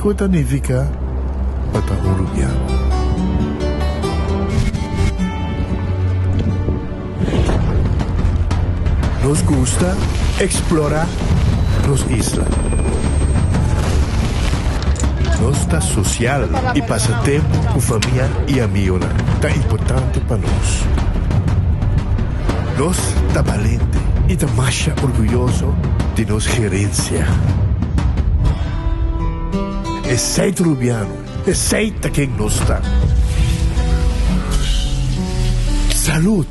kiko ta nifiká pa ta un rubiano. Nos gusta eksplorá nos isla. Nos ta sosial i pasa tempu ku famia i amigonan ta importante pa nos. Nos ta balente i ta masha orguyoso di nos gerensia. Esei ta Rubiano, esei ta ken nos ta. Salud!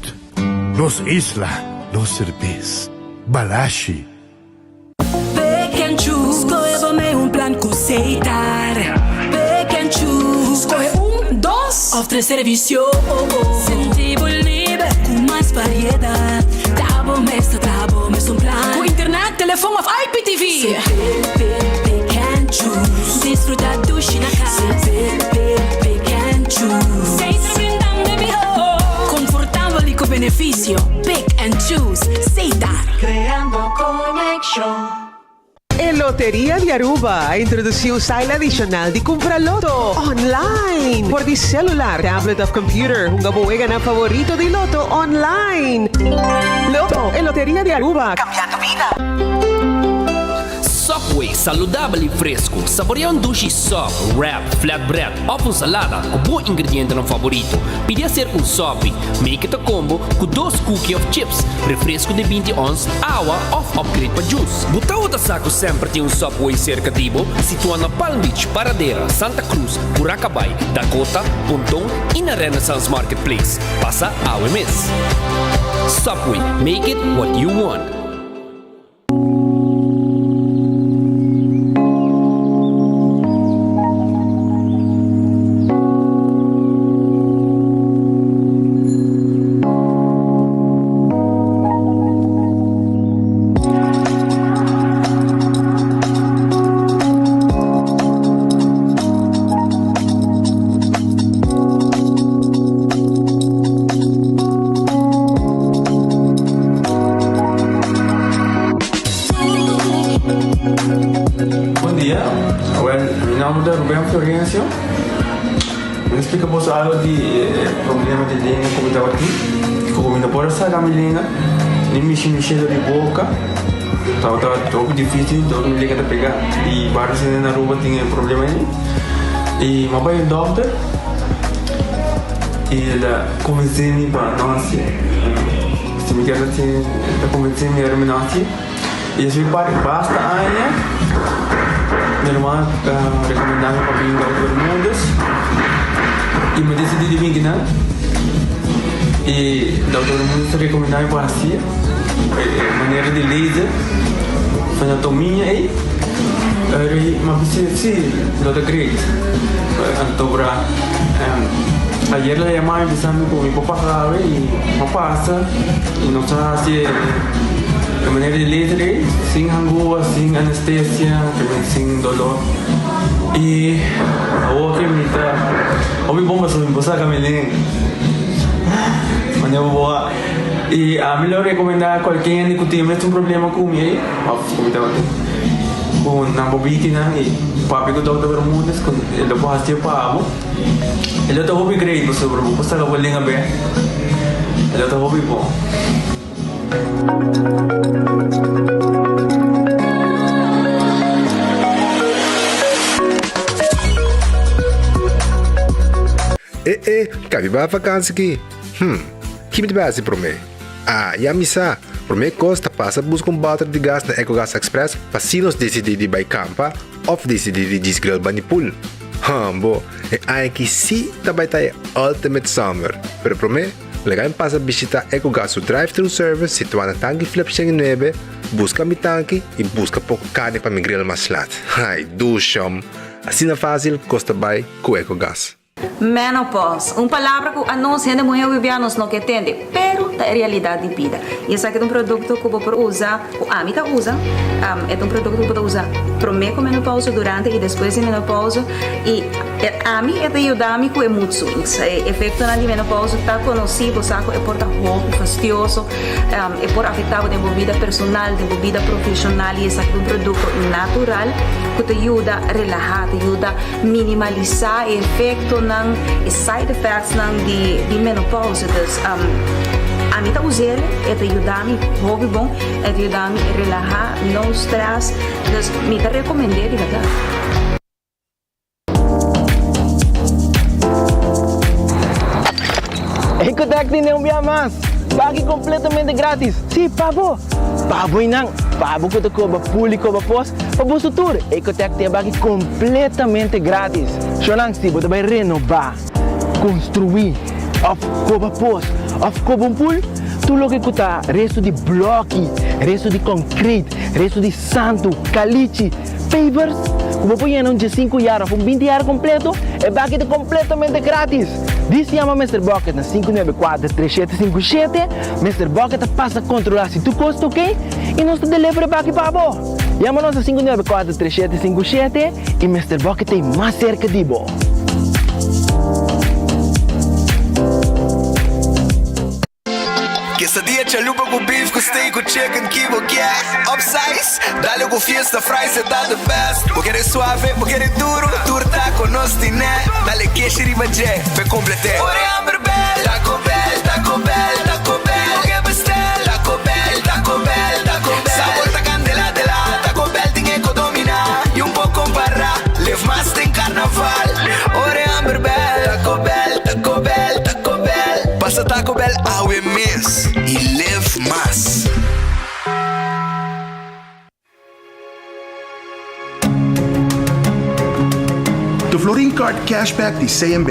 Nos isla, nos serbes. Balashi. Pick and choose, skohe bo mei un plan ku Setar. Pick and choose, skohe un, dos òf tres servisio. Sinti bo liber ku mas variedat. Ta bo mes ta traha bo mes un plan. Ku internet, telefon òf IPTV. Pick, pick, pick and choose. Disfruta dushi na kas. Pick, pick, pick and choose. Setar brindando e mihó. Konfortabel i ku benefisio. Pick and choose. Setar. Creando conexion. E Loteria di Aruba a introduci un style adicional di cumpra loto online. Por di celular, tablet of computer, hunga bo weganan favorito di loto online. Loto, e Loteria di Aruba, cambiando bida. Subway, saludabel y fresco. Saborea un dushi sub, wrap, flatbread of un salada cu bo ingredientenan favorito. Pidi acerca un sopi. Make it a combo cu dos cookie of chips, refresco di 20 ons, awa of upgrade pa juice. Bo tawata sa cu semper tin un Subway cerca di bo? Situa na Palm Beach, Paradera, Santa Cruz, Curacabai, Dakota, Ponton y na Renaissance Marketplace. Pasa awe mes. Subway, make it what you want. Bon dia, awel mi nomber ta Ruben Florencio. Mi ta splika boso algo di e problema di lenga ku mi tabatin. Ku mi no por a saka mi lenga, ni mishi mishi dor di boka. Tabata hopi dificil, dor mi lenga ta pega. I varios hende na Aruba tin e problema ei. I mi a bai un dokter i el a konvensé mi pa no hasi. Si mi kier hasi, el a konvensé mi ora mi no hasi. I esei parti basta aña mi ruman a rekomendá mi pa bin Dokter Bermudez i mi desidí di bin kinan. I Dokter Bermudez a rekomendá mi pa hasi e manera di laser fenotomia ei. Eri mi a bisa si lo ta great. Anto bra ayer el a yama mi bisa mi ku mi por pasa awe i mi a pasa i nos a hasi e. E manera di laser ei, sin hangua, sin anestesia, también sin dolor. I awor ke mi ta hopi bon pasobra mi por saka mi lenga. Manera bo boa. I ami lo rekomendá kualke hende ku tin mes un problema ku mi ei, òf ku mi tabatin, ku nan por bini nan i papia ku Dòkter Bermudez ku e lo por hasié pa bo. E lo ta hopi great pasobra bo por saka bo lenga bèk. E lo ta hopi bon. E e, ka mi bai vakansi ki? Hm, ki mi ta bai hasi promé? Ah, ya mi sa! Promé kos ta pasa buska un bòter di gas na Ecogas Express pa si nos disidí di bai kampa òf disidí di djis grill bani pool. Hòmbo, e aña aki sí ta bai ta e ultimate summer! Pero promé, Laga mi pasa bishita Ecogas su drive-thru service situá na Tanki Flip 109, buska mi tanki i buska poko karni pa mi grill mas lat. Ai, dushom! Asina fásil kos ta bai ku Ecogas. Menopause, un palabra ku anos hende muhé hopi nos no ke tende, pero ta e realidat di bida. I esaki ta un produkto ku bo por usa, ku ami ta usa, e ta un produkto ku bo ta usa promé ku menopause, durante i despues di menopause i. Ami e ta yuda mi ku e mood swings. E efektonan di menopausa ta konosí, bo sa ku e por ta hopi fastioso, e por afektá bo den bo bida personal, den bo bida profeshonal i esaki ta un produkto natural ku ta yuda relahá, ta yuda minimalisá e efektonan, e side effectsnan di menopausa. Dus ami ta us'el, e ta yuda mi hopi bon, e ta yuda mi relahá, no stress, dus mi ta rekomend'é di bèrdat. Ecotec tene un bia mas! Pagi completamente gratis! Sí, pa bo! Pa bo y nan! Pa bo cu ta coba pul y coba pos, pa boso tur! Ecotec tin e baki completamente gratis! Shownan, si bo ta bay renoba, construi, of coba pos, of coba un pul, tur loke cu ta resto di bloki, resto di concrete, resto di santu, calichi, Pavers ku bo por yena un diesinku yar òf un binti yar kompleto, e baki ta kompletamente gratis! Dis yama Mister Bucket na 594 3757, Mister Bucket ta pasa kontrolá si tur kos ta oke i nos ta deliver e baki pa bo! Yama nos na 594 3757 i Mister Bucket ta ei mas serka di bo! Quesadilla chalupa cu beef cu steak cu chicken ki bo kier Upsize, dale cu fiesta fries e ta the best Bo kere suave, bo kere duro, tur taco nos tine Dale keshi riba dje, p'e complete Ora e hamber bel, Taco Bell, Taco Bell, Taco Bell Bo ke bestel, Taco Bell, Taco Bell, Taco Bell Sabor ta candela de la, Taco Bell tin e co domina Y un por compara, live mas den carnaval Ora e hamber bel, Taco Bell, Taco Bell, Taco Bell Pasa Taco Bell awe mes y live mas. The Florin Card Cashback di CMB.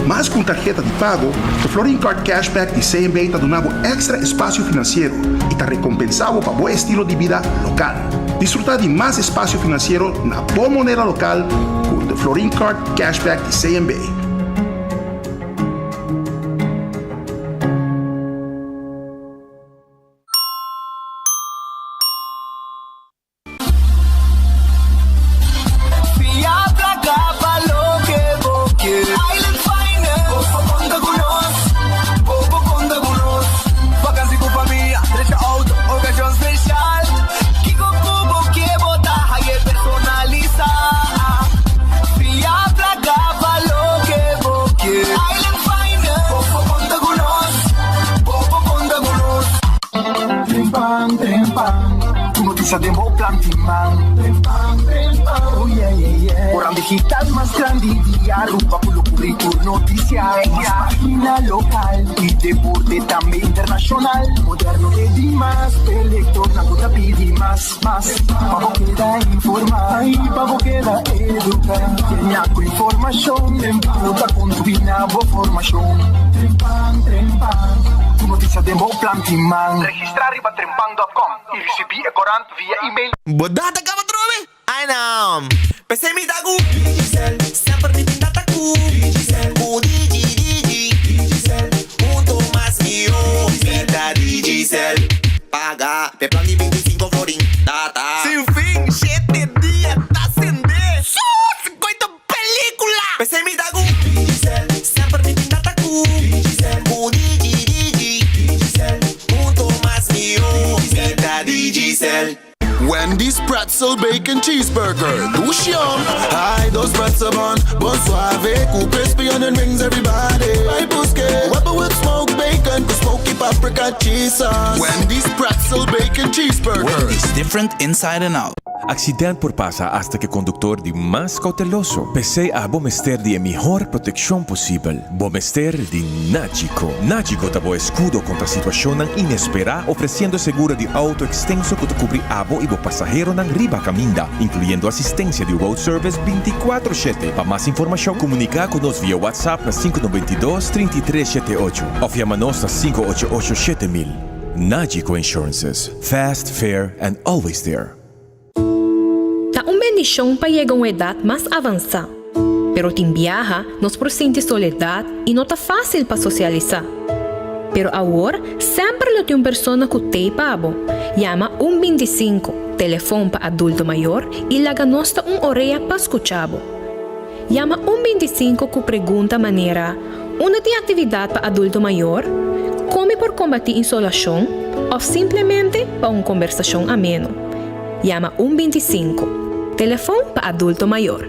Mas ku un tarheta di pago, The Florin Card Cashback di CMB ta duna bo èkstra espasio finansiero i ta rekompensá bo pa bo estilo di bida lokal. Disfrutá di mas espasio finansiero na bo moneda lokal ku The Florin Card Cashback di CMB. Fia placa pa loke bo kier. Island Finance, bo por conta cu nos, bo por conta cu nos. Vakantie cu famia, drecha auto, ocasion special. Kico cu bo kier bo ta haye personalisa. Fia placa pa loke bo kier. Island Finance, bo por conta cu nos, bo por conta cu nos. Trempan, trempan, Tur noticia den bo plan tin man. Trempan, trempan, oh yeah, yeah, yeah. Koran digital mas grandi di Aruba cu lo cubri tur noticia. Mas pagina local y deporte tambe internacional. Moderno e di mas, p'e lectornan cu ta pidi mas, mas. Pa bo keda informa y pa bo keda educa. Llena cu informacion, Trempan ta contribui na bo formacion. Trempan, trempan, Tur noticia den bo plan tin man. Registra riba trempan dot com y ricibi e corant via email. Bo data caba trobe? Ay no. P'esei mi ta cu Digicel. Semper mi tin data cu Digicel. Cu Digi Digi. Digicel. Hunto mas mihó. Mi ta Digicel. Paga p'e plan di 25 florin. Data. Sin fin, shete dia ta sende. Sus! Koito pelicula! P'esei mi ta cu Digicel. Semper mi tin data cu Digicel. Cu Digi Digi. Digicel. Hunto mas mihó. Mi ta Digicel. Wendy's Pretzel Bacon Cheeseburger, dushi yum! Hi, dos pretzel bun, bon suave cu crispy onion rings, everybody bay busque. Webber with smoked bacon cu smoky paprika cheese sauce. Wendy's Pretzel Bacon Cheeseburger. Wendy's, different inside and out. Accident por pasa hasta cu e conductor di mas cauteloso. P'esey abo mester di e mihor proteccion posibel. Bo mester di Nagico. Nagico ta bo escudo contra situacionnan inespera, ofreciendo seguro di auto extenso cu ta cubri abo y bo pasaheronan riba caminda, incluyendo asistencia di road service binticuatro shete. Pa mas informacion, comunica cu nos via WhatsApp na sinku noventa i dos, trinta i tres shete ocho of yama nos na sinku ocho ocho 7000. Nagico Insurances, fast, fair and always there. Ta un bendishon pa yega un edat mas avansá, pero tin biaha nos por sinti soledat i no ta fásil pa sosialisá. Pero awor semper lo tin un persona ku t'ei pa bo. Yama un 25, telefon pa adulto mayor, i laga nos ta un orea pa skucha bo. Yama un 25 ku pregunta manera, Unda tin aktividat pa adulto mayor? Kon mi por kombatí insolashon? Òf simplemente pa un kombersashon ameno. Yama un 25. Telefon pa adulto mayor.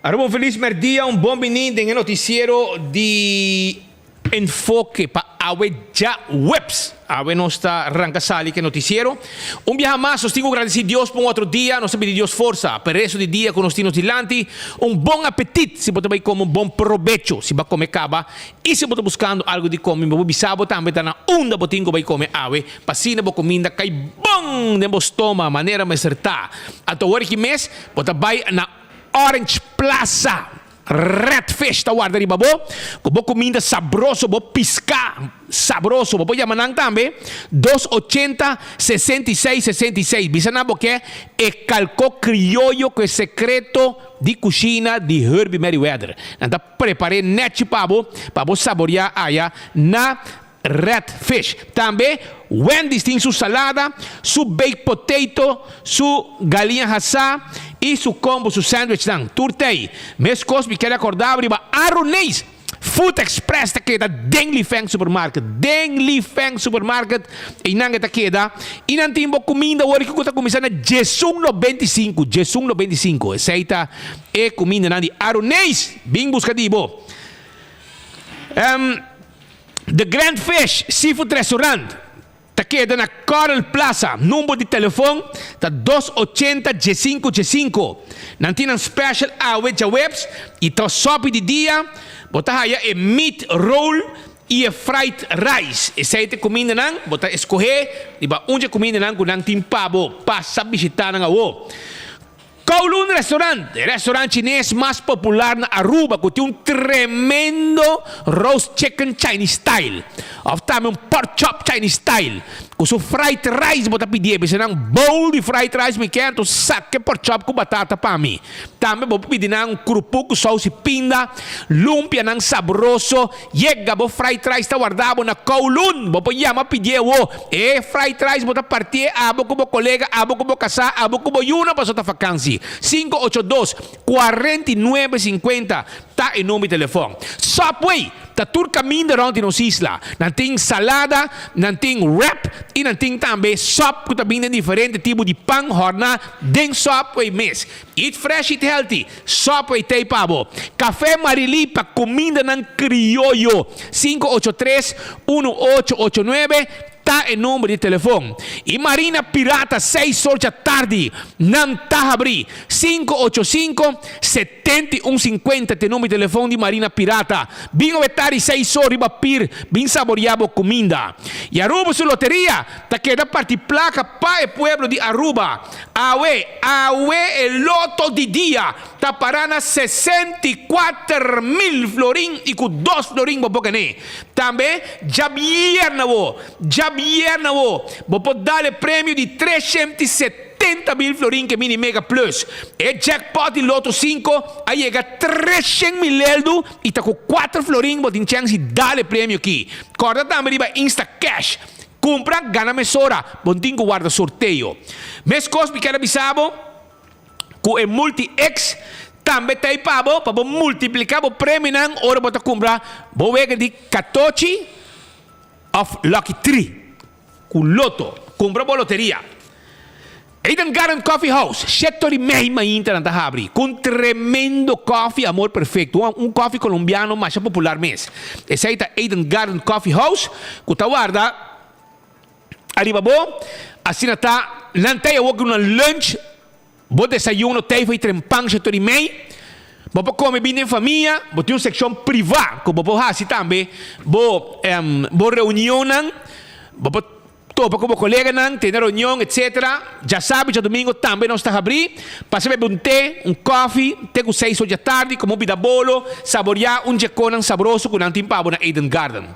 Aruba un felis merdia, un bon bini den e noticiero di Enfoke pa awe djaweps. Awe nos ta ranka sali ku e noticiero. Un biaha mas nos tin ku gradisi Dios pa un otro dia, nos ta pidi Dios forsa pa e resto di dia ku nos tin nos dilanti. Un bon apetit si bo ta bai kome un bon probecho si bo a kome kaba i si bo ta buskando algu di kome mi bo bisa bo tambe ta na unda bo tin ku bai kome awe pa asina bo kuminda kai bon den bo stoma manera mester ta. Anto awor aki mes bo ta bai na Orange Plaza. Red Fish ta warda riba bo ku bo kuminda sabroso, bo piská sabroso. Bo por yama nan tambe dos ochenta 66 66. Bisa nan bo ke e kalkó krioyo ku e sekreto di kushina di Herbie Merryweather. Nan ta prepar'é nèchi pa bo, pa bo saboriá aya na Red Fish. Tambe Wendy's tin su salada, su baked potato, su galiña hasá y su combo, su sandwichnan. Tur t'ey. Mescos mi kere acorda bo riba Aruneis Food Express ta keda den Li Feng Supermarket. Den Li Feng Supermarket eynan e ta keda y nan tin bo cuminda awor cu ta cuminsa na djesun 95, djesun 95. Esey ta e cumindanan di Aruneis. Bin busca di bo. The Grand Fish Seafood Restaurant ta keda na Coral Plaza. Number di telefon ta dos ochenta djesinku djesinku. Nan tin nan special awe djaweps y ta sopi di dia. Bo ta haya e meat roll y e fried rice. Esey ta e cumindanan. Bo ta escohe riba un dje cumindanan cu nan tin pa bo. Pasa bishita nan awo. Kowloon Restaurant, e restaurant chines mas popular na Aruba cu tin un tremendo roast chicken Chinese style of tambe un pork chop Chinese style cu su fried rice bo ta pidié bisa nan bowl di fried rice mi kier anto saca e pork chop cu batata pa mi. Tambe bo por pidi nan un krupu cu saus y pinda, lumpianan sabroso. Yega bo fried rice ta warda bo na Kowloon. Bo por yama pidié wo. E fried rice bo ta partié abo ku bo kolega, abo ku bo kasá, abo ku bo yuna paso ta fakansi. 582 49 50 ta e number di telefòn. Subway ta tur kaminda rònt di nos isla. Nan tin salada, nan tin wrap i nan tin tambe sòp ku ta bin den diferente tipo di pan hòrná den Subway mes. Eat fresh, eat healthy. Subway t'ei pa bo. Café Marilí pa cumindanan crioyo. 583 1889 ta e number di telefon. Y Marina Pirata seis or djatardi nan ta habri. 585 71 50 t'e number di telefon di Marina Pirata. Bin awe tardi seis or riba pir bin saboria bo cuminda. Y Aruba su loteria ta keda parti placa pa e pueblo di Aruba. Awe, awe e loto di dia ta para na 64 mil florin y cu dos florin bo por gané. Tambe djabierna wo, djabierna wo, bo por dal e premio di 370 mil florin ke Mini Mega Plus. E jackpot di Lotto 5 a yega 300 mil eldu y ta cu 4 florin bo tin chèns di dal e premio aki. Corda tambe riba Instacash. Kumpra, gana mesora, bo no tin ku warda sorteo. Meskos mi ker a bisa bo ku e Multi X tambe ta ei pa bo, pa bo multipliká bo premionan ora bo ta kumpra bo wega di katochi òf Lucky Tri ku Lotto. Kumpra bo loteria. Eden Garden Coffee House, shete ora i mei mainta nan ta habri ku un tremendo kofi Amor Perfecto, un un kofi kolombiano masha popular mes. Esei ta Eden Garden Coffee House ku ta warda ariba bo. Asina ta nan ta e awor ku nan lunch, bo desayuno tei for i trempan shete ora i mei. Bo por come bin den famia, bo tin un seccion priva cu bo por haci tambe bo bo reunionnan, bo por topa cu bo coleganan, tene reunion etc. Djasabi, djadomingo tambe nos ta habri. Pasa bebe un te, un koffie, te cu seis or djatardi, come un bida bolo, saboria un dje conan sabroso cu nan tin pa bo na Eden Garden.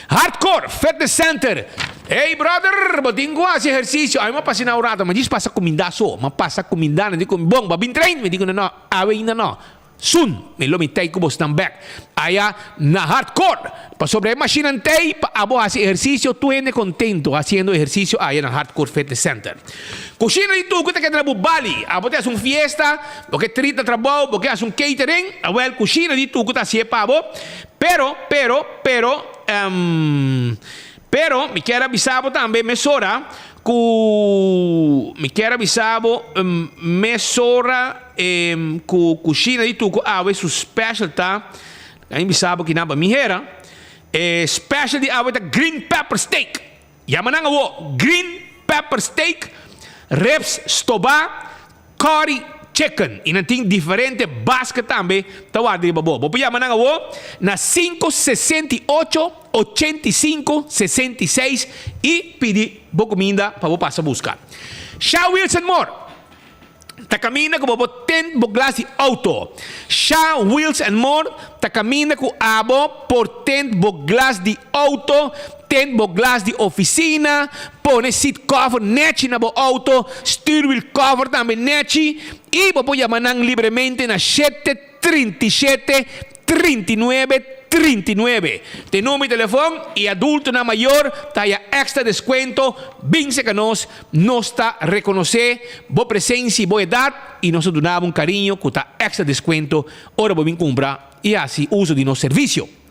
Hardcore Fitness Center, Hey brother, bo tin cu haci ehercicio. Ami a pasa na un rato, mi djis pasa cuminda so. Mi a pasa cuminda, nan di cu mi, bon, bo a bin train? Mi di cu no, no. Awe ainda no. Soon mi lo mi tei ku bosnan bek aya na Hardcore. Pasobra e mashinnan tei pa abo hasi ehersisio tur hende kontento hasiendo ehersisio aya na Hardcore Fitness Center. Kushina di tuku ta keda na bo bali. Abo ta hasi un fiesta, bo ke trit na trabou, bo ke hasi un catering, awel kushina di tuku ta hasié pa bo. Pero, pero, pero, ehm, pero mi kier a bisa bo tambe mesora Ku mi kier a bisa bo mesora ku kushina di Tuku awe su special ta, mi bisa bo kinan pa mi hera, e special di awe ta green pepper steak. Yama nan awo, green pepper steak, ribs stobá, Curry chicken y nan tin diferente basket tambe ta warda riba bo. Bo por yama nan awo na 568 85 66 y pidi bo cuminda pa bo pasa busca. Sha Wilson Moore ta caminda cu bo por tint bo glas di auto. Sha Wheels and More ta caminda cu abo por tint bo glas di auto Tint bo glas di oficina, pone seat cover nechi na bo auto, stuurwiel cover tambe nechi y bo por yama nan libremente na shete 37 39 39. Te number di telefon y adultonan mayor ta haya extra descuento. Bin cerca nos, nos ta reconoce bo presencia y bo edad y nos ta duna bo un cariño cu ta extra descuento ora bo bin cumpra y haci uso di nos servicio.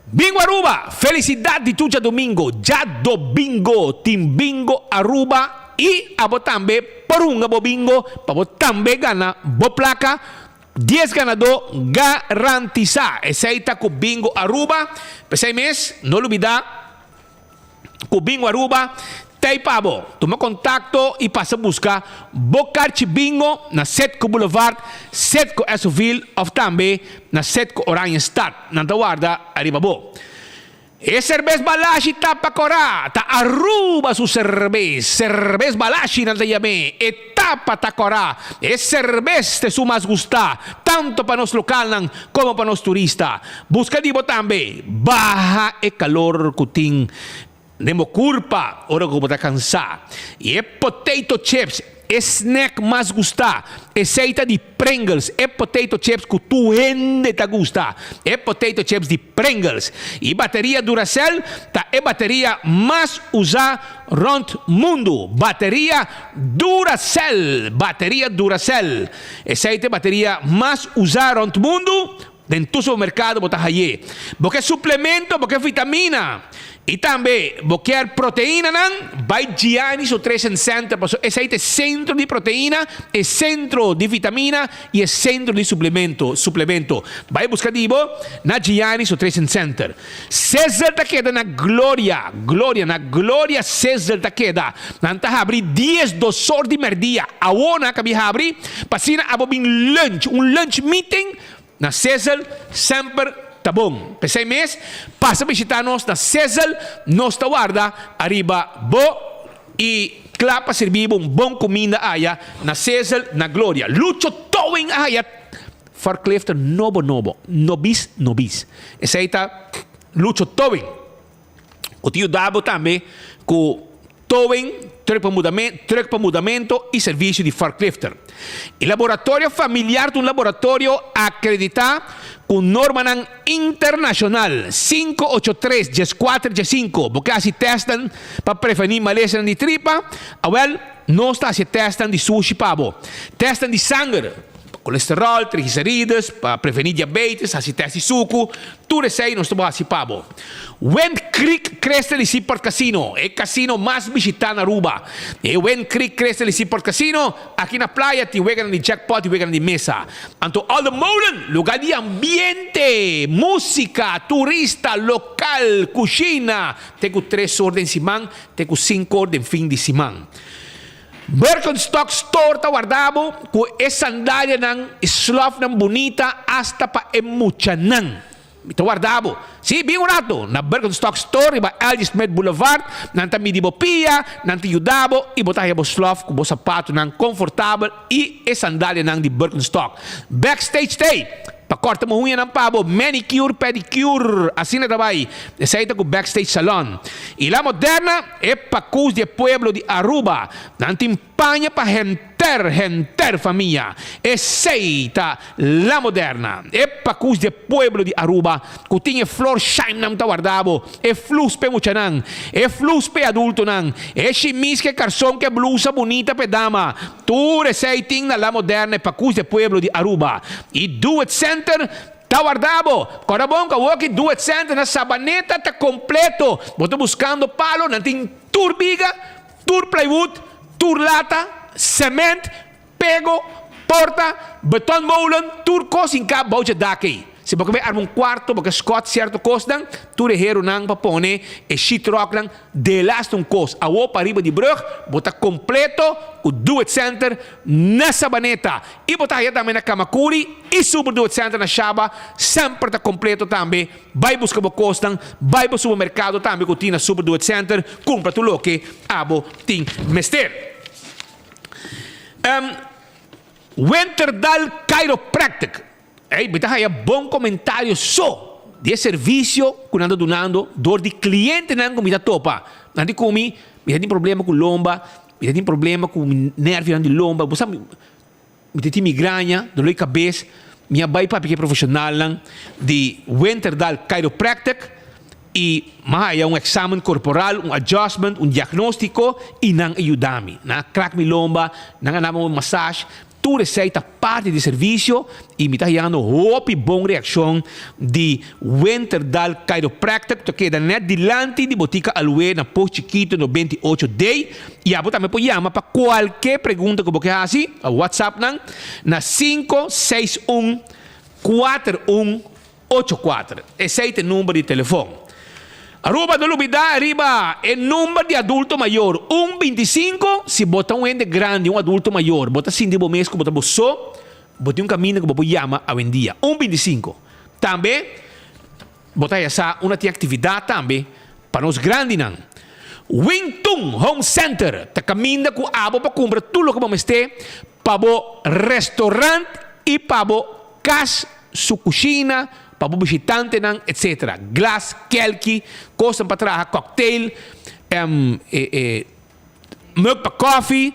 Bingo Aruba! Felicidad di tur djadomingo! Djadobingo tin Bingo Aruba y abo tambe por hunga bo bingo pa bo tambe gana bo placa. Dies ganador garantisa! Esey ta cu Bingo Aruba. P'esey mes no lubida cu Bingo Aruba t'ey pa bo. Tuma contacto y pasa busca bo carchi bingo na Setco Boulevard, Setco Essoville of tambe na Setco Oranjestad. Nan ta warda ariba bo. E cerbes Balashi ta pa cora, ta Aruba su cerbes. Cerbes Balashi nan ta yam'é. E tapa ta cora. E cerbes ta esun mas gusta, tanto pa nos localnan como pa nos turista. Busca di bo tambe baha e calor cu tin den bo curpa ora cu bo ta cansa. Y e potato chips, e snack mas gusta, esey ta di Pringles, e potato chips cu tur hende ta gusta, e potato chips di Pringles. Y bateria Duracell ta e bateria mas usa rond mundo. Bateria Duracell, bateria Duracell, esey ta e bateria mas usa rond mundo. Den tur supermercado bo ta haye. Bo ke suplemento, bo ke vitamina y tambe bo kier proteinanan, bay Gianni's Nutrition Center pasobra esey ta e centro di proteina, e centro di vitamina y e centro di suplemento, suplemento. Bay busca di bo na Gianni's Nutrition Center. Sizzle ta keda na Gloria, Gloria, na Gloria Sizzle ta keda. Nan ta habri dies dos or di merdia. Awo nan a kabi habri pa asina abo bin lunch, un lunch meeting Na Sizzle semper ta bon. P'esei mes, pasa bishita nos na Sizzle, nos ta warda ariba bo i kla pa sirbi bo un bon kuminda aya na Sizzle na Gloria. Lucho Towing a haya forklifter nobo nobo, nobis nobis. Esei ta Lucho Towing. Ku ta yuda bo tambe ku towing, truck pa mudamento, truck pa mudamento i servisio di forklifter. E laboratorio familiar ta un laboratorio akreditá ku normanan internashonal, 583 14 15. Bo ke hasi tèstnan pa prevení malesanan di tripa? Awèl, nos ta hasi e tèstnan di sushi pa bo. Tèstnan di sanger. Pa kolesterol, triglicerides, pa prevení diabetes, hasi tèst di suku, tur esei nos ta bo hasi pa bo. Wind Creek Crystal y Seaport Casino, e casino mas bishitá na Aruba. E Wind Creek Crystal y Seaport Casino, aki na playa tin weganan di jackpot y weganan di mesa. Anto Alde Molen, lugá di ambiente, músika, turista, lokal, kushina, te ku tres or den siman, te ku sinku or den fin di siman. Birkenstock Store ta warda bo ku e sandalianan i slòfnan bunita asta pa e muchanan. Mi ta warda bo. Sí, bin un rato na Birkenstock Store riba L.J. Smith Boulevard. Nan ta midi bo pia, nan ta yuda bo i bo ta haña bo slòf ku bo sapatunan konfortabel i e sandalianan di Birkenstock. Backstage t'ei pa kòrta bo huñanan pa bo, manicure, pedicure, asina ta bai. Esei ta ku Backstage Salon. I La Moderna, e pakus di e pueblo di Aruba. Nan tin Paña pa henter, henter famia. Esey ta La Moderna, e pakus di e pueblo di Aruba cu tin e flor shine-nan ta warda bo, e flus p'e muchanan, e flus p'e adultonan, e shimis cu e carson cu e blusa bunita p'e dama. Tur esey tin na La Moderna, e pakus di e pueblo di Aruba. Y Do It Center ta warda bo. Corda bon cu awoki Do It Center na Sabaneta ta completo. Bo ta buscando palo, nan tin tur biga. Tur plywood, tur lata, cement, pego, porta, betonmolen, tur cos hinca bou dje dak ei. Si bo ke bai arma un cuarto, bo ke scot cierto cosnan, tur e heronan pa pone e sheetrocknan, delaste un cos. Awo pariba di brug, bo ta completo cu Do It Center na Sabaneta. Y bo ta haya tambe na Camacuri y Super Do It Center na Shaba, semper ta completo tambe. Bai buska bo kosnan, bai bo supermerkado tambe ku tin na Super Do It Center, kumpra tur loke abo tin mester. Winterdal Chiropractic, Ey, mi ta haya bon komentario so di e servisio ku nan ta dunando dor di klientenan ku mi ta topa. Nan di ku mi, mi ta tin problema ku lomba, mi ta tin problema ku mi nervionan di lomba, bo sa mi. Mi ta tin migraña, dolor di kabes, mi a bai papia ku e profeshonalnan di Winterdal Chiropractic i mi a haya un eksamen korporal, un adjustment, un diagnóstiko i nan a yuda mi. Nan a krak mi lomba, nan a dame un massage, tur esei ta parti di servisio i mi ta hayando hopi bon reakshon di Winterdal Chiropractic ku ta keda nèt dilanti di Botika Alué na Pos Chikitu 98 D. I abo tambe por yama pa kualke pregunta ku bo ke hasi, a WhatsApp nan na 561 4184. Esei ta e number di telefon. Aruba no lubida riba e number di adulto mayor un 25 si bo ta un hende grandi, un adulto mayor, bo ta sinti bo mes ku bo ta bo so, bo tin un kaminda ku bo por yama awendia. Un 25. Tambe Bo ta haya sa unda tin actividad tambe pa nos grandinan. Wing Tun Home Center ta caminda cu abo pa cumpra tur loke bo mester pa bo restaurant y pa bo cas, su cushina, pa bo bishitantenan, etc. Glas, kelki, cosnan pa traha cocktail, mug pa koffie,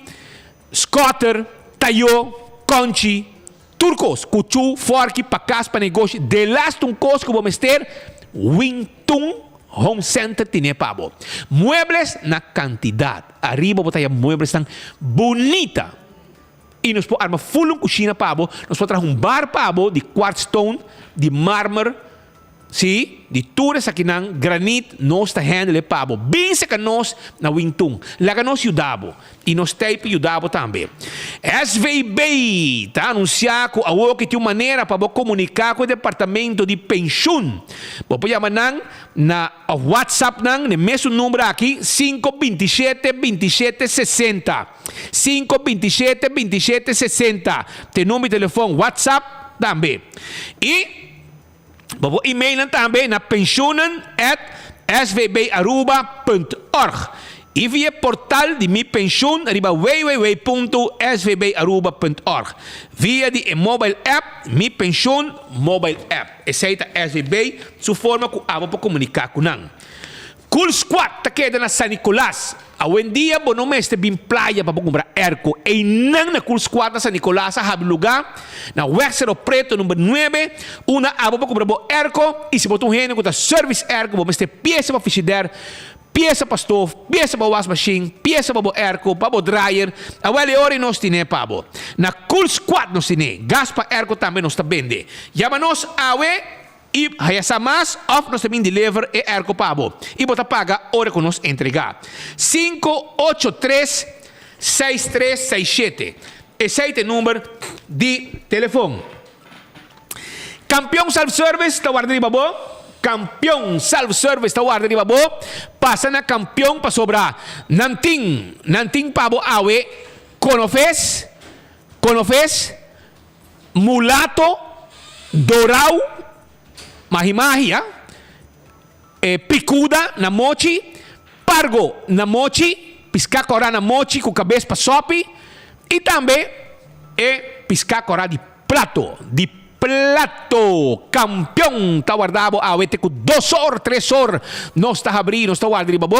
scotter, tayo, conchi. Tur kos, kuchú, fòrki, pa kas, pa negoshi, delaste un kos ku bo mester, Wingtun Home Center tine pa bo. Muebles na kantidat. Ariba bo ta haya mueblesnan bunita. I nos por arma ful un kushina pa bo, nos por traha un bar pa bo di quartz stone, di marmer. Sí, di tur esakinan, granit, nos ta handle pa bo. Bin seka nos na Wingtun. Laga nos yuda bo. I nos t'ei pa yuda bo tambe. SVB ta anunsiá ku awoki tin un manera pa bo komuniká ku e departamento di penshun. Bo por yama nan na òf whatsapp nan na e mesun number aki, sinku 27 27 60. Sinku 27 27 60 ta e number di telefòn, whatsapp tambe. I. Bo por email nan tambe na pensioenen at svbaruba punt org y via e portal di Mi Pensioen riba www punto svbaruba punt org via di e mobile app Mi Pensioen Mobile App. Esey ta SVB su forma cu abo por comunica cu nan. Cool Squad ta keda na San Nicolas. Awendia bo no mester bin playa pa bo kumpra airco. Einan na Cool Squad na San Nicolas a habri luga na Weg Cerro Preto number nuebe unda abo por kumpra bo airco y si bo ta un hende ku ta service airco bo mester piesa pa frigidaire, piesa pa stoof, piesa pa wasmachine, piesa pa bo airco, pa bo dryer. Awel e ora ei nos tine pa bo. Na Cool Squad nos tine. Gas pa airco tambe nos ta bende. Yama nos awe. I haya sa mas of nos ta bin deliver e airco pa bo i bo ta paga ora ku nos entrega. 583 6367 Esei ta e number di telefon. Kampion Self Service ta warda riba bo. Kampion Self Service ta warda riba bo. Pasa na Kampion pasobra nan tin nan tin pa bo awe. Konofes, konofes, mulato, dorau, mahi mahi, ya, e picuda na mochi, pargo na mochi, piská kòrá na mochi ku kabes pa sòpi, i tambe e piská kòrá di plato, di plato. Kampion ta warda bo awe te ku dos or, tres or nos ta habrí, nos ta warda riba bo.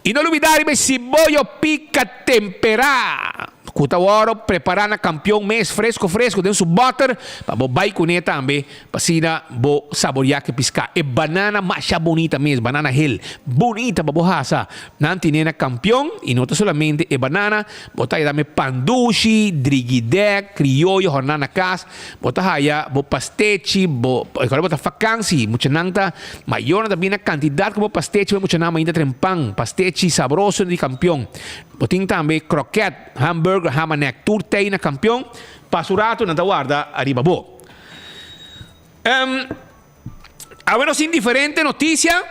I no lubidá riba e siboyo pika temperá ku ta wòrdu prepará na Kampion mes fresco fresco den su bòter pa bo bai kuné tambe Pa asina bo saboreá ke piská. E banana masha bunita mes, banana hel bunita pa bo hasa. Nan tine na Kampion i no ta solamente e banana, bo ta haya tambe pan dushi, drigidè, krioyo hòrná na kas, bo ta haya bo pastechi, bo ora bo ta fakansi muchanan ta mayornan ta bini na kantidat ku bo pastechi pa e muchanan mainta tren pan, pastechi sabroso di Kampion. Bo tin tambe krokèt, hamburger, hamanek, tur tei na Kampion. Pasa un ratu nan ta warda ariba bo. Um, awe nos tin diferente noticia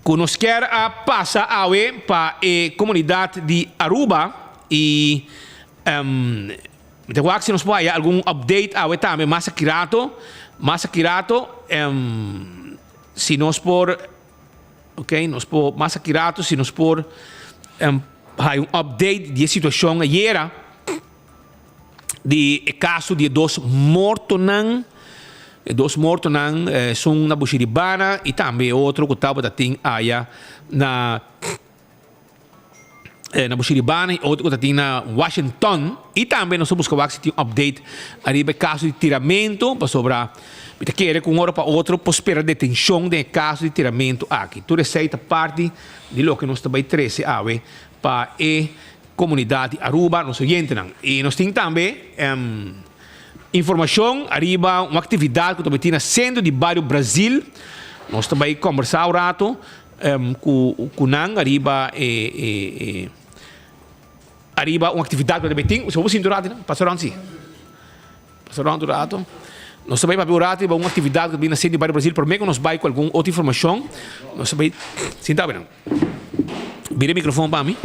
cu nos kier a pasa awe pa e comunidad di Aruba y um, mi ta wak si nos por haya algun update awe tambe mas aki rato, mas aki rato, um, si nos por, ok, nos por, mas aki rato si nos por um, haya un update di e situacion ayera. Di e kaso di e dos mortonan, e dos mortonan esun na Bushiribana i tambe e otro ku tabata tin aya na na Bushiribana i otro ku ta tin na Washington. I tambe nos ta buska wak si tin update ariba e kaso di tiramentu pasobra mi ta kere ku un ora pa otro por spera detenshon den e kaso di tiramentu aki. Tur esei ta parti di loke nos ta bai trese awe pa e Comunidad di Aruba, nos oyentenan. Y nos tin tambe informacion ariba un actividad cu ta bay tin na centro di bario Brazil. Nos ta bay combersa un rato cu cu nan ariba e e ariba un actividad cu ta bay tin. Si bo sinti un rato, pasa rond si. Pasa rond un rato. Nos ta bay papia un rato riba un actividad cu ta bin na centro di bario Brazil. Prome cu nos bay cu algun otro informacion, nos ta bay sinta awe nan. Bira e microfoon pa mi.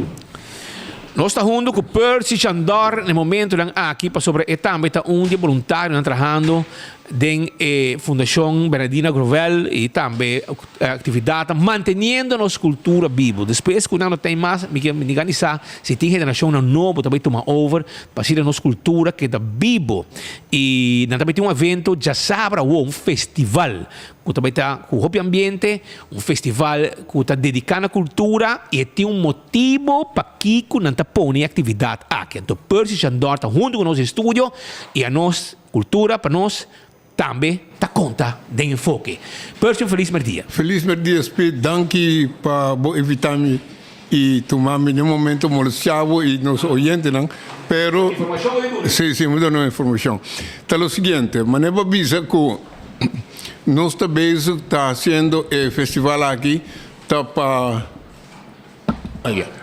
Nos ta hunto cu Percy Chandor na e momentonan aki pasobra e tambe ta un di e boluntarionan trahando den e Fundacion Bernardina Grovel y tambe actividadnan manteniendo nos cultura bibo. Despues cu nan no ta mas, mi kier mi sa si tin generacionnan nobo ta bay tuma over pa asina nos cultura keda bibo. Y nan ta bay tin un evento djasabra awo, un festival Ku ta bai ta ku hopi ambiente, un festival ku ta dediká na kultura i e tin un motibu pakiko nan ta pone e aktividat aki. Anto Percy Shandor ta huntu ku nos den studio i anos kultura pa nos tambe ta konta den enfoke. Percy un felis merdia. Felis merdia Speed, danki pa bo invita mi i tuma mi den momento molestia bo i nos oyentenan, pero si si mi duna informashon. Ta lo siguiente, manera bo a bisa ku Nos ta bezig ta haciendo e festival aki ta pa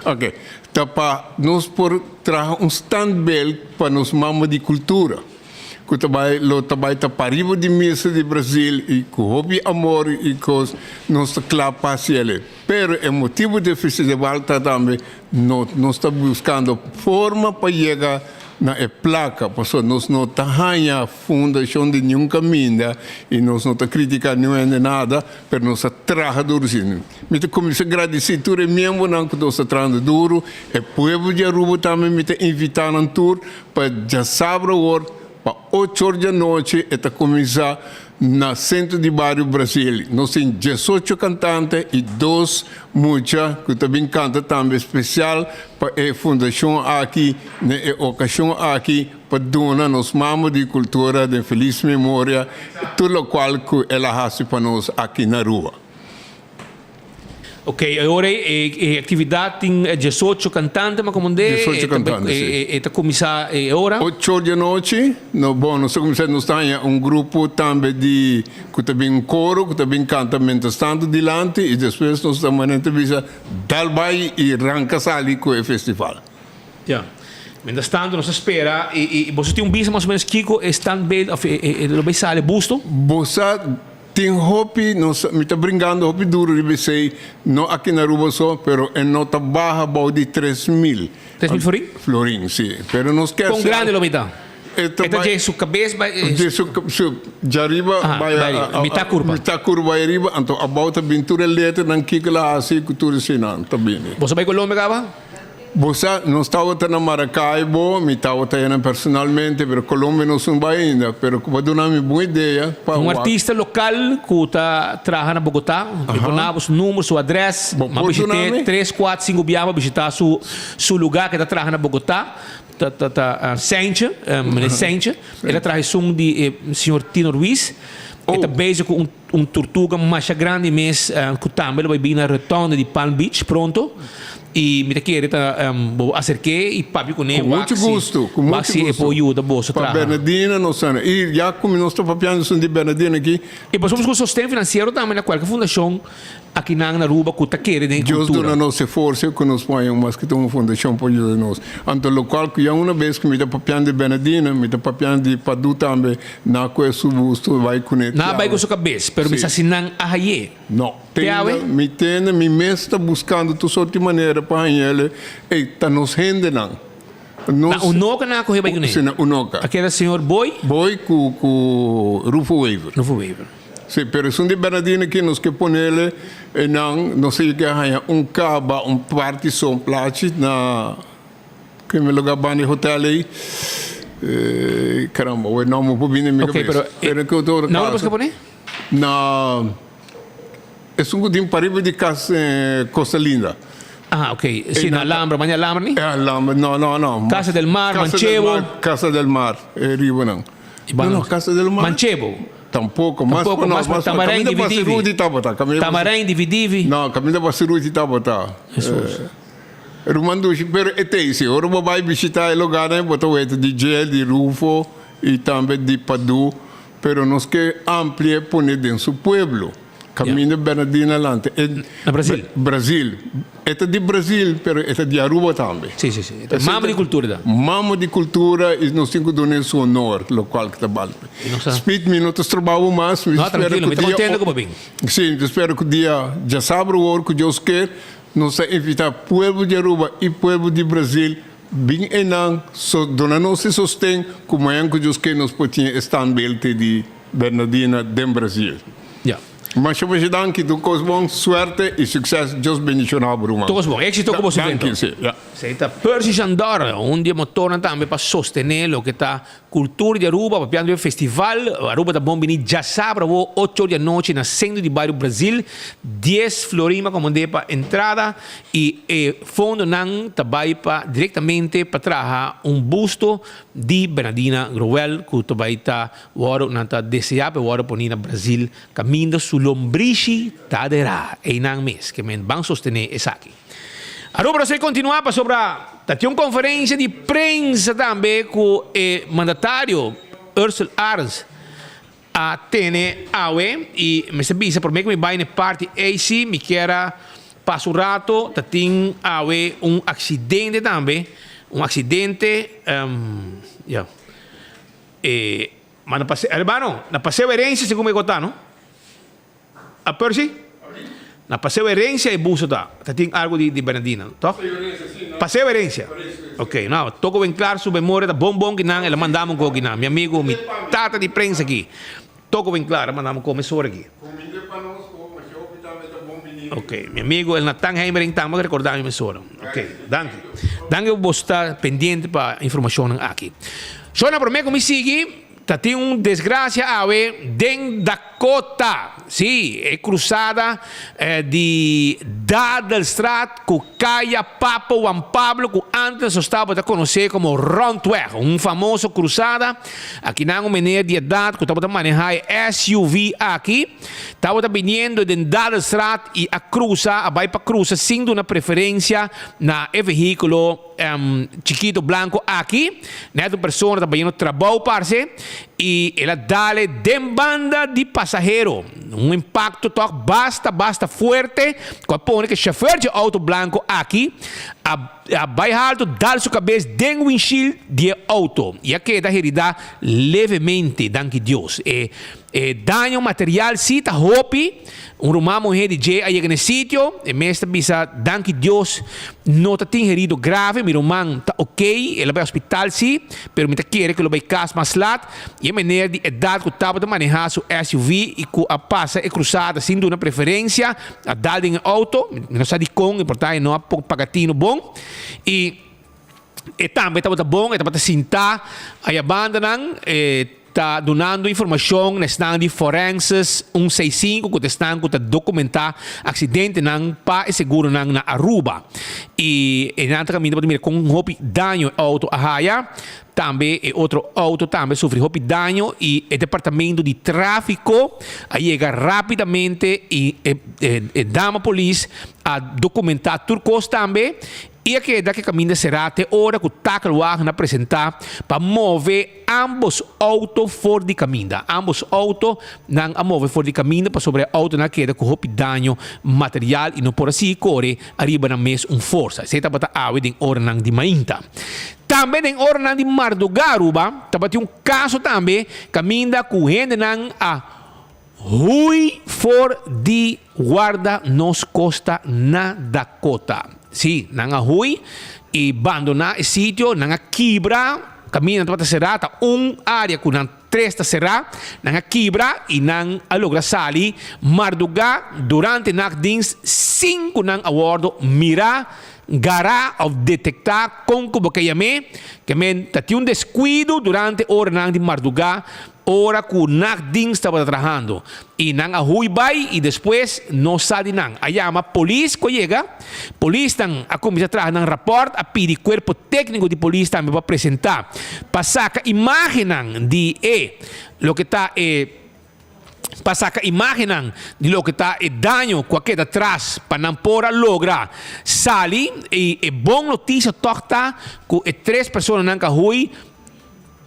ok ta pa nos por traha un standbeeld pa nos mama di cultura cu ta bay lo ta bay ta pariba di misa di Brasil y cu hopi amor y cos nos ta cla pa haci el'e pero e motibo di e festival ta tambe no nos ta buscando forma pa yega na e placa pasobra nos no ta haña Fundashon di niun kaminda i nos no ta kritiká niun hende nada, pero nos ta traha duru si. Mi ta kuminsá gradisí tur e miembronan ku nos ta trahando duru, e pueblo di Aruba tambe mi ta invitá nan tur pa djasabra awor pa ocho or di anochi e ta kuminsá na Sentro di Bario Brasil. Nos tin diesocho kantante i dos mucha ku ta bin kanta tambe spesial pa e fundashon aki na e okashon aki. Pa duna nos mama di cultura den feliz memoria tur locual cu el a haci pa nos aki na Aruba. Ok, awor e e actividad tin diesocho cantante ma como de Diesocho cantante, si. E ta cuminsa e ora? Ocho or di anochi, no bon nos ta cuminsa nos ta haña un grupo tambe di cu ta bin un coro cu ta bin canta mientras tanto dilanti y despues nos ta manera ta bisa dal bay y ranca sali cu e festival. Ya. Mientras tanto nos ta spera y y boso tin un bisa mas o menos kico e standbeeld of e e lo bay sali busto? Bo sa tin. Tin hopi, nos, mi ta bringando hopi duro riba esei, no aki na Aruba so, pero e no ta baha bou di 3000. 3000 florin? Florin, si. Pero nos kier Kon sa. grandi lo mi ta? E ta E ta bai. dje su kabes bai. Dje su, su, djariba Aha, bai bai a, riba. a, Mitá a, kurpa. mitá kurpa bai riba, anto abou ta bin tur e letranan kiko el a hasi ku tur eseinan ta bini. Boso bai Colombia kaba? Bo sa, nos tabata na Maracaibo, mi tabata enan personalmente, pero Colombia nos no bai ainda, pero cu bo duna mi bon idea pa Un wak. artista local cu ta traha na Bogotá, mi por na bo su number, su adres, Bo m'a por duna bishit'é mi? tres, cuatro, cinco biaha m'a bishitá su su lugar cu e ta traha na Bogotá, ta ta ta Seintje, meneer Seintje, el a traha esun di e señor Tino Ruiz, e ta bezig cu un un tortuga masha grandi mes cu tambe lo bai bin na rotonde di Palm Beach pronto. Y mi ta kere ta bo acerké y papia kuné Ku wak mucho si gusto, ku wak mucho si e gusto. por yuda boso Pa traha. Bernadina nos ta. Y ya ku nos ta papiando esun di Bernadina aki. Y boso busca un sosten financiero tambe na kualke fundashon akinan na Aruba ku ta kere den e Dios kultura. duna nos e forsa ku nos pon mas ku ta un fundashon por yuda nos. Anto lokual ku ya una bes ku mi ta papiando di Bernadina, mi ta papiando di Padu tambe, na ku e su busto bai kuné Nan a bai ku su kabes, pero mi Si. sa si nan a hayé. No. Te awe? Tenda, mi tenda, mi mes ta buscando tur sorti manera pa hañ'el. Ey, ta nos hendenan. Nos. Na Unoca nan a coge bai cune? Si, na Unoca. A keda señor Boy? Boy cu, cu Rufo Wever. Rufo Wever. Si, pero esun di Bernardino aki nos ke ponele eynan, nos a yega haña un caba, un parti so, un plachi na primer lugar banda e hotel ey. Caramba, awor e nomber por bini na mi Ok, cabeza. pero, Pero ke otro na unda caso. bo ke pone? Na esun ku tin pariba di kas Costa Linda. Ah, ok. Si, na Alhambra, manda Alhambra ni? Alhambra, no, no, no. Casa del Mar, Manchebo. Casa del Mar, e riba nan. No, no, Casa del Mar. Manchebo. Tampoco, mas Tampoco, mas pa Tamarain Caminda pa Dividivi. Siruti tabata. Tamarain Dividivi. No, caminda pa Siruti tabata. Hesus. Ruman dushi, pero e tei si, ora bo bai bishita e lugarnan, bo ta weta di dje, di Rufo y tambe di Padu. Pero nos ke amplia pone den su pueblo. Caminda Bernardino alante. E, Na Brasil. Brasil. E ta di Brasil, pero e ta di Aruba tambe. Si, si, si. E ta mama di cultura ta. Mama di cultura y nos tin cu dun'e su honor, locual cu ta bal. Speed, mi no ta stroba bo mas. No, tranquilo. Mi ta contento cu bo bin. Si, mi ta spera cu dia djasabra awor, cu Dios kier, nos ta invita pueblo di Aruba y pueblo di Brasil Bin einan, so duna nos e sosten ku mañan ku Dios ke nos por tin e standbeeld di Bernardina den Brasil. Ja. Masha masha danki, tur kos bon, suerte i sukses, Dios bendishona bo ruman. Tur kos bon, éksito ku bo evento. Danki, si, ja. Esei ta Percy Shandor, un di e motornan tambe pa sostené loke ta Cultura di Aruba, papiando di e festival, Aruba ta bon bini djasabra awo ocho or di anochi na Centro di Bario Brazil, dies florin pa comand'é pa entrada y e fondonan ta bay pa directamente pa traha un busto di Bernadina Growell cu ta bay ta worde nan ta desea pa e worde poni na Brazil caminda su lombrishi ta dera eynan mes ke men ban sostene esaki. Aruba nos a continua pasobra ta tin un conferencia di prensa tambe cu e mandatario Ursel Arends a tene awe y mester bisa prome cu mi bay na e parti ey si mi kier a pasa un rato ta tin awe un accidente tambe un accidente ya e ma na paseo hermano na paseo herencia segun mi conta no. A Percy? Na Paseo Herencia e buso ta. Ta tin algo di di Bernardina, toch? Paseo Herencia. Ok, nou, Toco Winklar su memoria ta bon bon kinan, el a manda mi un ko kinan. Mi amigo, mi tata di prensa aki. Toco Winklar a manda mi un ko mesora aki. Ok, mi amigo el Nathan Heimering tambe a recorda mi mesora. Ok, danki. Danki pa boso ta pendiente pa informacionnan aki. Shona, prome cu mi sigui, Ta tin un desgracia awe den Dakota. Sí, e cruzada di Dadelstraat cu Caya Papa Juan Pablo cu antes nos tabata conoce como Rondweg. Un famoso cruzada. Akinan un meneer di edad cu tabata maneha e SUV aki tabata biniendo den Dadelstraat y a cruza, a bay pa cruza sin duna preferencia na e vehiculo. Chikito blanco aki, net un persona ta bayendo trabou parce y el a dale den banda di pasahero. Un impacto toch basta basta fuerte cu a pone cu e chauffeur dje auto blanco aki a a bay halto dal su cabes den windshield di e auto y a keda herida levemente, danki Dios. E. E daño material sí ta hopi. Un ruman muhé di dje a yega na e sitio. E mes ta bisa, Danki Dios no ta tin herido grave. Mi ruman ta ok. El a bai hospital sí, pero mi ta kere ku el lo bai kas mas lat. I e meneer di edat ku tabata manehá su SUV i ku a pasa e krusada sin duna preferensia, a dal den e outo. Mi no sa dikon, e por ta e no a paga tino bon. I e tambe tabata bon, e tabata sintá aya bandanan. E ta dunando informashon na esnan di Forenses un seis sinku ku ta esnan ku ta dokumentá aksidentenan pa e seguronan na Aruba. I e nan ta kaminda pa ta mira kon hopi daño e outo a haya. Tambe e otro outo tambe a sufri hopi daño i e departamento di tráfiko a yega rápidamente i e dama polis a dokumentá tur kos tambe i a keda ku e kaminda será te ora ku takelwagen a presentá pa move ambos outo for di kaminda. Ambos outo nan a move for di kaminda pasobra e outonan a keda ku hopi daño material i no por a sigui kore ariba nan mes un forsa. Esei tabata awe den oranan di mainta. Tambe den oranan di mardugá Aruba tabatin un kaso tambe kaminda ku hendenan a hui for di Guarda Nos Costa na Dakota. Sí, nan a hui i bandoná e sitio, nan a kibra kaminda tabata será, ta un área ku nan tres ta será, nan a kibra i nan a logra sali mardugá durante nachtdienst sin ku nan a wòrdu mirá Gara of detektá kon ku bo ke yam'é, ke men ta tin un deskuido durante oranan di mardugá ora ku nachtdienst tabata trahando i nan a hui bai i despues no sa di nan. A yama polis ku a yega, polisnan a kuminsá traha nan rapòrt, a pidi kuerpo tékniko di polis tambe pa presentá pa saka imágennan di e loke ta e. pa saka imágennan di loke ta e daño ku a keda tras pa nan por a logra sali. I e bon notisia tòg ta ku e tres personanan ku a hui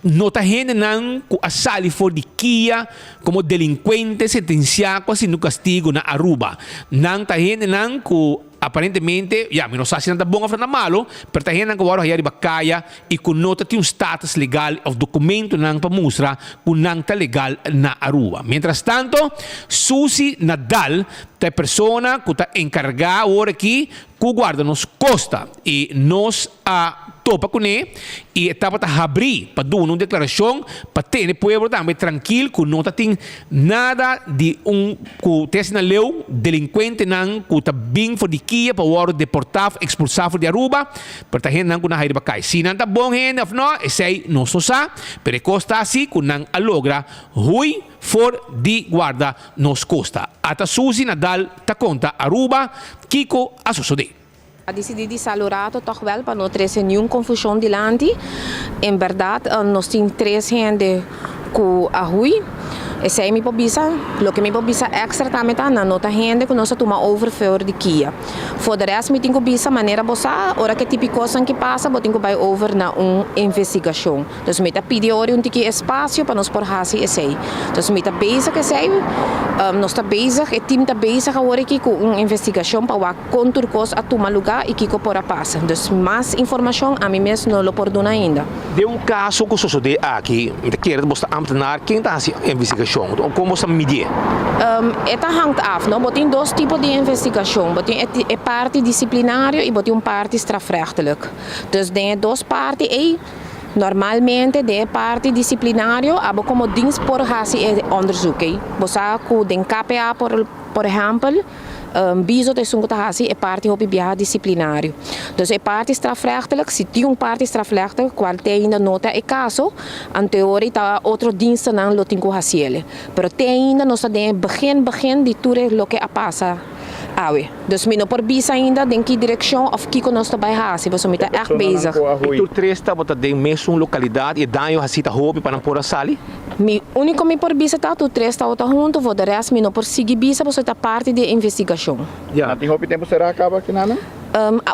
no ta hendenan ku a sali for di kia komo delinkuente sentensiá ku a sinti un kastigu na Aruba. Nan ta hendenan ku. Aparentemente, ya, mi no sa si nan ta bon of nan ta malo, pero ta hendenan ku wòrdu haya riba kaya i ku no ta tin un status legal of dokumentonan pa mustra ku nan ta legal na Aruba. Mientras tanto, Susi Nadal ta e persona ku ta enkargá awor aki ku guarda nos kosta i nos a topa kuné i e tabata habrí pa duna un deklarashon pa tene pueblo tambe trankil ku no ta tin nada di un ku ta asina leu delinkuentenan ku ta bin for di kia pa wòrdu deportá òf ekspulsá for di Aruba, pero ta hendenan ku nan haña riba kai. Si nan ta bon hende òf nò, esei nos no sa, pero e kos ta asi ku nan a logra hui for di guarda nos kosta. Ata Suzy Nadal ta konta Aruba kiko a sosodé. A disidí di sali un rato tòg wèl pa no trese niun konfushon dilanti. En bèrdat nos tin tres hende ku a hui. Esei mi por bisa. Loke mi por bisa èkstra tambe ta nan no ta hende ku nos a tuma over for di kia. For de rèst mi tin ku bisa manera bo sa ora ku e tipi kosnan ki pasa bo tin ku bai over na un investigashon. Dus mi ta pidi ora un tiki espasio pa nos por hasi esei. Dus mi ta bezig esei. Nos ta bezig, e tim ta bezig awor aki ku un investigashon pa wak. Kon tur kos a tuma lugá i kiko por a pasa. Dus mas informashon ami mes no lo por duna ainda. Den un kaso ku sosodé aki, mi ta kere bo ta ambtenaar, ken ta hasi investigashon? Kon bo ta midié? E ta hangt af, no? Bo tin dos tipo di investigashon. Bo tin e parti disiplinario i bo tin un parti strafrechtelijk. Dus den e dos parti ei, normalmente den e parti disiplinario abo komo dienst por hasi e onderzoek ei. Bo sa ku den KPA por por ehèmpel, Bizo ta esun ku ta hasi e parti hopi biaha disiplinario. Dus e parti strafrechtelijk, si tin un parti strafrechtelijk, kual te ainda no ta e kaso, anteori ta otro dienstennan lo tin ku hasiele. Pero te ainda nos ta den e begin begin di tur e loke a pasa awe. Dus mi no por bisa ainda den ki direkshon òf kiko nos ta bai hasi, pasobra mi ta ègt bezig. E tur tres tabata den mesun lokalidat i e daño hasi ta hopi pa nan por a sali? Mi úniko mi por bisa ta tur tres tabata huntu, for de rest mi no por sigui bisa pasobra ta parti di e investigashon. Ya. Nan tin hopi tempu será kaba kinanan?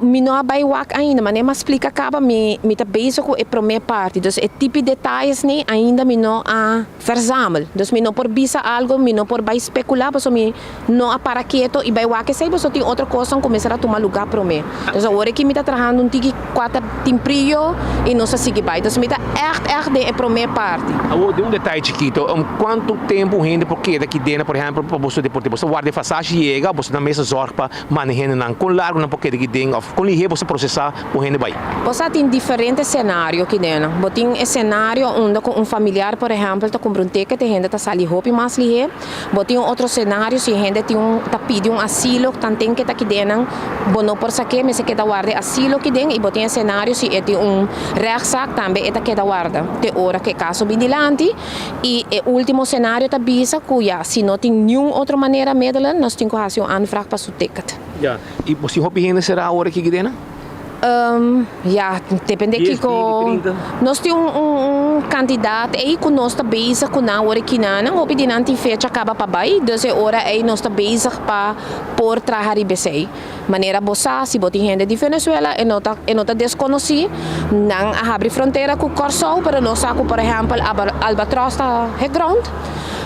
Mi no a bai wak ainda, manera mi a splika kaba mi mi ta bezig ku e promé parti, dus e tipi detayesnan ainda mi no a verzamel. Dus mi no por bisa algu, mi no por bai spekulá pasobra mi no a para keto i bai wak esei pasobra tin otro kosnan ku mester a tuma lugá promé. Dus awor aki mi ta trahando un tiki kua ta tin prio i nos a sigui bai. Dus mi ta ègt ègt den e promé parti. Awor den un detaye chikito, kuantu tempu un hende por keda aki dena, por ehèmpel pa boso deporte? Boso ta warda e fasashi yega, boso ta mester zòrg pa Manda hendenan kon largu nan por keda aki den of kon lihé bo sa prosesá ku hende bai? Bo sa tin diferente senario aki den. Bo tin e senario unda ku un familiar por ehèmpel ta kumpra un ticket e hende ta sali hopi mas lihé. Bo tin un otro senario si e hende tin un ta pidi un asilo tanten ke ta aki den nan bo no por sak'é mester keda warda e asilo aki den i bo tin e senario si e tin un rèchtzaak tambe e ta keda warda te ora ku e kaso bin dilanti. I e ultimo senario ta bisa ku ya, si no tin niun otro manera middelen, nos tin ku hasi un aanvraag pa su ticket. Ya, i bo si hopi hende será awor aki Gidena? Ya, depende Dies, kiko. binti, trinta? Nos tin un un kantidat ei ku nos ta bezig ku nan awor aki nan. Hopi di nan tin fecha kaba pa bai, dus e ora ei nos ta bezig pa por traha riba esei. Manera bo sa, si bo tin hende di Venezuela, e no ta e no ta deskonosí. Nan a habri frontera ku Kòrsou, pero nos sa ku por ehèmpel Albatros ta gegrond.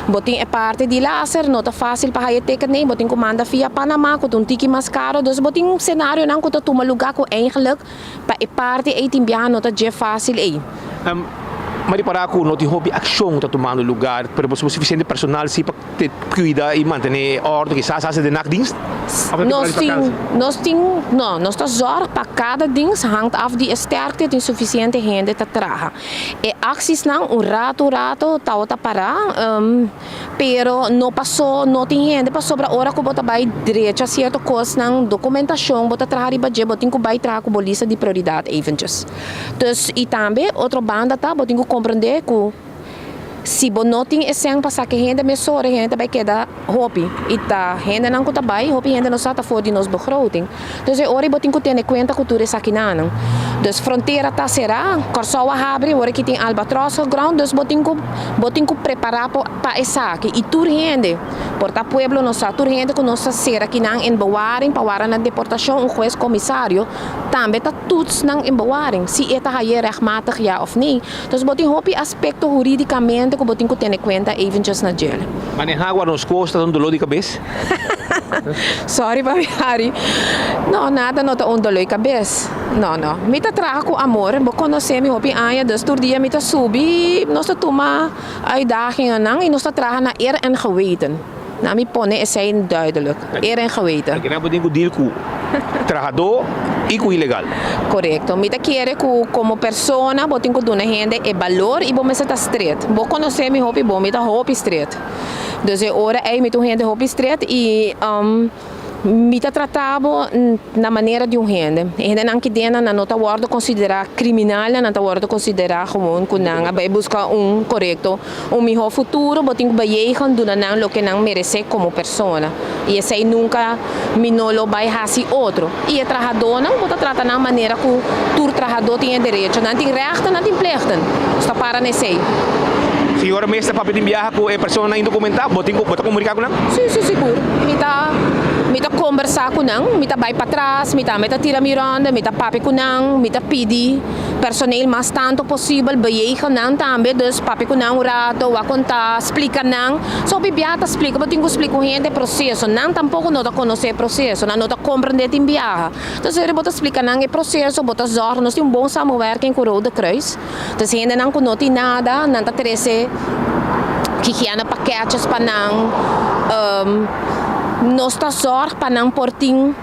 Bo tin e parti di Láser, no ta fásil pa haya ticket nei, bo tin ku manda via Panama ku ta un tiki mas karo. Dus bo tin senarionan ku ta tuma lugá ku eigentlik pa e parti ei tin biaha no ta dje fásil ei. Ma ripará ku no tin hopi akshon ta tumando lugar, pero bo sufisiente personal si pa te cuida y mantene e orde, kisas haci de nachtdienst? Of ta Nos temporada di tin, vakantie? nos tin, no, nos ta zorg pa cada dienst hangt af di e sterkte tin suficiente hende ta traha. E actiesnan un rato un rato tabata para, pero no paso no tin hende pasobra ora cu bo ta bay drecha cierto cosnan, documentacion bo ta traha riba dje, bo tin cu bay traha cu bo lista di prioridad eventjes. Dus, y tambe otro banda ta bo tin cu comprende cu. Si bo no tin e sèn pa saka e hende mesora, e hende ta bai keda hopi. I ta hendenan ku ta bai, hopi hende no sa ta for di nos begroting. Dus e ora ei bo tin ku tene kuenta ku tur esakinannan. Dus frontera ta será, Kòrsou a habri, ora ki tin Albatros geground, dus bo tin ku bo tin ku prepará pa esaki. I tur hende, por ta pueblo no sa, tur hende ku nos ta sera kinan en bewaring pa wara na deportashon, un hues komisario tambe ta toets nan en bewaring, si e ta haye rechtmatig ja of nee. Dus bo tin hopi aspekto huridikamente ku bo tin ku tene kuenta eventjes na djel. Manehá agua nos kosta ta un doló di kabes? Sorry papi Harry. No, nada no ta un doló di kabes. No, no. Mi ta traha ku amor. Bo konosé mi hopi aña, dus tur dia mi ta subi, nos ta tuma uitdagingennan i nos ta traha na eer en geweten. Na mi pone esei duidelijk. Eer en geweten. Aki nan bo tin ku deal ku trahadó i ku ilegal. Korekto. Mi ta kere ku komo persona bo tin ku duna hende e balor i bo mester ta stret. Bo konosé mi hopi bon, mi ta hopi stret. Dus e ora ei mi ta un hende hopi stret i Mi ta trata bo na manera di un hende. E hendenan ki den nan no ta wòrdu konsiderá kriminalnan, nan ta wòrdu konsiderá gewoon ku nan a bai buska un korekto, un mihó futuro. Bo tin ku bayegen duna nan loke nan meresé komo persona. I esei nunka mi no lo bai hasi otro. I e trahadónan, bo ta trata nan manera ku tur trahadó tin e derecho. Nan tin rèchten, nan tin plèchten. Nos ta para na esei. Si ora mes ta papia tin biaha ku e personanan indokumentá, bo tin ku bo ta komuniká ku nan? Sí, sí, sigur. Mi ta mi ta kombersá ku nan, mi ta bai patras, mi tambe ta tira mi rònde, mi ta papia ku nan, mi ta pidi personeel mas tantu posibel bejegen nan tambe, dus papia ku nan un rato, wak kontá, splika nan. So hopi biaha ta splika, bo tin ku splika un hende e proseso, nan tampoko no ta konosé e proseso, nan no ta komprendé tin biaha. Entonces bo ta splika nan e proseso, bo ta zòrg, nos tin un bon samenwerking ku Rode Kruis. Entonces hendenan ku no tin nada, nan ta trese higiene pakketjes pa nan. Nos ta zòrg pa nan por tin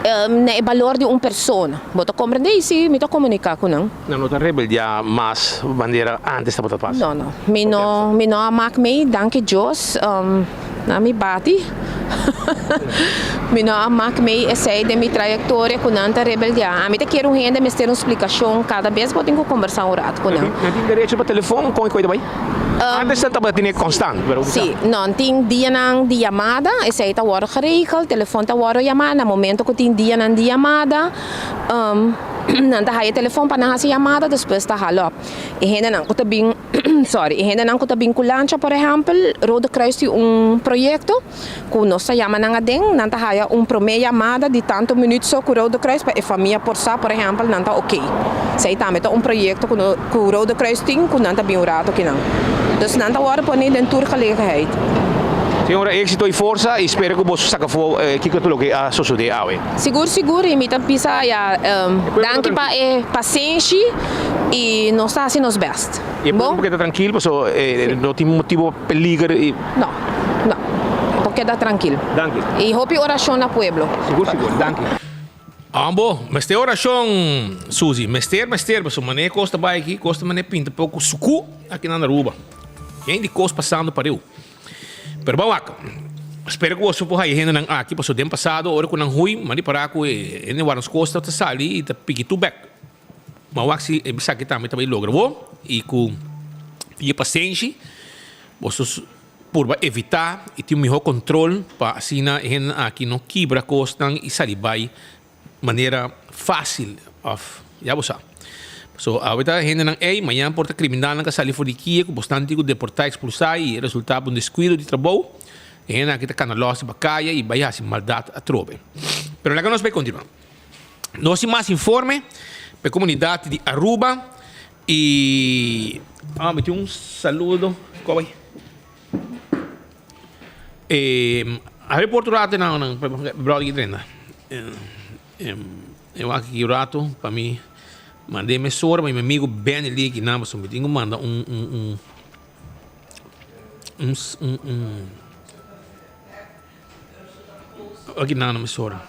na e balor di un persona. Bo ta komprendé? I si, mi ta komuniká ku nan. Nan no ta rebeldiá mas manera ántes tabata pasa? No, no. Mi no, mi no a mak mei, danki Dios. Na mi bati. Mi no a mak mei esei den mi trayektoria ku nan ta rebeldiá. Ami ta kier un hende mester un splikashon kada bes bo tin ku kombersá un rat ku nan. Nan tin derecho pa telefon? Kon e koe ta bai? Antes nan tabata tene konstant, pero ku sa. Sí, nan tin dianan di yamada, esei ta wòrdu geregeld, telefon ta wòrdu yamá na momento ku tin dianan di yamada, nan ta haya telefon pa nan hasi yamada, despues ta hal òp. E hendenan ku ta bin. Sorry, e hendenan ku ta bin ku lancha por ehèmpel, Rode Kruis tin un proyekto ku nos ta yama nan aden, nan ta haya un promé yamada di tantu minüt so ku Rode Kruis pa e famia por sa por ehèmpel nan ta okey. Esei tambe ta un proyekto ku no ku Rode Kruis tin ku nan ta bin un rato kinan. Dus nan ta wòrdu poné den tur gelegenheid. Señora éxito y forsa y spera cu boso saca afo kico ta loke a sosode awe. Sigur sigur y mi ta bisa ya danki pa e pasenshi y nos ta haci nos best. Y e pueblo por keda trankil paso no tin motibo pa peliger y. No no por keda trankil. Danki. Y hopi oracion na pueblo. Sigur sigur danki. Ambo mester oracion Suzy mester mester paso mane cos ta bay aki cos ta mane pinta poco sucu aki na Aruba yen di cos pasando pareu. Pero ban wak, spera ku boso por haya hendenan aki, pasobra den pasado ora ku nan hui, mi a ripará ku e hende warda nos kos ta sali i ta piki tur bèk. Ban wak si e esaki tambe ta bai logra bo i ku tin e pasenshi boso purba evitá i tin un mihó kontrol pa asina e hendenan aki no kibra kosnan i sali bai manera fácil of ya bo sa. So awe ta hendenan ey, mañan por ta criminalnan ka sali for di kie ku bosnan tin ku deportá, expulsá i e resultá pa un descuido di trabou, e hendenan aki ta kana lòs riba kaya i bai hasi maldat atrobe. Pero laga nos bai kontinuá. Nos tin mas informe pa e komunidat di Aruba i ah mi tin un saludo, kua bai? A report un rato nan nan brother ki drenta. E wak aki un rato pa mi manda e mesora pa mi amigo Benny Lee aki nan pasobra mi tin ku manda un un un un un un aki nan na mesora.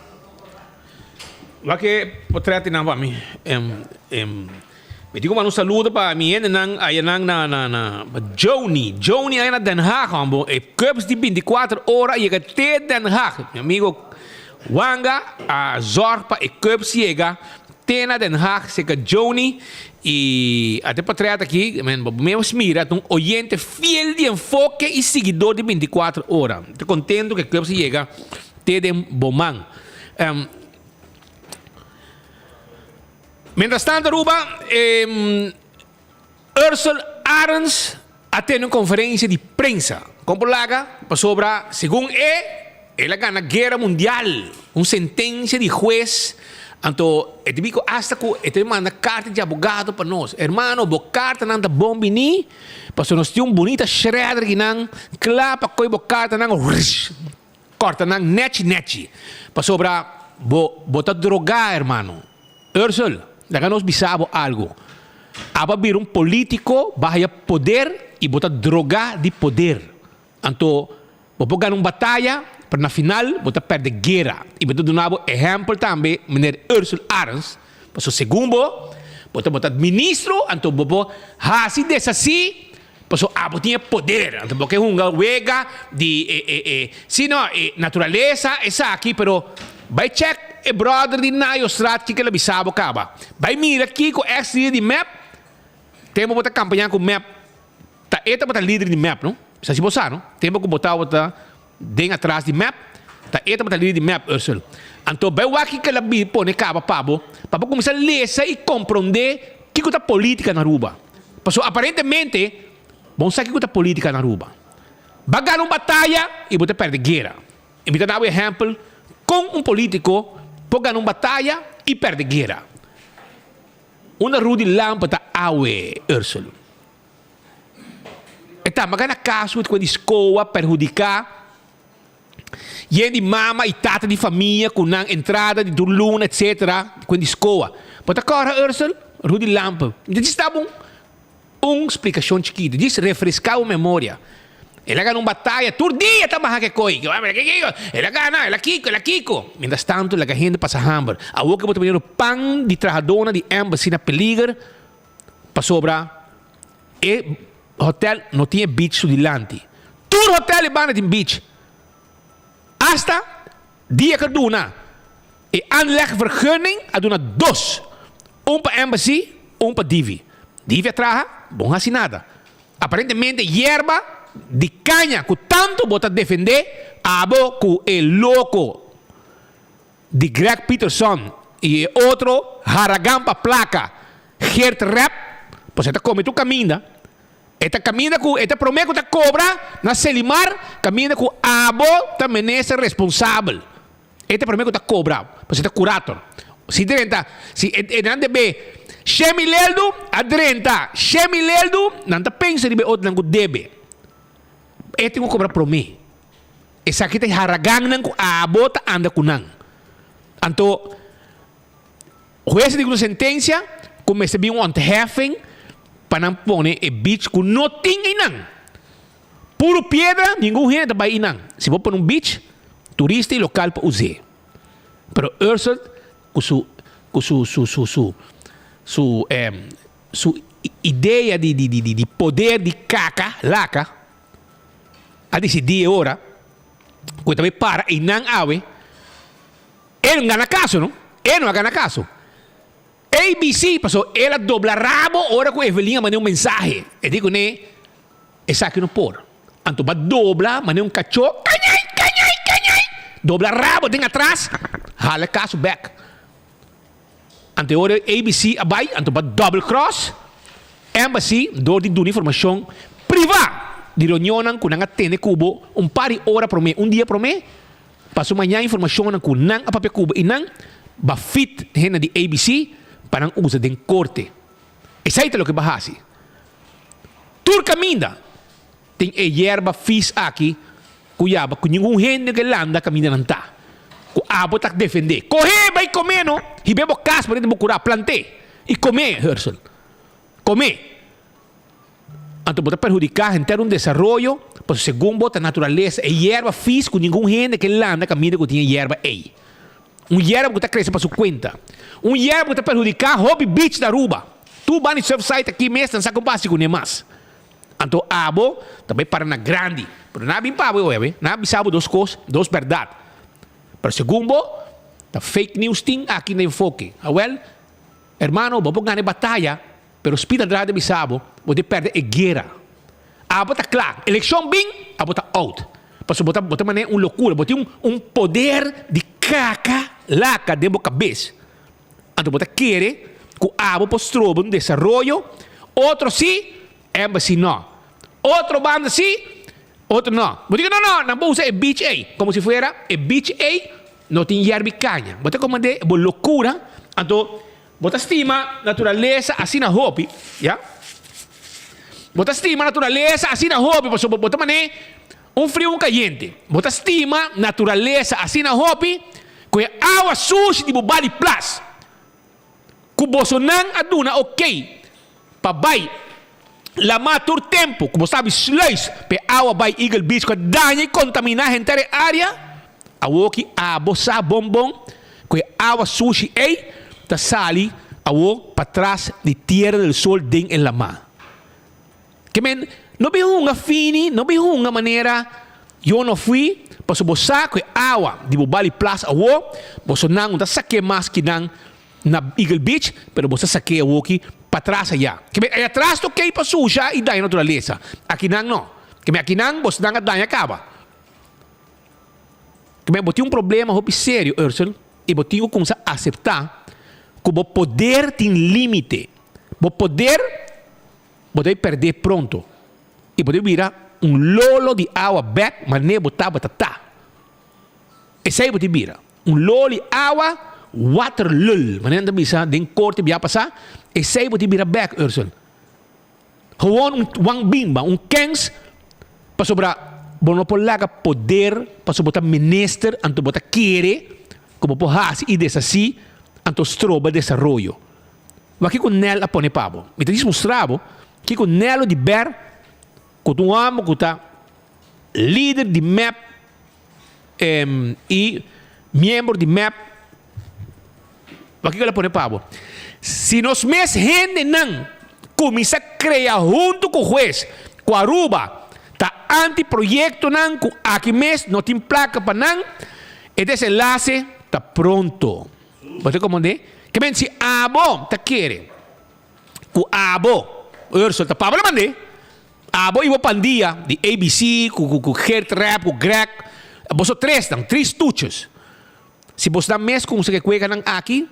Wak e potret nan pa mi. Mi tin ku manda un saludo pa mi hendenan ayanan na na na pa Joni. Joni aya na Den Haag hombo. E cups di binti kuater ora a yega te Den Haag. Mi amigo Wanga a zorg pa e cups yega te na Den Haag serka Joni. I ate potret aki, men bo mes mira ta un oyente fiel di Enfoke i siguidor di binti kuater ora. Mi ta kontento ku e cups a yega te den bo man. Mientras tanto Aruba, Ursel Arends a tene un conferencia di prensa. Con por laga? Pasobra segun e, el a gana guera mundial, un sentencia di huez. Anto e ta bico hasta cu e ta manda carta di abogado pa nos. Hermano, bo cartanan ta bon bini, pasobra nos tin un bunita shredder akinan cla pa coy bo cartanan, Corta nan nechi nechi. Pasobra bo bo ta drogá hermano. Ursel, laga nos bisa bo algo. Abo a bira un politico, bo a haya poder y bo ta drogá di poder. Anto bo por gana un bataya, pero na final bo ta perde guera. Y mi ta duna bo ehempel tambe meneer Ursel Arends, pasobra segun bo, bo ta bo ta ministro, anto bo por haci deshaci Pasobra abo tin e poder, anto bo ke hunga wega di e e e si no e naturalesa esaki pero bai check e brother di Nayostraat kiko el a bisa bo kaba. Bai mira kiko ex lider di mep tempo bo ta kampaña ku mep ta e tabata lider di mep no sa si bo sa no tempo ku bo tabata den atras di mep ta e tabata lider di mep Ursel anto bai wak kiko el a pone kaba pa bo pa bo kuminsa lesa i kompronde kiko ta politika na Aruba. Pasobra aparentemente bo no sa kiko ta politica na Aruba. Ba gana un bataya y bo ta perde guera. Y mi ta dabo ehempel con un politico por gana un bataya y perde guera. Unda Rudy Lampe ta awe, Ursel? E tambe a gana caso cu di SCOA perhudica Yen di mama y tata di famia cu nan entrada di tur luna etc. Cu di scoa. Bo ta cora Ursel? Rudy Lampe. Mi ta djis daba un un splicacion chikito. Djis refresca bo memoria. El a gana un bataya. Tur dia ta baha ke coy. El a gana, el a kiko, el a kiko. Mientras tanto laga hende pasa hamber. Awor ke bo ta poniendo pan di trahadornan di embassy na peliger pasobra e hotel no tin e beach su dilanti. Tur hotel e banda tin beach. Hasta dia ku a duna e aanlegvergunning a duna dos. Un pa Embassy, un pa Divi. Divi a traha, bo no hasi nada. Aparentemente yerba di caña ku tanto bo ta defende abo ku e loko di Greg Peterson y e otro haragan pa placa Geert Rep, pues e ta come tur caminda. E ta kaminda ku e ta promé ku ta kobra na Selimar kaminda ku abo ta minister responsabel. E ta promé ku ta kobra pasobra e ta kurator. Si drenta si e nan debe Shemi Leldu a drenta Shemi Leldu nan ta pensa riba e otronan ku debe. E tin ku kobra promé. Esaki ta e haragannan ku abo ta anda ku nan. Anto Hues di ku sentensia ku mester bin un ontheffing pa nan pone e beach ku no tin einan. Puru piedra, ningun hende ta bai einan. Si bo pone un beach, turista i lokal por us'é. Pero Ursel ku su ku su su su su su su idea di di di di poder di kaka, laka, a disidí e ora ku e ta bai para einan awe. E no gana kaso no. E no a gana kaso. ABC, paso el a dobla rabo ora ku Evelyn a manda un mensahe. E di kuné, esaki no por. Anto ba dobla manda un kachó, kañai, kañai, kañai! Dobla rabo den atras, hala e kaso bèk. Anto e ora ABC a bai, anto ba double cross Embassy dor di duna informashon privá di reunionnan ku nan a tene ku bo un par di ora promé, un dia promé. Paso maña informacionnan cu nan a papia cuba y nan ba fit hende di ABC pa nan usa den corte. Esey ta loke ba haci. Tur caminda tin e yerba fis aki cu yaba cu ningun hende ke landa caminda nan ta. Cu abo ta defende. Cohe bay come no! Hibe bo cas pa den bo cura plante y come Herschel. Come. Anto bo ta perhudiká henter un desaroyo, pasobra segun bo ta naturalesa e yerba fis ku ningun hende ke landa kaminda ku tin e yerba ei. Un yerba ku ta krese pa su kuenta. Un yerba ku ta perhudiká hopi beach na Aruba. Tur banda di Surfside aki mes nan sa kon pa hasi kuné mas. Anto abo ta bai para na grandi. Pero nan a bin pa bo awe, nan a bisa bo dos kos, dos bèrdat. Pero segun bo, ta fake news tin aki na enfoke. Awèl, hermano, bo por gana e bataya. Pero Speed Andrade bisa bo, bo tin perde e guera. Abo ta kla, elekshon bin, abo ta out. Pasobra bo ta bo ta manera un lokura, bo tin un un poder di kaka laka den bo kabes. Anto bo ta kere ku abo por stroba un desaroyo, otro si, embassy no. Otro banda si, otro no. Bo di ku no no, nan por usa e beach ei, komo si fuera e beach ei no tin yerbi kaña. Bo ta komand'é bo lokura, anto Bo ta stima naturalesa asina hopi, ya? Bo ta stima naturalesa asina hopi, pasobra bo ta man'é un friu un kayente. Bo ta stima naturalesa asina hopi ku e awa sushi di bo bali plas ku bosonan a duna okey pa bai lamá tur tempu ku bo sabi sluis pa e awa bai Eagle Beach ku a daña i kontaminá henter e área. Awoki abo sa bon bon ku e awa sushi ei ta sali awo patras di Tierra del Sol den e lamá. Ke men no bin hunga fini, no bin hunga manera yo no fui, pasobra bo sa ku e awa di bo bali plas awo, bosonan no ta sak'é mas ki nan na Eagle Beach, pero bo sa sak'é awoki patras ayá. Ke men ayatras ta okey pa susha i daña naturalesa, akinan no. Ke men akinan bosonan a daña kaba. Kibé bo tin un problema hopi serio, Ursel, i bo tin ku kumsa aseptá ku bo poder tin límite. Bo poder bo debe pèrdé pronto i bo debe bira un lolo di awa bèk manera bo tabata ta. Esei bo tin bira, un lolo di awa, waterlul, manera nan ta bisa den korte bia pasá, esei bo tin bira bèk, Ursel. Gewoon un wan bimba, un kens, pasobra bo no por laga poder pasobra bo ta minister anto bo ta kere ku bo por hasi i deshasí anto stroba desaroyo. Wak kiko Nel a pone pa bo. Mi ta djis mustra bo kiko Nelo di ber ku ta un hòmber ku ta lider di mep i miembro di mep. Pakiko el a pone pa bo? Si nos mes hendenan kuminsá krea huntu ku hues ku Aruba ta anti proyektonan ku aki mes no tin plaka pa nan, e desenlase ta pronto. Bo ta komprendé? Ke men si abo ta kere ku abo, Ursel ta pablo mand'é, abo i bo pandia di ABC ku ku Geert Rap ku Greg, boso tresnan, tris tuchos. Si bosnan mes kumsa ke kueganan aki,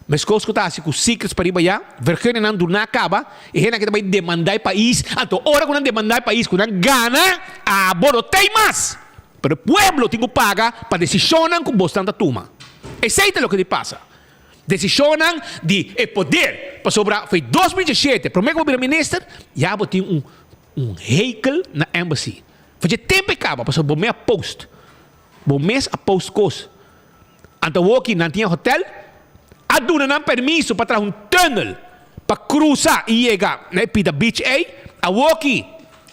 Meskos ku ta hasi ku secrets pariba ya, vergunningnan duná kaba, e hendenan ke ta bai demandá e pais, anto ora ku nan demandá e pais ku nan gana, abo no tei mas! Pero e pueblo tin ku paga pa desishonnan ku bosnan ta tuma. Esei ta loke di pasa. Desishonnan di e poder, pasobra for 2017, promé ku bo bira minister, ya bo tin un un hekel na embassy. For dje tempu e kaba, pasobra bo mes a post, bo mes a post kos. Anto awoki nan tin e hotel, a duna nan permiso pa traha un tunnel pa crusa y yega na e pida beach ey. Awoki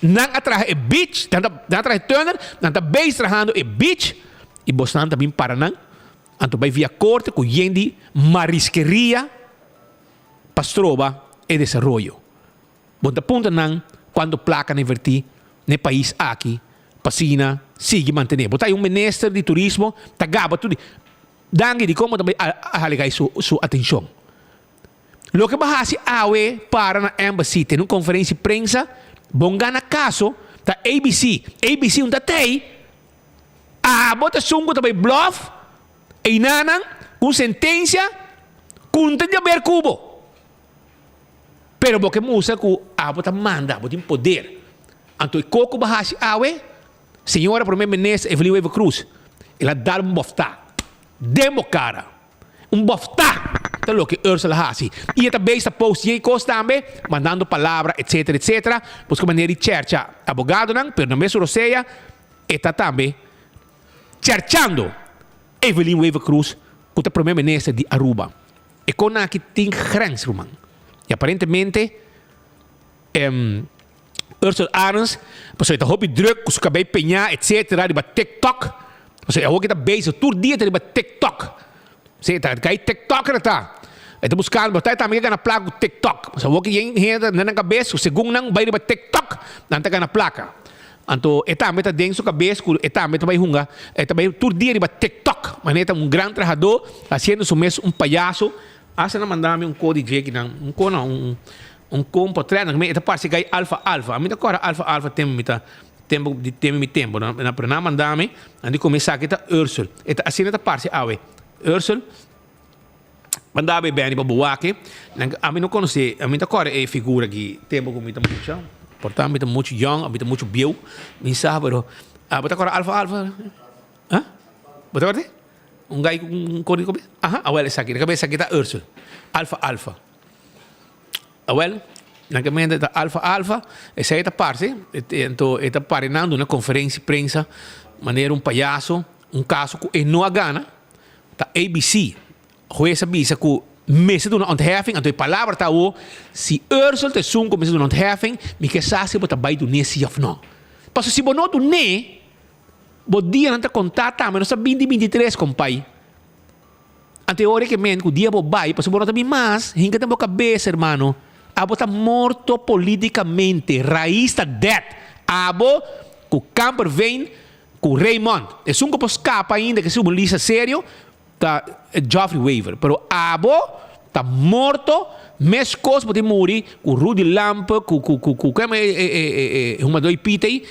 nan a traha e beach, nan a traha e tunnel, nan ta bezig trahando e beach y bosnan ta bin para nan. Anto bay via corte cu yen di mariskeria pa stroba e desaroyo. Bo ta puntra nan cuanto placa nan inverti n'e pais aki pa asina sigui mantene. Bo ta hay un minister di turismo ta gaba tur di danki di como ta bay a halega su su atencion. Loke bo haci awe para na embassy tene un conferencia di prensa bon gana caso ta ABC. ABC un ta tey abo ta esun cu ta bay bluff eynanan cu un sentencia cu no ta di haber cu bo. Pero bo ke mustra ku abo ta manda, bo tin poder. Anto e koko bo hasi awe, señora Prome Minister Evelyn Wever Croes, el a dal un bòftá den bo kara. Un bòftá ta loke Ursula hasi. I e ta bezig ta post yen kos tambe, mandando palabra etcetera etcetera. Buska manera di chèrcha abogadonan, pero na mesun rosea e ta tambe chèrchando Evelyn Wever Croes ku ta Prome Minister di Aruba. E kon aki tin grens, ruman. I aparentemente Ursel Arends, pasobra e ta hopi druk ku su kabei peñá etcetera riba TikTok. Pasobra e awor ke ta bezig tur dia ta riba TikTok. Si, ta kai TikToker e ta. E ta buskando, bo ta tambe ke gana plaka ku TikTok. Pasobra awor ke yen hende ta na nan kabes ku segun nan bai riba TikTok nan ta gana plaka. Anto e tambe ta den su kabes ku e tambe ta bai hunga, e ta bai tur dia riba TikTok. Manera e ta un gran trahadó, hasiendo su mes un payaso. Hasta nan manda mi un ko di dje kinan, un ko no, un un ko un potret nan, e ta parse gai Alfa Alfa. Ami ta kòrda Alfa Alfa tempu mi ta tempu di tempu mi tempu no, pero nan a manda mi, nan di ku mi esaki ta Ursel. E ta asina ta parse awe. Ursel. Manda be Benny pa bo wak e. Ami no konosé, ami ta kòrda e figura aki tempu ku mi ta mucha, por ta mi ta muchu yòn òf mi ta muchu bieu, mi sa pero bo ta kòrda Alfa Alfa? Ha? Bo ta kòrda? Un gai ku un kor di kabes? Aha, awèl esaki, na kabes esaki ta Ursel, Alfa Alfa. Awèl, na ke momento ta Alfa Alfa, esei ta parse, anto e ta pare nan duna konferensia di prensa manera un payaso, un kaso ku e no a gana. Ta ABC. Hues a bisa ku mester duna ontheffing, anto e palabra ta awo, si Ursel ta esun ku mester duna ontheffing, mi ke sa si bo ta bai dun'é si òf no. Pasobra si bo no dun'é, bo dianan ta kontá tambe, nos ta binti 23, kompai. Anto e ora ke men ku dia bo bai, pasobra bo no ta bin mas, hinka den bo kabes, hermano, abo ta morto politikamente, rais ta dead. Abo ku Kamperveen Cu Raymond. Esun cu por scapa ainda ke si un lista serio ta Geoffrey Wever. Pero abo ta morto mescos bo tin muri cu Rudy Lampe cu cu cu cu e e e humador Pita ey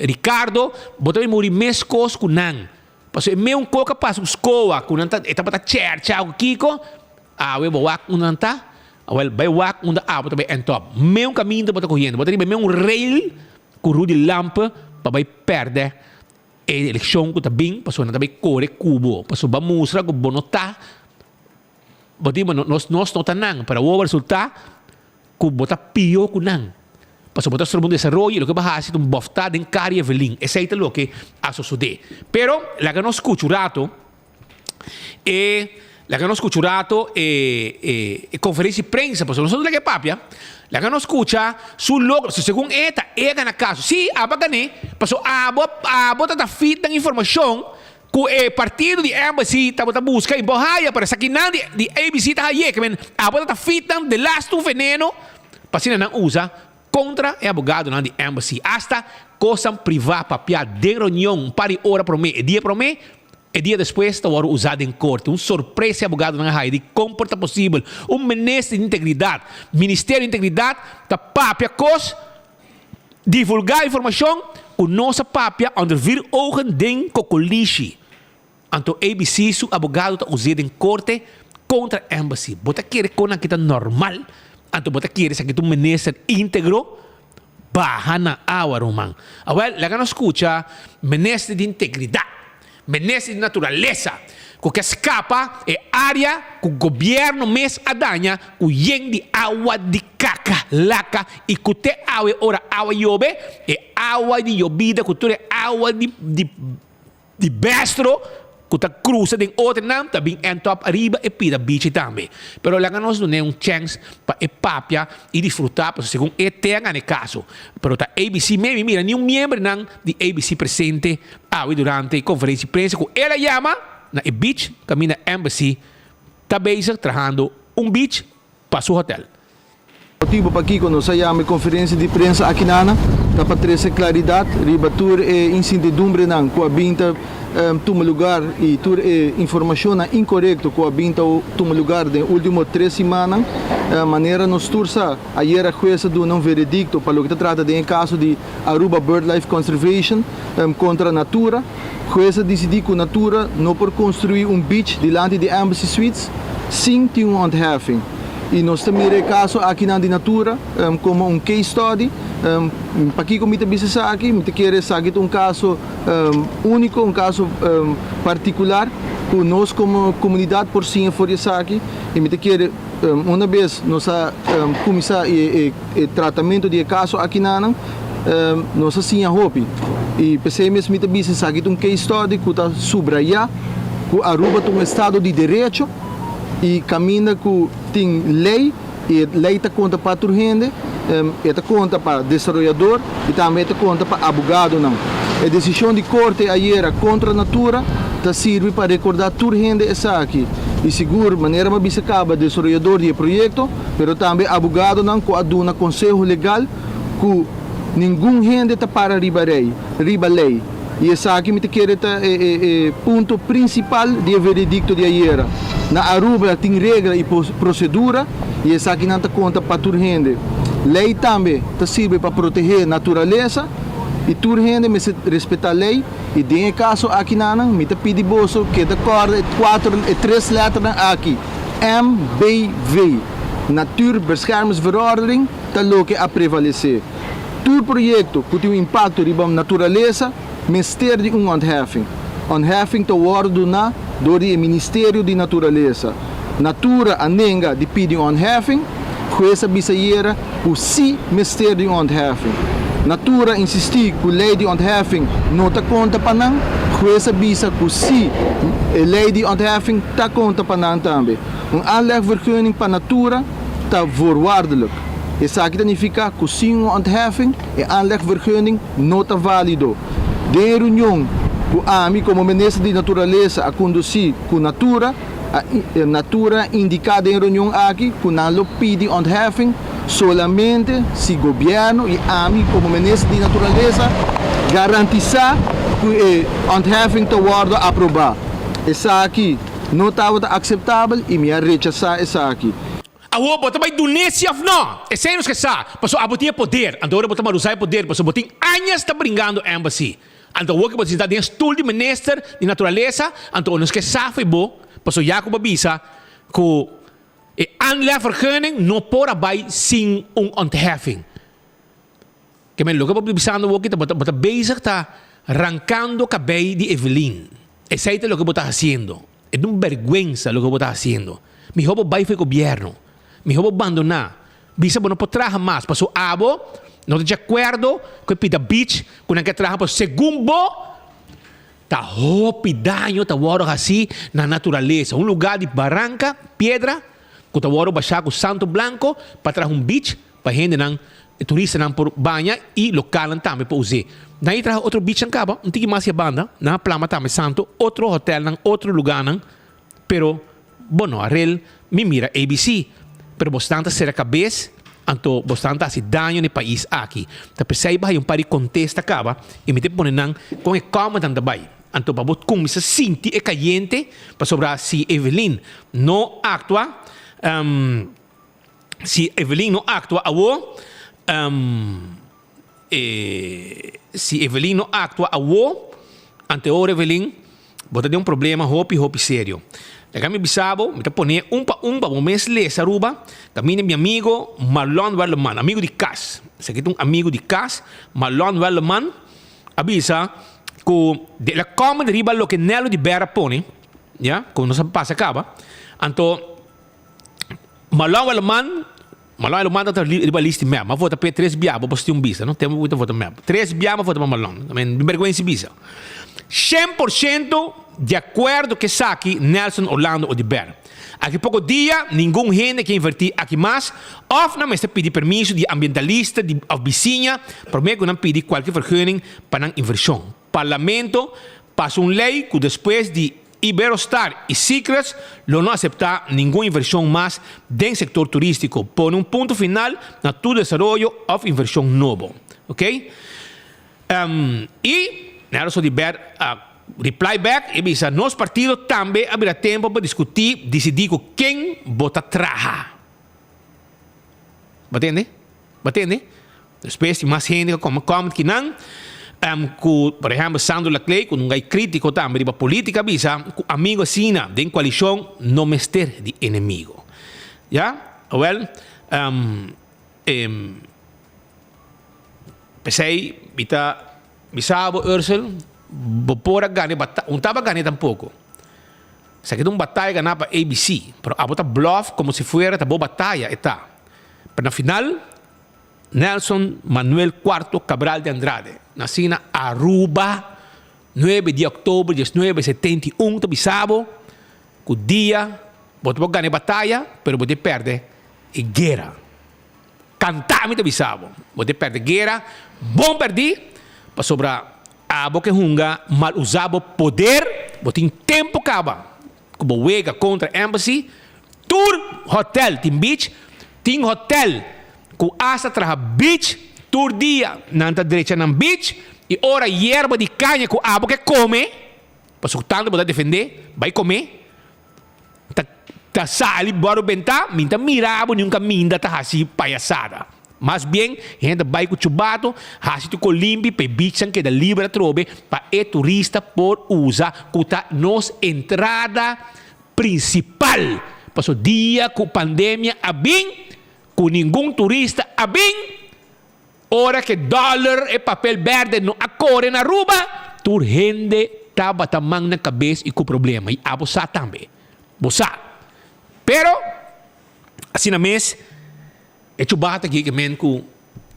Ricardo bo ta bin muri mescos cu nan. Pasobra e meun coca pasa cu scoa cu nan ta e tabata chercha cu kico awe bo wak unda nan ta awel bay wak unda abo ta bay end up. Meun caminda bo ta cogiendo bo ta riba e meun rail Ku Rudy Lampe pa bai pèrdè e elekshon ku ta bin pasobra nan ta bai kore ku bo pasobra bo a mustra ku bo no ta bo tin nos nos no ta nan pero awor bo resultá ku bo ta pió ku nan pasobra bo ta stroba un desaroyo y loke bo a hasi ta un bòftá den kari Evelyn esei ta loke a sosodé pero laga nos skucha un rato E laga nos scucha un rato e e e conferencia di prensa pasobra nos no laga e papia. Laga nos scucha su logro. Si segun e ta e a gana caso. Si, abo a gané pasobra abo abo ta ta feed nan informacion cu e partido di embassy tabata busca y bo haya pero esakinan di di ABC ta haye. Ke men abo ta ta feed nan delaste un veneno pa asina nan usa contra e abogadonan di embassy. Hasta cosnan priva papia den reunion un par di ora prome e dia prome. E dia despues ta wòrdu usá den korte. Un sorpresa e abogadonan a haya di kon por ta posibel un minister di integridat, Ministerio di Integridat, ta papia kos, divulgá informashon ku nos a papia onder vier ogen den kokolishi. Anto ABC su abogado ta us'é den korte. kontra embassy. Bo ta kere kon aki ta normal? Anto bo ta kere esaki ta un minister íntegro? Baha na awa ruman. Awel, laga nos skucha minister di integridat, minister di naturalesa ku ke skapa e área ku gobièrnu mes a daña ku yen di awa di kaka, laka i ku te awe ora awa yobe, e awa di yobida ku tur e awa di di Di bestro ku ta krusa den otronan ta bin end up ariba e pida bichi tambe. Pero laga nos dun'é un chèns pa e papia i disfrutá pasobra segun e te a gana e kaso. Pero ta ABC mes mi mira niun miembronan di ABC presente awe durante e konferensia di prensa ku el a yama na e beach kaminda Embassy ta bezig trahando un beach pa su hotel. Motibu pakiko nos a yama e konferensia di prensa akinana ta pa trese klaridat riba tur e insintidumbrenan ku a bin ta tuma lugar i tur e informashonnan inkorekto ku a bin ta tuma lugar den último tres simannan. Manera nos tur sa, ayera hues a duna un veredikto pa loke ta trata den e kaso di Aruba Birdlife Conservation kontra Natura. Hues a disidí ku Natura no por konstruí un beach dilanti di Embassy Suites sin tin un ontheffing. I nos ta mira e kaso akinan di Natura komo un case study. Pakiko mi ta bisa esaki? Mi ta kere esaki ta un kaso úniko, un kaso partikular ku nos komo komunidat por siña for di esaki. I mi ta kere una bes nos a kuminsá e tratamentu di e kaso akinanan, nos a siña hopi. I p'esei mes mi ta bisa esaki ta un case study ku ta subrayá ku Aruba ta un estado di derecho. I kaminda ku tin lei i e lei ta konta pa tur hende, e ta konta pa desaroyador i tambe e ta konta pa abogadonan. E desishon di korte ayera kontra Natura ta sirbi pa rekordá tur hende esaki i sigur manera mi a bisa kaba desaroyador di e proyekto pero tambe abogadonan ku a duna konseho legal ku ningun hende ta para riba rei riba lei. I esaki mi ta kere ta e punto prinsipal di e veredikto di ayera. Na Aruba tin regla i prosedura i esakinan ta konta pa tur hende. Lei tambe ta sirbi pa protehé naturalesa i tur hende mester respetá lei i den e kaso akinanan mi ta pidi boso keda kòrda e kuater e tres lèternan aki, MBV, Natuurbeschermingsverordening, ta loke a prevalesé. Tur proyekto ku tin un impakto riba naturalesa mester di un ontheffing. Ontheffing ta wòrdu duná dor di e Ministerio di Naturalesa. Natura a nenga di pidi un ontheffing, hues a bisa ayera ku sí mester di un ontheffing. Natura a insistí ku lei di ontheffing no ta konta pa nan, hues a bisa ku sí e lei di ontheffing ta konta pa nan tambe. Un aanlegvergunning pa Natura ta voorwaardelijk. Esaki ta nifiká ku sin un ontheffing e aanlegvergunning no ta válido. Den e reunion ku ami komo Minister di Naturalesa a kondusí ku Natura, a Natura a indiká den e reunion aki ku nan lo pidi ontheffing solamente si gobièrnu i ami komo Minister di Naturalesa garantisá ku e ontheffing ta wòrdu aprobá. Esaki no tabata akseptabel i mi a rechasá esaki. Awor bo ta bai dun'e si of no? Esei nos ke sa, pasobra abo tin e poder. Anto ora bo ta marusa e poder, pasobra bo tin añas ta bringando embassy. Anto awor ke bo ta sinta den e stul di minister di naturalesa, anto nos ke sa fo'i bo, pasobra ya ku bo a bisa ku e aanlegvergunning no por a bai sin un ontheffing. Ke men loke bo ta bisando awor ki ta bo ta bezig ta rankando kabei di Evelyn. Esei ta loke bo ta hasiendo. E ta un bergwensa loke bo ta hasiendo. Mihó bo bai for e gobièrnu. Mihó bo bandoná. Bisa bo no por traha mas pasobra abo no ta di akuerdo ku e pida beach ku nan ke traha pasobra segun bo ta hopi daño ta wòrdu hasi na naturalesa. Un lugá di baranka, piedra ku ta wòrdu bashá ku santo blanko pa traha un beach Pa hendenan, e turistanan por baña y localnan tambe por us'é. Nan a traha otro beachnan caba, un tiki mas yabanda, nan a plama tambe santo, otro hotelnan, otro lugarnan, pero bo no a rel mi mira ABC. Pero bosnan ta cera cabes, anto bosnan ta haci daño na e pais aki. Ta p'esey bo haya un par di contesta caba y mi ta pone nan con e commentnan ta bay. Anto pa bo cuminsa sinti e cayente, pasobra si Evelyn no actua, Si Evelyn no actua awo, e si Evelyn no actua awo, anteor Evelyn, bo ta den un problema hopi hopi serio. Laga mi bisa bo, mi ta pone un pa un pa bo mes lesa Aruba, kaminda mi amigo Marlon Werleman, amigo di kas, esaki ta un amigo di kas, Marlon Werleman a bisa ku el a comment riba loke Nello di Berra pone, ya, ku nos a pasa kaba, anto Marlon Werleman, Marlon Werleman ta riba list di mep, mi a vota p'e tres bia, bo por sinti un bisa, no, tempu ku mi ta vota mep, tres bia mi a vota pa Marlon, mi bergwensa bisa. 100% di akuerdo ku esaki Nelson Orlando Oduber. Aki poko dia ningun hende ke invertí aki mas òf nan mester pidi permiso di ambientalista di òf bisiña promé ku nan pidi kualke vergunning pa nan invershon. Parlamento pasa un lei ku despues di Iberostar i Secrets lo no aseptá ningun invershon mas den sektor turístiko. Pone un punto final na tur desaroyo òf invershon nobo. Oké. I Nelson Oduber a reply back i bisa nos partido tambe a bira tempo pa diskutí disidí ku ken bo ta traha. Bo tende? Bo tende? Despues tin mas hende ku a kome comment kinan ku por ehèmpel Sandro Laclay ku nunka e kritiko tambe riba politika a bisa ku amigo asina den koalishon no mester di enemigo. Ya? Awèl P'esei mi ta bisa bo, Ursel, bo por a gana e bataya, un tabata gana tampoko. Esaki ta un bataya ganá pa ABC, pero abo ta blòf komo si fuera ta bo bataya e ta. Pero na final, Nelson Manuel Cuarto Cabral de Andrade, nasí na Aruba, nuebe di òktober diesnuebe 71, ta bisa bo ku dia bo ta por gana e bataya, pero bo ta pèrdè e guera. Kantá mi ta bisa bo, bo ta pèrdè guera bon pèrdí, pasobra abo ke hunga mal usá bo poder, bo tin tempu kaba ku bo wega kontra Embassy, tur hotèl tin beach, tin hotèl ku asta traha beach tur dia nan ta drecha nan beach i ora yerba di kaña ku abo ke kome, pasobra ku tantu bo ta defendé, bai kome. Ta ta sali bòrdu bentá, mi ta mira bo niun kaminda ta hasi payasada. Mas bien, hende ta bai ku chubato, hasi tur kos limpi pa e bichnan keda liber atrobe pa e turista por usa ku ta nos entrada prinsipal. Pasobra dia ku pandemia a bin, ku ningun turista a bin, Ora ke dòler e papel bèrdè no a kore na Aruba, tur hende tabata man na kabes i ku problema. I abo sa tambe. Bo sa. Pero, asina mes, e chubata aki ke men ku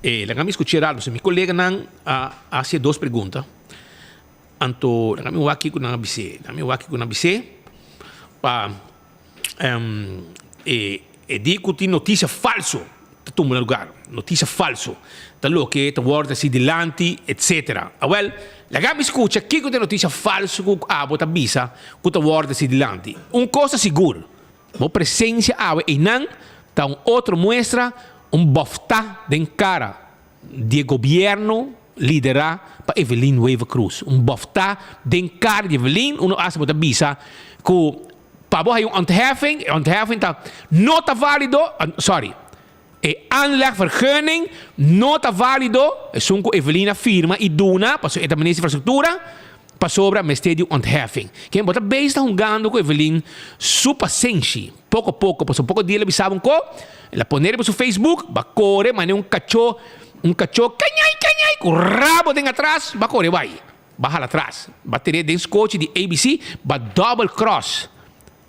e laga mi skuch'é rato pasobra mi koleganan a hasié dos pregunta. Anto laga mi wak kiko nan a bis'é. Laga mi wak kiko nan a bis'é pa. E di ku tin notisia falso ta tuma lugar, notisia falso ta loke ta wòrdu hasi dilanti etsetera. Awèl, laga mi skucha kiko ta e notisia falso ku abo ta bisa ku ta wòrdu hasi dilanti. Un kos ta sigur, bo presensia awe einan ta un otro muestra, un bòftá den kara di e gobièrnu liderá pa Evelyn Wever-Croes. Un bòftá den kara di Evelyn, unu asta bo ta bisa ku Pa bo hay un ontheffing, e ontheffing ta no ta valido, sorry, e aanlegvergunning no ta valido, esun ku Evelyn a firma i duna, pasobra e ta minister di infrastruktura, pasobra mester di un ontheffing. Ken bo ta bezig ta hungando ku Evelyn su pasenshi, poko poko, pasobra poko dia el a bisa bo un ko, el a pone riba su Facebook, ba kore manera un kachó, un kachó kañai kañai ku rabo den atras, ba kore bai. Ba hala tras, ba tene den skochi di ABC, ba double cross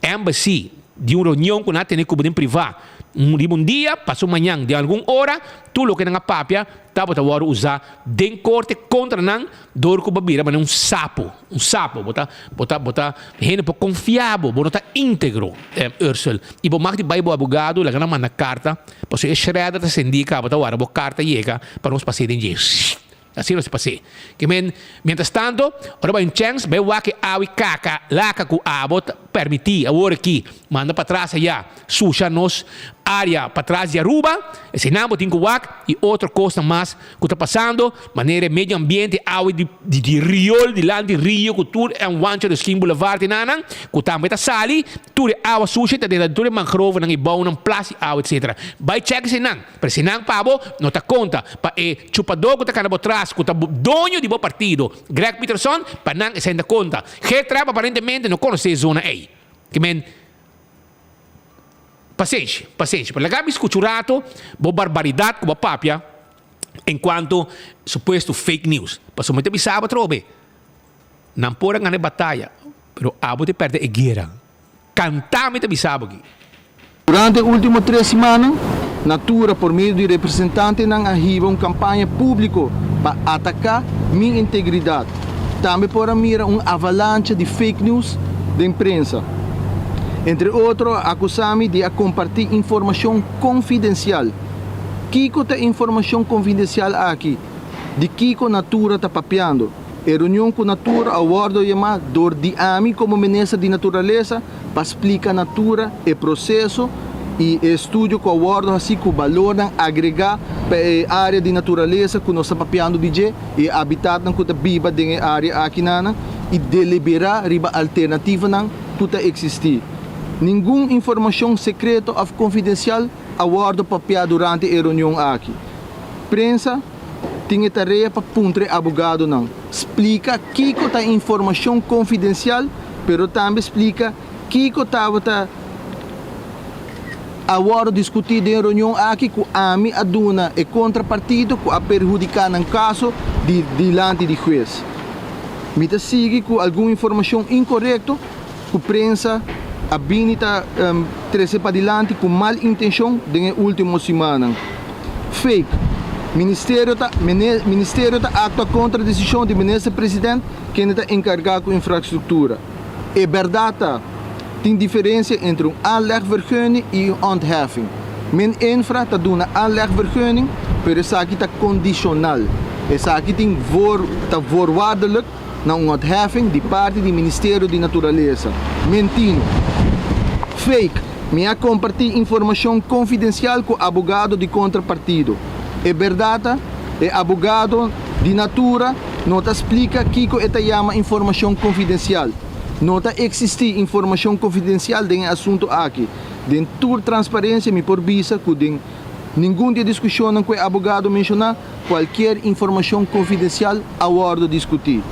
Embassy di un reunion ku nan a tene ku bo den privá. Un riba un dia, pasa un mañan, den algun ora, tur loke nan a papia tabata wòrdu usá den korte kontra nan dor ku bo a bira manera un sapo, un sapo. Bo ta, bo ta, bo ta hende por konfia bo, bo no ta íntegro, Ursel. I bo mag di bai bo abogado laga nan manda karta, pasobra e shredder ta sendí kaba ta wara bo karta yega pa nos pas'é den dje. Asina nos pas'é. Ke men, mientras tanto, ora bo hay un chèns, bai wak e awa i kaka laka ku abo ta permití awor aki manda patras ayá, susha nos área patras di Aruba. Eseinan bo tin ku wak i otro kosnan mas ku ta pasando, manera e medio ambiente, awa di di riol dilanti rio ku tur e Juancho Ruskin Boulevard i nanan, ku tambe ta sali, tur e awa susha ta drenta tur e mangrovenan i bounan, plas di awa, etcetera. Bai chèk eseinan. Pero si nan pa bo, no ta konta. Pa e chupadó ku ta kana bo tras, ku ta doño di bo partido, Greg Peterson, pa nan esei ta konta. Geert Trapp aparentemente no konosé e zona ei. Ke men, pasenshi, pasenshi. Pero laga mi skucha un rato bo barbaridat ku bo a papia enkuanto supuesto fake news. Pasobra mi ta bisa bo atrobe, nan por a gana e bataya, pero abo ta pèrdè e guera. Kantá mi ta bisa bo aki. Durante e último tres simannan, Natura por medio di representantenan a hiba un kampaña públiko pa ataká mi integridat. Tambe por a mira un avalancha di fake news den prensa. Entre otro a akusá mi di a kompartí informashon konfidensial. Kiko ta e informashon konfidensial aki? Di kiko Natura ta papiando? E reunion ku Natura a wòrdu yamá dor di ami komo Minister di Naturalesa pa splika Natura e proseso i e estudio ku a wòrdu hasí ku balornan agregá pa e área di naturalesa ku nos ta papiando di dje i e habitatnan ku ta biba den e área akinanan i deliberá riba alternativanan ku ta eksistí. Ningun informashon sekreto òf konfidensial a wòrdu papiá durante e reunion aki. Prensa tin e tarea pa puntra e abogadonan, splika kiko ta informashon konfidensial, pero tambe splika kiko tabata a wòrdu diskutí den e reunion aki ku ami a duna e kontrapartido ku a perhudiká nan kaso di dilanti di hues. Mi ta sigui ku algun informashon inkorekto ku prensa a bini ta trese padilanti ku mal intenshon den e último simannan. Fake. Ministerio ta Ministerio ta aktua kontra desishon di Minister President kende ta enkargá ku infrastruktura. E bèrdat ta, tin diferensia entre un aanlegvergunning i un ontheffing. Min-Infra ta duna aanlegvergunning, pero esaki ta kondishonal. Esaki tin voor ta voorwaardelijk na un ontheffing di parti di Ministerio di Naturalesa. Mentino. Fake. Mi a kompartí informashon konfidensial ku abogado di kontrapartido. E bèrdat ta, e abogado di Natura no ta splika kiko e ta yama informashon konfidensial. No ta eksistí informashon konfidensial den e asuntu aki. Den tur transparensia mi por bisa ku den ningun di e diskushonnan ku e abogado menshoná, Cualkier informacion confidencial a wordo discuti.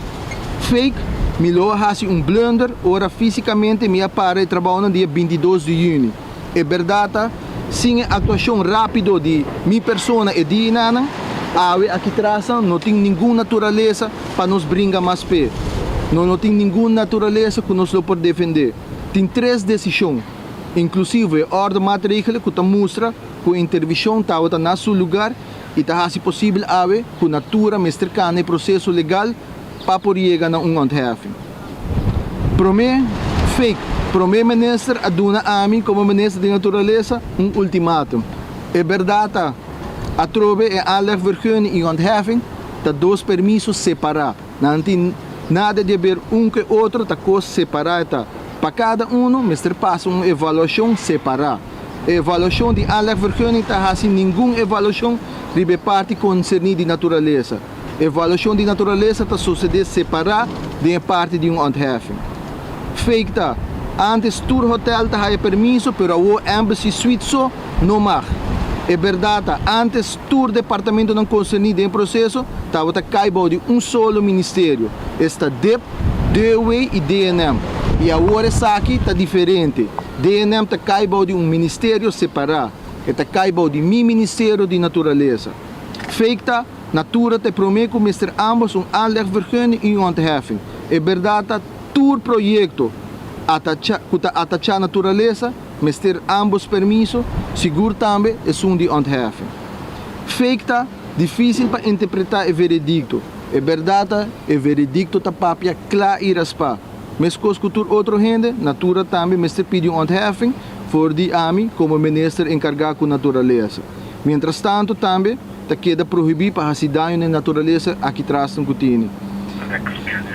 Fake, Mi lo a haci un blunder ora fisicamente mi a para e trabaonan dia 22 di juni. E berdad ta, sin e actuacion rapido di mi persona e dianan, awe aki trasnan no tin ningun naturalesa pa nos bringa mas p'e. No no tin ningun naturalesa cu nos lo por defende. Tin tres decision, inclusivo e orde maatregelen cu ta mustra cu e intervision tabata na su lugar i ta hasi posibel awe ku Natura mester kana e proseso legal pa por yega na un ontheffing. Prome fake, Prome Minister a duna ami komo Minister di Naturalesa un ultimatum. E bèrdat ta, atrobe e aanlegvergunning i ontheffing ta dos permiso separá. Nan tin nada di haber un ku e otro, ta kos separá e ta. Pa kada uno mester pasa un evaluashon separá. E evaluashon di aanlegvergunning ta hasi ningun evaluashon riba e parti konserní di naturalesa. Evaluashon di naturalesa ta sosodé separá den e parti di un ontheffing. Fake ta, antes tur hotel ta haya permiso pero awor Embassy Suite so no mag. E bèrdat ta, antes tur departamentonan konserní den e proseso tabata kai bou di un solo ministerio, esta dip, DOW i DNM. I awor esaki ta diferente. DNM ta kai bou di un ministerio separá. E ta kai bou di mi Ministerio di Naturalesa. Fake ta, Natura ta e promé ku mester ámbos un aanlegvergunning i un ontheffing. E bèrdat ta, tur proyekto atachá ku ta atachá naturalesa mester ámbos permiso, sigur tambe esun di ontheffing. Fake ta, difísil pa interpretá e veredikto. E bèrdat ta, e veredikto ta papia kla i raspá. Meskos ku tur otro hende, Natura tambe mester pidi un ontheffing for di ami komo minister enkargá ku naturalesa. Mientrastantu tambe ta keda prohibí pa hasi daño na e naturalesa aki trasnan ku tini.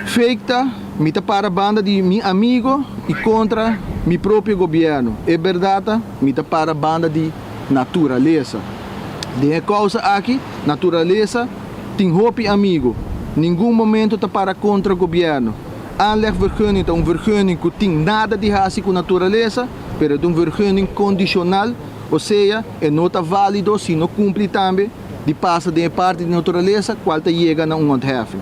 Fake ta, mi ta para banda di mi amigo i kontra mi propio gobièrnu. E bèrdat ta, mi ta para banda di naturalesa. Den e kousa aki, naturalesa tin hopi amigo. Ningun momento ta para kontra gobièrnu. Aanlegvergunning ta un vergunning ku tin nada di hasi ku naturalesa, pero e ta un vergunning kondishonal, osea e no ta válido si no kumpli tambe di pasa den e parti di naturalesa kual ta yega na un ontheffing.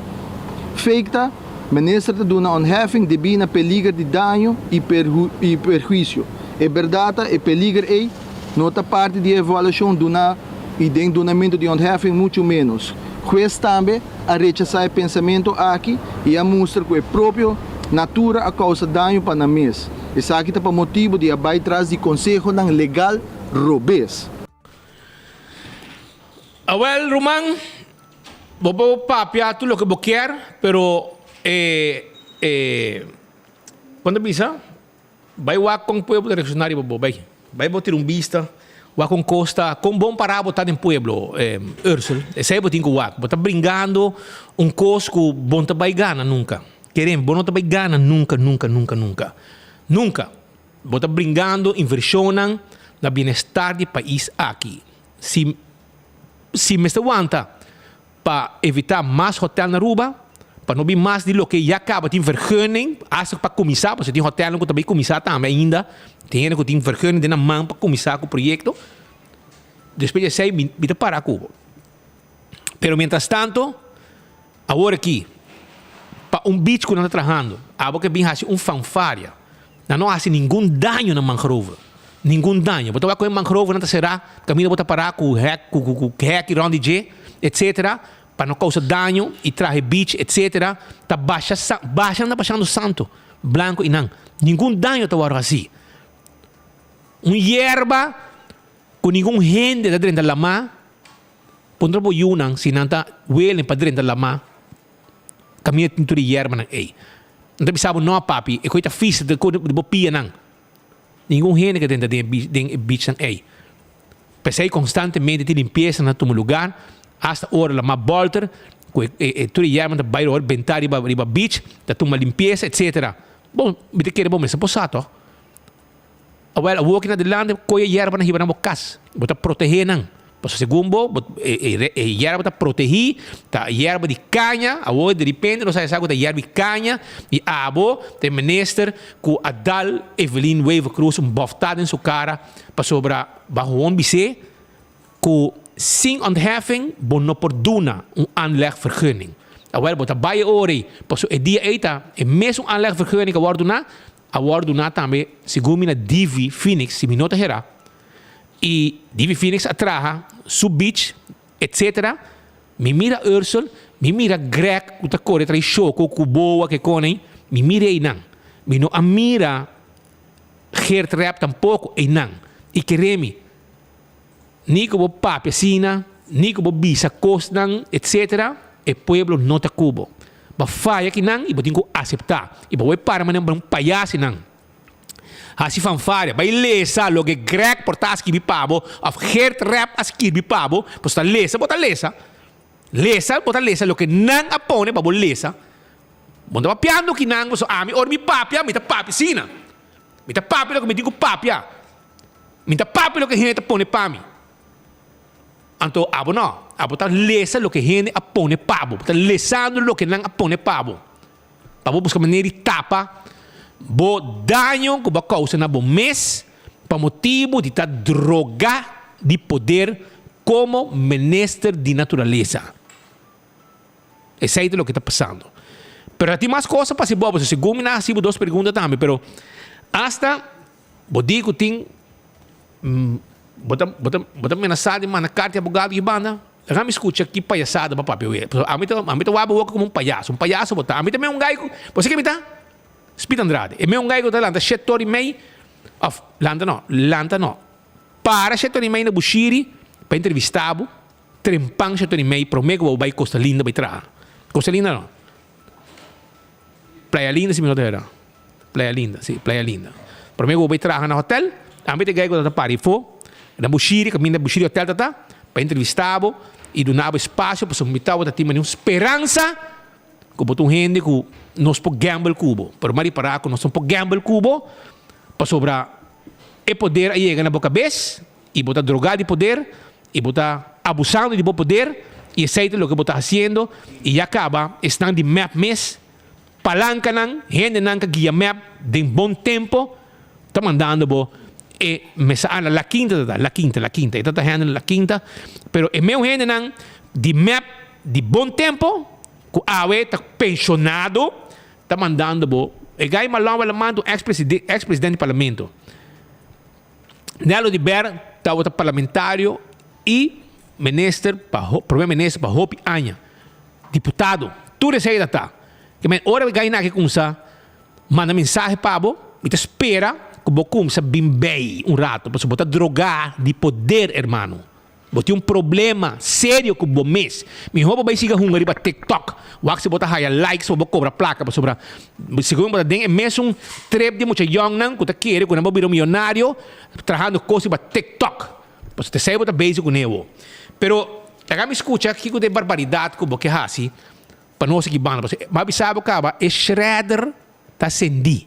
Fake ta, Minister ta duna ontheffing debí na peliger di daño i i perhuisio. E bèrdat ta e peliger ei no ta parti di e evaluashon duná i den dunamentu di ontheffing muchu ménos. Hues tambe a rechasá e pensamentu aki i a mustra ku e propio natura a kousa daño pa nan mes. Esaki ta pa motibu di a bai tras di konsehonan legal robes. Awel ruman, bo por papia tur loke bo kier, pero e e kon ta bisa? Bai wak kon pueblo ta reakshoná riba bo, bai. Bai bo tira un bista, wak kon kos ta, kon bon pará bo ta den pueblo, Ursel. Esei bo tin ku wak. Bo ta bringando un kos ku bo no ta bai gana nunka. Keren, bo no ta bai gana nunka, nunka, nunka, nunka. Nunka. Bo ta bringando invershonnan na bienestar di pais aki. Si si mester wanta pa evitá mas hotel na Aruba, pa no bin mas di loke ya kaba tin vergunning, hasta pa kuminsá, pasobra tin hotelnan ku ta bai kuminsá tambe ainda, tin hende ku tin vergunning den nan man pa kuminsá ku proyekto, despues di esei mi mi ta para ku bo. Pero mientras tanto, awor aki, pa un beach ku nan ta trahando, abo ke bin hasi un fanfaria, nan no hasi ningun daño na mangrove, ningun daño. Bo ta wak ku e mangrovenan ta será, kaminda bo ta pará ku hek, ku ku ku heki rònt di dje, etsetera, pa no kousa daño i traha e beach, etsetera, ta basha sa, basha nan ta bashando santo blanko i nan. Ningun daño ta wòrdu hasí. Un yerba ku ningun hende ta drenta lamá. Puntra bo yunan si nan ta welen pa drenta lamá kaminda tin tur e yerbanan ei. Nan ta bisa bo, No, papi, e koe ta fis di bo pianan. Ningun hende ke drenta den e den e bichnan ei. P'esei konstantemente tin limpiesa na tuma lugar, asta ora lamá bòlter ku e e tur e yerbanan ta bai ora bentá riba riba bich, ta tuma limpiesa etsetera. Bon, mi ta kere bo mester por sa tòg. Awel, awor ki na delante, koe e yerba nan hiba nan bo kas. Bo ta protehé nan. Pasobra segun bo, bo e e yerba ta protehí, ta yerba di kaña. Awor diripente nos a haya sa ku ta yerba di kaña i abo ta e minister ku a dal Evelyn Wever-Croes un bòftá den su kara pasobra baho hon bis'é ku sin ontheffing bo no por duna un aanlegvergunning. Awel, bo ta bai e ora ei, pasobra e dia ei ta e mesun aanlegvergunning ku a wòrdu duná, A wòrdu duná tambe segun mi na Divi Phoenix, si mi no ta herá, i Divi Phoenix a traha su beach etcetera, mi mira Ursel, mi mira Greg ku ta kore tra'i shoko ku boa ke kone, mi mira einan. Mi no a mira Geert Rep tampoko einan. I kere mi, ni ku bo papia asina, ni ku bo bisa kosnan etcetera, e pueblo no ta ku bo. Bo faya kinan i bo tin ku aseptá. I bo bai para manera un payas einan. Hasi fanfaria. Bai lesa loke Greg por ta a skibi pa bo òf Geert Rep a skirbi pa bo. Bo ta lesa, bo ta lesa. Lesa, bo ta lesa loke nan a pone pa bo lesa. Bo no ta papiando kinan, pasobra ami ora mi papia, mi ta papia asina. Mi ta papia loke mi tin ku papia. Mi ta papia loke hende ta pone pa mi. Anto abo no. Abo ta lesa loke hende a pone pa bo. Bo ta lesando loke nan a pone pa bo. Pa bo buska manera di tapa bo daño ku bo a kousa na bo mes pa motibu di ta droga di poder komo minister di naturalesa. Esei ta loke ta pasando. Pero ta tin mas kos a pasa bo, pasobra segun mi nan a hasi bo dos pregunta tambe, pero asta Bo di ku tin bo ta bo ta bo ta menasá di manda karta di abogado di banda? Laga mi skucha ki payasada bo a papia awe. Pasobra ami ta ami ta wak bo woka komo un payaso. Un payaso bo ta. Ami ta meun gai ku bo sa ke mi ta? Speed Andrade. E meun gai ku ta lanta shete ora i mei òf lanta no lanta no para shete ora i mei na Bushiri pa entrevistá bo trempan shete ora i mei promé ku bo bai Costa Linda bai traha. Costa Linda no. Playa Linda si mi no ta hera. Playa Linda, si, Playa Linda. Prome ku bo bai traha na hotel, tambe ta gai ku ta para ifo, na Bushiri, kaminda Bushiri Hotel ta ta, pa entrevista bo i duna bo espasio pasobra mi tabata tin manera un speransa ku bo ta un hende ku nos por gamble ku bo. Pero mi a ripará ku nos no por gamble ku bo pasobra e poder a yega na bo kabes i bo ta drogá di poder i bo ta abusando di bo poder i esei ta loke bo ta hasiendo i ya kaba esnan di mep mes Palancanan, hendenan ka guia mep den bon tempo ta mandando bo e mesa ah na La Quinta ta ta, La Quinta, La Quinta, e ta ta hende na La Quinta, pero e meu hendenan di mep di bon tempo ku awe ta pensionado. ta mandando bo. E gai Malomba la manda un ex presidente di parlamento. Nelo di Ber tabata parlamentario y minister pa prome minister pa hopi aña. Diputado. Tur esey ta ta. Ke men ora e gai nan aki kumsa manda mensahe pa bo, mi ta spera ku bo kumsa bin bay un rato pasobra bo ta droga di poder hermano. Bo tin un problema serio ku bo mes. Mihó bo bai siga hunga riba TikTok. Wak si bo ta haya likes pa bo kobra plaka pasobra segun bo ta den e mesun trip di mucha yòngnan ku ta kere ku nan por bira un miyonario trahando kos riba TikTok. Pasobra t'esei bo ta bezig kuné bo. Pero laga mi skucha kiko ta e barbaridat ku bo ke hasi pa nos aki banda. Pasobra bo a bisa bo kaba e shredder ta sendí.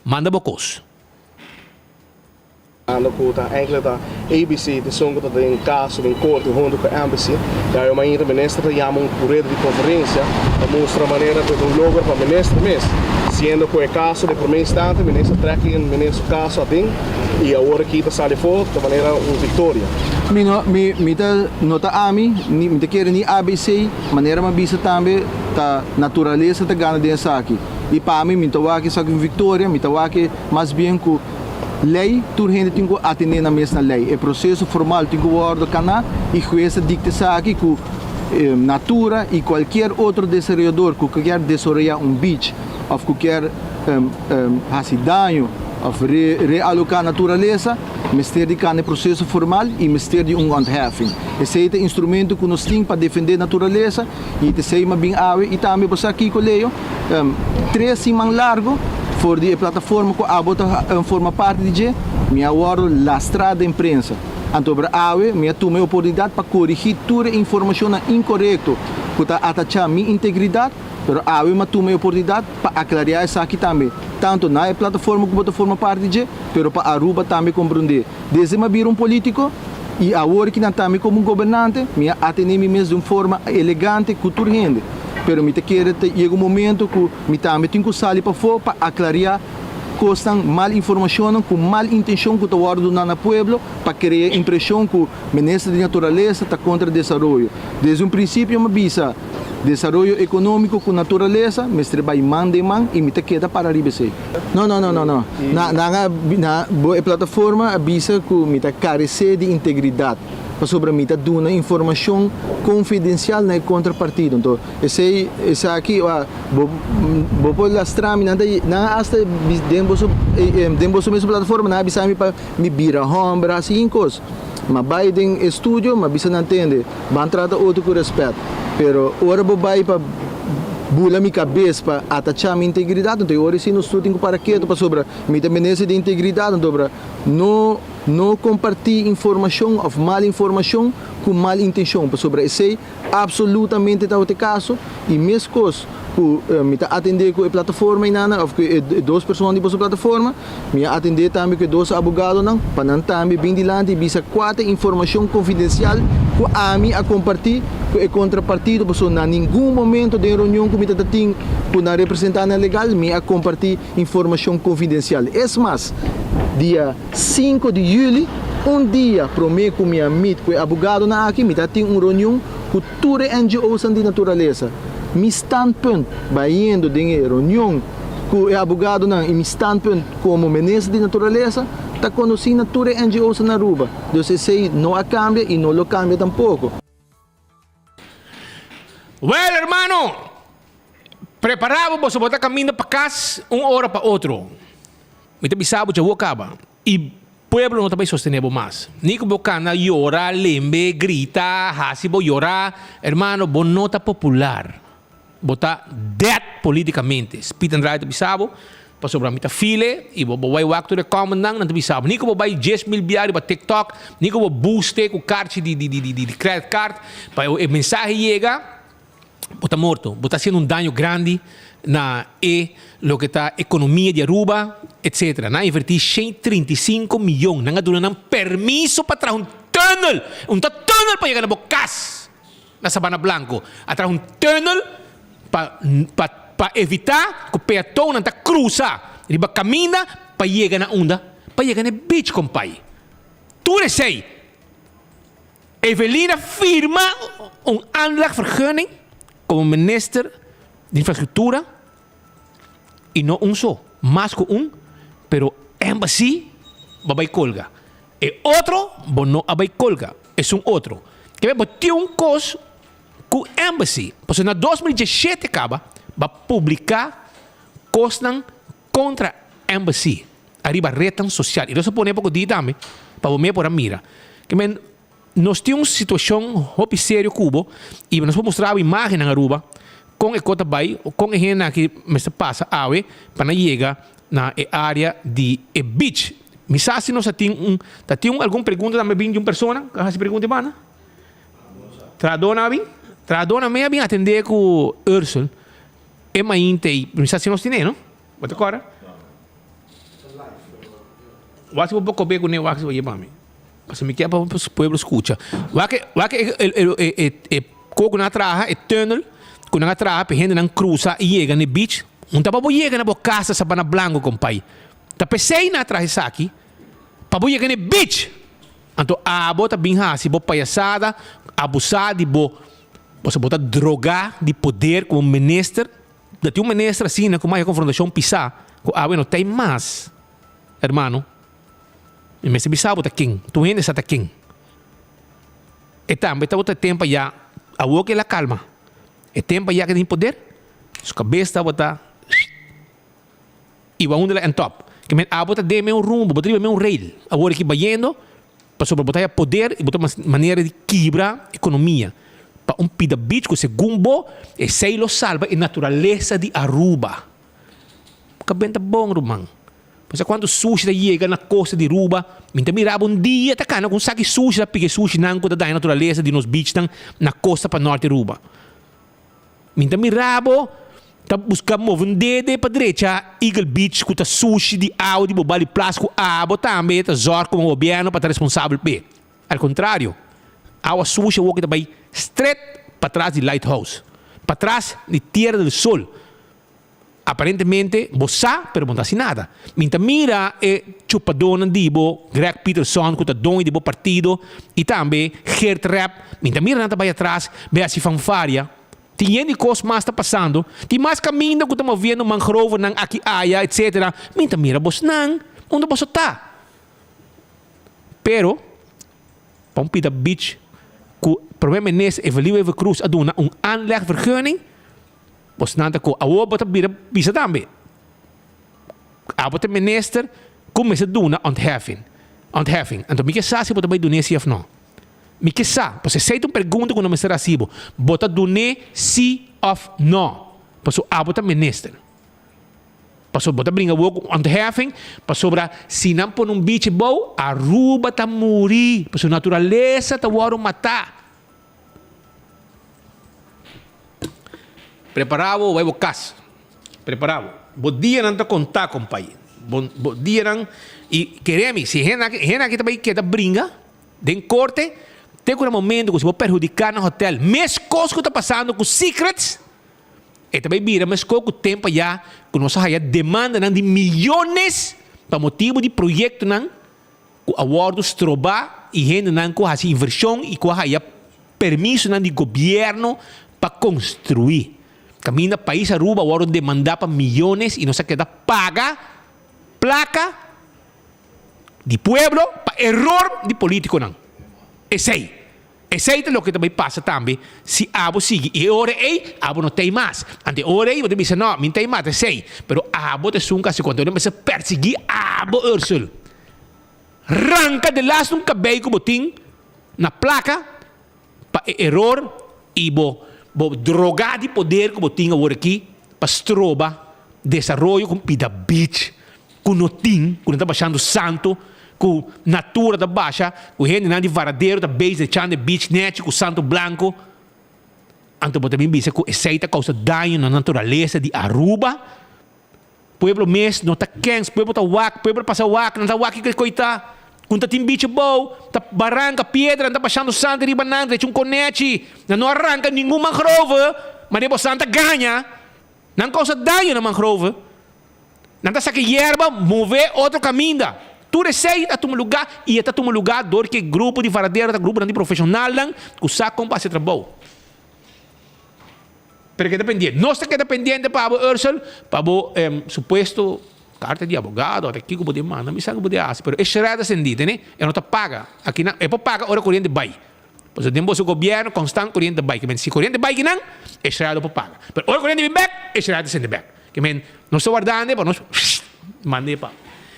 Manda bo kos. Anda ku ta enkele ta ABC di esun ku ta den kaso den korte huntu ku Embassy. Ya e mainta minister ta yama un reda di konferensia pa mustra manera ku e ta un logro pa minister mes, siendo ku e kaso den prome instante minister trek in minister su kaso aden i awor aki ta sali afó ta manera un viktoria. Mi no mi mi ta no ta ami ni mi ta kere ni ABC manera mi a bisa tambe ta naturalesa ta gana den esaki i pa ami mi ta wak esaki un viktoria mi ta wak mas bien ku Lei, tur hende tin ku atendé nan mes na lei. E proseso formal tin ku wòrdu kaná i hues ta dikta esaki ku Natura i kualkier otro desaroyador ku kier desaroyá un beach òf ku kier hasi daño òf realoká naturalesa mester di kana e proseso formal i mester di un ontheffing. Esei ta instrumento ku nos tin pa defendé naturalesa i ta esei m'a bin awe i tambe bo sa kiko Leo. Tres siman largo for di e plataforma ku abo ta forma parti di dje, mi a wòrdu lastrá den prensa. Anto bra awe mi a tuma e oportunidat pa korigí tur e informashonnan inkorekto ku ta atachá mi integridat, pero awe mi a tuma e oportunidat pa aklariá esaki tambe, tantu na e plataforma ku bo ta forma parti di dje, pero pa Aruba tambe komprondé. Desde mi a bira un polítiko i awor ki nan ta mi komo un gobernante, mi a atené mi mes di un forma elegante ku tur hende. Pero mi ta kere ta yega un momento ku mi tambe tin ku sali pafó pa aklariá kosnan, mal informashonnan ku mal intenshon ku ta wòrdu duná na pueblo pa krea impreshon ku Minister di Naturalesa ta kontra desaroyo. Desde un prinsipio mi a bisa, desaroyo ekonómiko ku naturalesa mester bai man den man i mi ta keda para riba esei. No, no, no, no, no. Na, nan a, na, bo e plataforma a bisa ku mi ta karesé di integridat, pasobra mi ta duna informashon konfidensial na e kontrapartido. Anto, esei, esaki, a, bo, bo por lastra mi, nan ta, nan a asta den boso, den boso mesun plataforma nan a bisa mi pa mi bira hòmber, hasi hin kos. M'a bai den e studio, m'a bisa nan tende, ban trata otro ku rèspèt, pero ora bo bai pa. Bula mi kabes pa atachá mi integridat, anto e ora esei nos tur tin ku para ketu pasobra mi ta menester di integridat, anto obra no no kompartí informashon òf mal informashon ku mal intenshon, pasobra esei apsolutamente tabata e kaso i meskos ku mi ta atendé ku e plataforma einana òf ku e dos persona di boso plataforma, mi a atendé tambe ku e dos abogadonan pa nan tambe bin dilanti i bisa kua ta e informashon konfidensial ku ami a kompartí ku e kontrapartido pasobra na ningun momento den reunion ku mi ta ta tin ku nan representantenan legal mi a kompartí informashon konfidensial. Es mas, dia sinku di yüli, un dia promé ku mi a meet ku e abogadonan aki, mi ta tin un reunion ku tur e NGO's-nan di naturalesa. Mi standpunt bayendo den e reunion ku e abogadonan i mi standpunt komo minister di naturalesa ta konosí na tur e NGO's na Aruba. Dus esei no a kambia i no lo kambia tampoko. Well hermano, prepara bo boso bo ta kaminda pa kas un ora pa otro. Mi ta bisa bo djawo kaba i pueblo no ta bai sostene bo mas. Ni ku bo kana yora, lembe, grita, hasi bo yora, hermano bo no ta popular. Bo ta dead politicamente. Speed and Drive ta bisa bo, pasobra mi ta feel e y bo bo bay wak tur e comment nan, nan ta bisa bo. Ni cu bo bay 10,000 bia riba TikTok, ni cu bo boost e cu carchi di di di di di credit card pa e mensahe yega, bo ta morto. Bo ta haciendo un daño grandi na e loke ta economia di Aruba, etcetera. Nan a inverti 135 miyon, nan a duna nan permiso pa traha un tunnel, un ta tunnel pa yega na bo cas. Na Sabana Blanco a traha un tunnel pa pa pa evita ku peatonnan ta krusa riba kaminda pa yega na unda? Pa yega na e beach kompay. Tur esei Evelyn a firma un aanlegvergunning komo minister di infrastruktura. I no un so, mas ku un, pero embassy bo a bai kolga. E otro bo no a bai kolga, esun otro. Kebe bo tin un kos ku embassy, pasobra na 2017 kaba bo a publiká kosnan kontra embassy ariba retnan sosial. I nos a pone poko di tambe pa bo me por a mira. Kebe Nos tin un situacion hopi serio cu bo y nos por mustra bo imagennan Aruba con e cos ta bay o con e hendenan aki mester pasa awe pa nan yega na e area di e beach. Mi sa si nos a tin un ta tin un algun pregunta tambe bin di un persona cu a haci pregunta e banda? Trahadornan a bin? Trahadornan me a bin atende cu Ursel e mainte y mi sa si nos tine no? Bo ta corda? Wak si bo por cobe cune wak si bo yeba mi. Pasobra mi kier pa pueblo skucha. Wak e wak e e e e ko ku nan a traha, e tunnel ku nan a traha pa e hendenan krusa i yega na e beach. Un ta pa bo yega na bo kas na Sabana Blanco kompay. Ta p'esei nan a traha esaki, pa bo yega na e beach. Anto abo ta bin hasi bo payasada, abusá di bo, pasobra bo ta drogá di poder komo minister. Ta tin un minister asina ku maya konfrontashon pisá ku awe no ta ei mas, hermano. Mi mester bisa bo ta ken. Tur hende sa ta ken. E tambe tabata e tempo ayá, awor ku el a kalma. E tempo ayá ku e tin poder, su kabes tabata iba unda el a end up. Ke men abo ta den men un rumbo, bo ta riba men un rail. Awor aki bayendo, pasobra bo ta haya poder i bo ta manera di kibra ekonomia pa un pida beach ku segun bo esei lo salba e naturalesa di Aruba. Bo ka benta bon ruman. Bo sa kuantu sushi ta yega na kosta di Ruba? Mi ta mira bo un dia ta kana ku un saki sushi ta pika e sushinan ku ta daña naturalesa di nos beachnan na kosta pa norte di Ruba. Mi ta mira bo ta buska move un dede pa drecha Eagle Beach ku ta sushi di awa di Bobali Plas ku abo tambe ta zòrg komo gobièrnu pa ta responsabel p'e. Al kontrario, awa sushi awor ki ta bai stret patras di Lighthouse, patras di Tierra del Sol. Aparentemente bo sa pero bo no ta haci nada. Mi ta mira e chupadornan di bo, Greg Peterson cu ta doño di bo partido y tambe Geert Rep, mi ta mira nan ta bay atras bay haci fanfaria. Tin yen di cos mas ta pasando, tin mas caminda cu ta moviendo mangrovenan aki aya etc. Mi ta mira bosnan, unda boso ta? Pero pa un pida beach cu Prome Minister Evelyn Wever-Croes a duna un aanlegvergunning, Bosnan ta ku awor bo ta bira bisa tambe. Abo ta minister ku mester duna ontheffing. Ontheffing. Anto mi ke sa si bo ta bai dun'é si of no. Mi ke sa, pasobra esei ta un pregunta ku no mester hasi bo. Bo ta dun'é si of no? Pasobra abo ta minister. Pasobra bo ta bringa awor ku ontheffing, pasobra si nan pone un bichi bou, Aruba ta muri, pasobra naturalesa ta wòrdu matá. Prepara bo bai bo kas. Prepara bo. Bo dianan ta konta kompay. Bo bo dianan i kere mi si hende aki hende aki ta bai keda bringa den korte te ku na momento ku si bo perhudiká nan hotel meskos ku ta pasando ku Secrets e ta bai bira meskos ku tempo ayá ku nos a haya demandanan di miyones pa motibu di proyektonan ku a wòrdu strobá i hendenan ku a hasi invershon i ku a haya permisonan di gobièrnu pa konstruí. Kaminda pais Aruba a wòrdu demandá pa miyones i nos a keda paga plaka di pueblo pa eror di polítikonan. Esei. Esei ta loke ta bai pasa tambe si abo sigui i e ora ei abo no tei mas. Anto e ora ei bo ta bisa, No, mi no tei mas esei. Pero abo ta esun ku hasi konta. Bo mester persiguí abo, Ursel. Ranka de lastu un kabei ku bo tin na plaka pa e eror i bo bo drogá di poder ku bo tin awor aki pa stroba desaroyo ku pida beach. Ku no tin, ku no ta bashando santu, ku natura ta basha, ku hendenan di Varadero ta bezig echando e beach nechi ku santu blanku. Anto bo ta bin bisa ku esei ta kousa daño na naturalesa di Aruba? Pueblo mes no ta kens, pueblo ta wak, pueblo pasa wak, nan ta wak kiko e ta. Ku ta tin beach abou, ta baranka, piedra, nan ta bashando santu riba nan, ta echa un konechi, nan no a ranka ningun mangrove, manera bo san ta gaña. Nan kousa daño na mangrove. Nan ta saka yerba, move otro kaminda. Tur esei ta tuma lugá i e ta tuma lugá dor ku e grupo di varadero ta gruponan di profeshonalnan ku sa kon pa hasi e trabou. Pero keda pendiente. Nos ta keda pendiente pa bo, Ursel, pa bo supuesto karta di abogado, ata kiko bo tin manda, mi sa ku bo tin hasi, pero e shredder sendí, tene? E no ta paga. Akinan, e por paga ora koriente bai. Pasobra den boso gobièrnu konstant koriente bai. Ke men si koriente bai kinan, e shredder por paga. Pero ora koriente bin bèk, e shredder sende bèk. Ke men nos ta wardando pa nos manda e pa.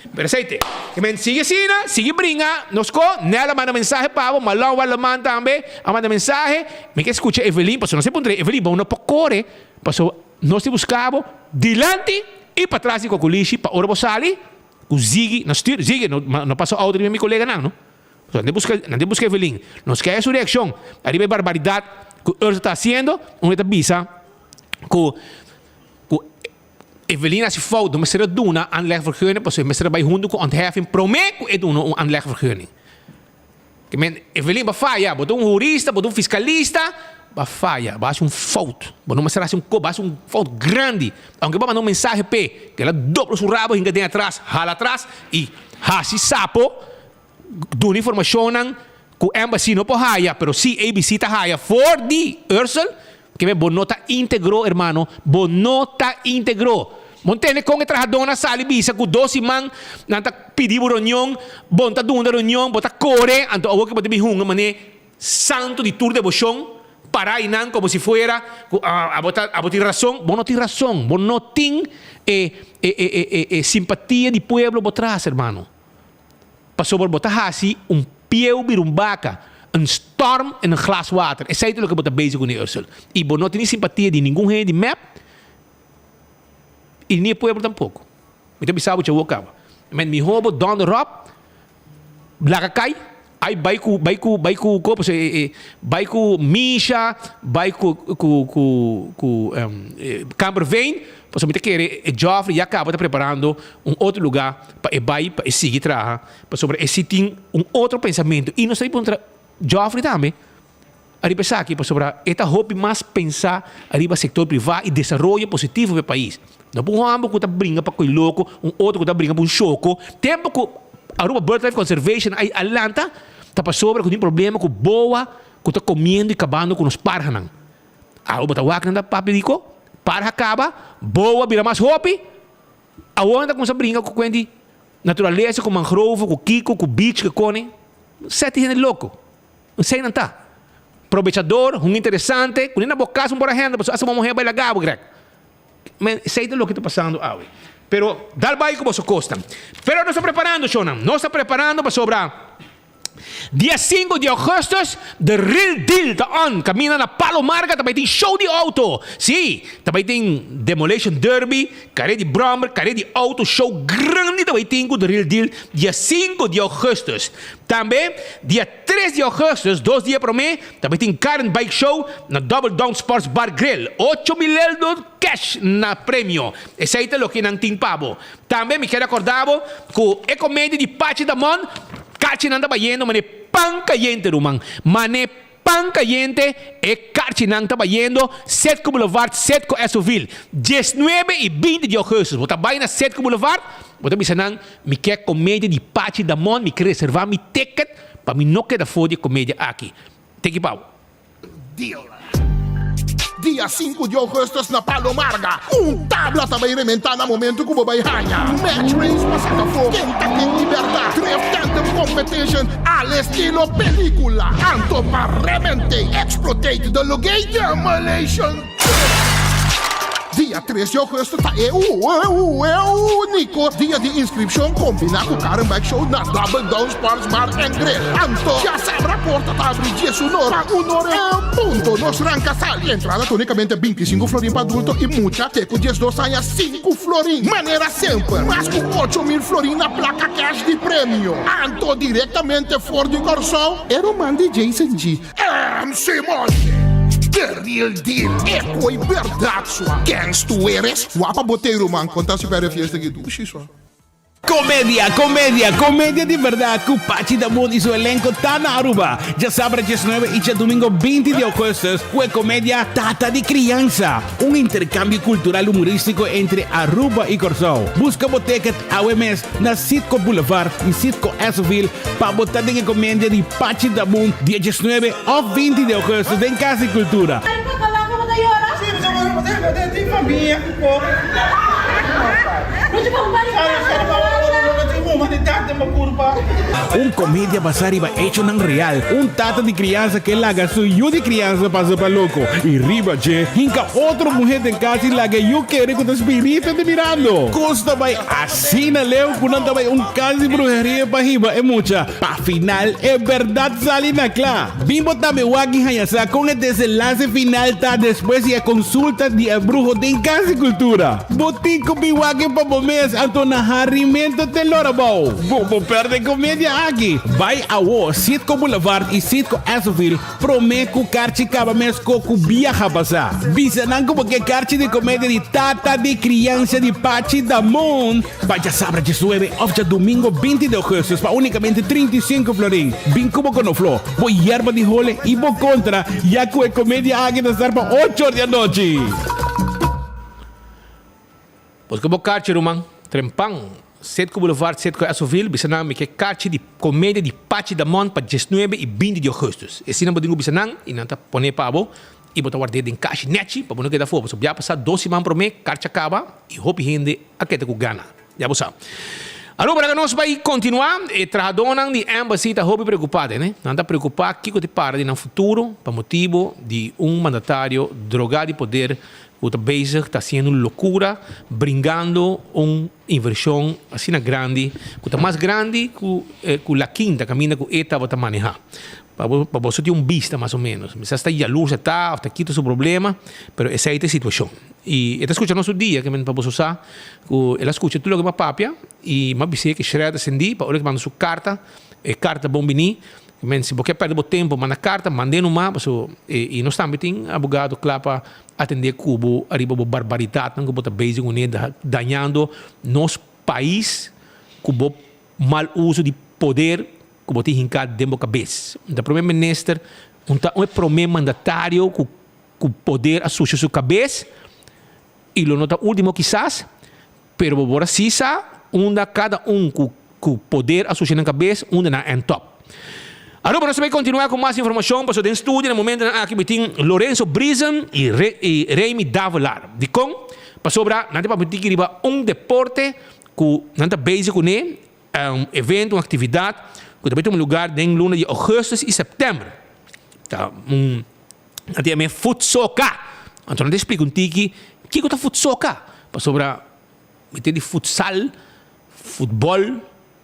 Pero esei te. Ke men sigui asina, sigui bringa nos ko. Nel a manda mensahe pa bo, Malon Walleman tambe a manda mensahe. Mi ke skucha Evelyn, pasobra nos a puntra Evelyn, bo no por kore, pasobra nos ta buska bo dilanti i patras di Kokulishi pa ora bo sali ku Ziggy na stuur. Ziggy no no pasa outo riba mi koleganan no. Pasobra nan ta buska nan ta buska Evelyn. Nos ke haya su reakshon ariba e barbaridat ku Ursula ta hasiendo, unda e ta bisa ku ku Evelyn hasi fout, no mester a duna aanlegvergunning pasobra e mester a bai huntu ku ontheffing prome ku e duna un aanlegvergunning. Ke men, Evelyn bo a faya, bo ta un hurista, bo ta un fiskalista, bo a faya, bo a hasi un fout, bo no mester hasi un ko, bo a hasi un fout grandi. Aunke bo a manda un mensahe p'e, ke el a dobla su rabo hinka den atras, hala atras i hasi sapo, duna informashonnan ku embassy no por haya, pero si ABC ta haya for di Ursel, ke men bo no ta integro hermano, bo no ta integro. Bo ntende kon e trahadónan sali bisa ku dos siman nan ta pidi bo reunion, bo no ta duna reunion, bo ta kore, anto awor ke bo ta bin hunga manera santu di tur deboshon, para einan komo si fuera ku abo ta abo tin rason, bo no tin rason, bo no tin e e e e simpatia di pueblo bo tras hermano. Pasobra bo ta hasi un pieu bira un baka, un storm in een glas water. Esei ta loke bo ta bezig ku ne Ursel. I bo no tene simpatia di ningun hende di mep i ni e pueblo tampoko. Mi ta bisa bo djawo kaba. Men miho bo donder op, laga kai, ai bai ku bai ku bai ku kopo se bai ku Misha, bai ku ku ku ku Kamperveen, pasobra mi ta kere e Geoffrey ya kaba ta preparando un otro luga pa e bai pa e sigui traha pasobra e si tin un otro pensamentu i nos ta puntra Geoffrey tambe ariba esaki pasobra e ta hopi mas pensa ariba sector priva i desaroyo positivo pa e pais no pa un homber ku ta bringa pa koi loko un otro ku ta bringa pa un shoko tempo ku Aruba Birdlife Conservation a lanta ta pasobra ku tin problema ku boa ku ta komiendo i kabando ku nos parhanan Aruba ta wak nan ta papia di ko parha kaba boa bira mas hopi. Awor nan ta kuminsá bringa ku kuenti naturalesa, ku mangrove, ku kiko, ku beach, ku kone. Seti hende loko. Esei nan ta. Probechador, un interesante, ku ni na bo kas un por a hende, pasobra asa bo muher bai laga bo, Greg. Men, esei ta loke ta pasando awe. Pero dal bai ku boso kosnan. Pero nos ta preparando, shownan. Nos ta preparando pasobra. Dia sinku di augustus, The Real Deal ta on! Kaminda na Palo Marga ta bai tin show di auto! Sí, ta bai tin Demolition Derby, kare di brommer, kare di auto, show grandi ta bai tin ku The Real Deal dia sinku di augustus. Tambe, dia tres di augustus, dos dia promé, ta bai tin Car and Bike Show na Double Down Sports Bar Grill. Ocho mil eldo cash na premio. Esei ta loke nan tin pa bo. Tambe mi kier acorda bo cu e comedia di Pachi Damon, carchinan ta bayendo mane pan cayente ruman, mane pan cayente e carchinan ta bayendo Setco Boulevard, Setco Esoville, diesnuebe y binti di augustus. Bo ta bay na Setco Boulevard, bo ta bisa nan mi kier comedia di Pachi Damon, mi kier reserva mi ticket pa mi no keda for di e comedia aki. Teki pa bo. Deal. Dia sinku di ougùstùs na Palo Marga, un tabla ta bai rementá na momentu ku bo bai haña Match Race pa saka afó ken ta ken di bèrdat, Drift Tandem Competition al estilo pelíkula, anto pa rement'é Explotate the Lugay Demolition Derby. Dia tres di ougùstùs ta e úniko dia di inskripshon kombiná ku Car and Bike Show na Double Down Sports Bar and Grill. Anto djasabra porta ta abri diesun or pa un or en punto. Nos ranka sali. Entrada ta únikamente bintisinku florin pa adulto i mucha te ku diesdos aña sinku florin. Manera semper, mas ku 8000 florin na plaka kèsh di premio. Anto direktamente for di Kòrsou, e ruman di Jason G. MC Moshe, The real deal, e koi berdad sua. Kens tu eres? Wapa bo te ruman, konta si perde fiesta ki dushi sua. Comedia, comedia, comedia di berdad cu Pachi Damon y su elenco ta na Aruba. Djasabra diesnuebe y djadumingo binti di augustus cu e comedia Tata di Crianza, un intercambio cultural humoristico entre Aruba y Corsou. Busca bo ticket awe mes na Citgo Boulevard y Citgo Essoville pa bo ta den e comedia di Pachi Dabun dia diesnuebe of binti di augustus den Cas di Cultura. Tin famia ku por. Un komedia basá riba echonan real, un tata di kriansa ke laga su yu di kriansa pasa pa loko i riba dje hinka otro muhé den kas i laga e yu kere ku ta spiritu ta mirando. Kos ta bai asina leu ku nan ta bai un kas di bruheria pa hiba e mucha. Pa final e bèrdat sali na kla. Bin bo tambe wak i haña sa kon e desenlase final ta despues di e konsulta di e bruho den Kas di Kultura. Bo tin ku bin wak e pa bo mes, anto na harimento te lora bou. Bo por pèrdè e komedia aki. Bai awo Citgo Boulevard i Citgo Essoville promé ku karchi kaba mes ko ku biaha pasá. Bisa nan ku bo ke karchi di komedia di Tata di Kriansa di Pachi Damon. Pa djasabra diesnuebe òf djadumingo 20 di ougùstùs pa únikamente 35 florin. Bin ku bo konofló, bo yerba di hole i bo kontra, ya ku e komedia aki ta start pa ocho or di anochi. Buska bo karchi ruman. Trempan, Citgo Boulevard, Citgo Essoville, bisa nan mi ke karchi di komedia di Pachi Damon pa diesnuebe i binti di ougùstùs. Esina bo tin ku bisa nan i nan ta pone pa bo i bo ta ward'é den kashi nèchi pa bo no keda afó. Pasobra bia pasá dos siman promé karchi a kaba i hopi hende a keda ku gana. Ya bo sa. Aruba laga nos bai kontinuá. E trahadónan di Embassy ta hopi preokupá tene. Nan ta preokupá kiko ta para di nan futuro pa motibu di un mandatario drogá di poder ku ta bezig ta hasiendo un lokura bringando un invershon asina grandi ku ta mas grandi ku ku La Quinta kaminda ku e tabata manehá. Pa bo pa boso tin un bista mas o menos. Mester ta yalurs e ta of ta kita su problema, pero esei ta e situashon. I e ta skucha nos tur dia, ke men pa boso sa ku el a skucha tur loke mi a papia i mi a bis'é ke Shred a sendí pa ora ke manda su karta, e karta bon biní. Ke men si bo ke pèrdè bo tempu manda karta, mand'é numa paso i nos tambe tin abogado kla pa atendé ku bo ariba bo barbaridatnan ku bo ta bezig kuné dañando nos pais ku bo mal uso di poder ku bo tin hinká den bo kabes. Un ta promé minister, un ta un e promé mandatario ku ku poder a susha su kabes i lo no ta último kisas, pero bo por a si sa unda kada un ku ku poder a susha nan kabes unda nan end up. Aruba nos ta bai kontinuá ku mas informashon pasobra den studio na momentonan aki mi tin Lorenzo Briesen i i Remy Davelaar. Dikon? Pasobra nan ta papia tiki riba un deporte ku nan ta bezig kuné Un evento, un actividad cu ta bay tuma lugar den luna di augustus y september. Ta un, nan ta yama e Futsoca. Anto nan ta explica un tiki kico ta Futsoca. Pasobra mi tin di futsal, futbol,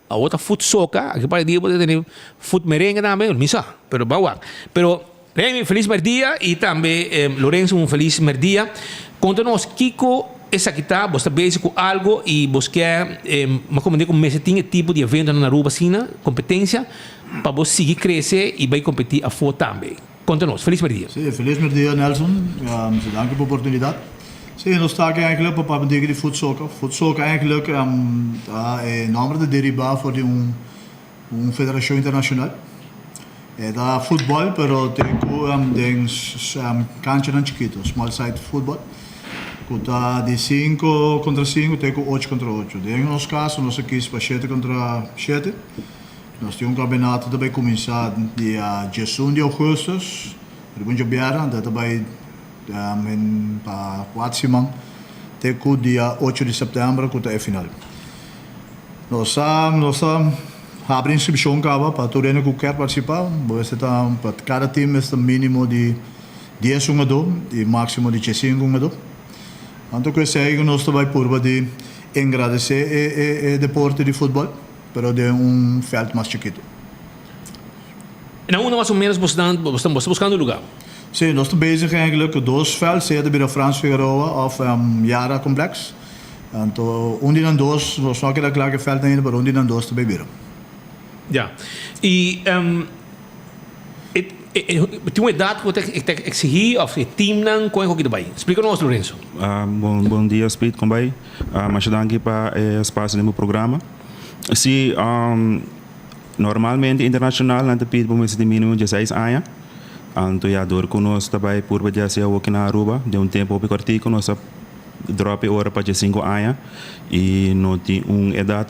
awor ta Futsoca. Aki par di dia bo ta tene futmerengue tambe, mi sa, pero ban wak. Pero Remy, felis merdia y tambe Lorenzo un felis merdia. Conta nos kico esaki ta, bo sta bezig cu algo y bo kier ma comprende cu mester tin e tipo di eventonan na Aruba asina, competencia, pa bo sigui crece y bay competi afo tambe. Conta nos. Felis merdia. Sí, felis merdia Nelson. Si danki pa oportunidad. Sí, nos ta aki eigenlijk pa papia un tiki di Futsoca. Futsoca eigenlijk ta e nomber ta deriba for di un. Un federacion internacional. E ta futbol pero te cu den canchanan chikito, small side football, cu ta di cinco contra cinco te cu ocho contra ocho. Den nos caso nos a kies pa shete contra shete. Nos tin un campeonato ta bay cuminsa dia diesun di augustus, riba un djabièrnè, anto ta bay pa cuatro siman te cu dia ocho di september cu ta e final. Nos a nos a habri inscripcion caba pa tur hende cu kier participa. Bo mester ta pa cada team mester minimo di dies hungador y maximo di diescinco hungador. Anto cu esey cu nos ta bay purba di engradece e e e deporte di futbol pero den un veld mas chikito. Na unda mas o menos bo ta bo ta buscando lugar? Si, nos ta bezig eigenlijk cu dos veld, sea ta bira Frans Figueroa of Yara Complex. Anto un di nan dos, nos no a keda kla ku e vèlt ainda, pero un di nan dos ta bay bira. Ya. I e tin un edat ku ta eksigí òf e timnan kon e hoki ta bai? Splika nos, Lorenzo. Bon bon dia Speed, kon bai? Masha danki pa e espasio den bo programa. Si, normalmente internashonal nan ta pidi pa mester di mínimo dieseis aña. Anto ya dor ku nos ta bai purba di hasi awoki na Aruba den un tempu hopi kòrtiku nos a Drop e ora pa diesinco aña y no tin un edad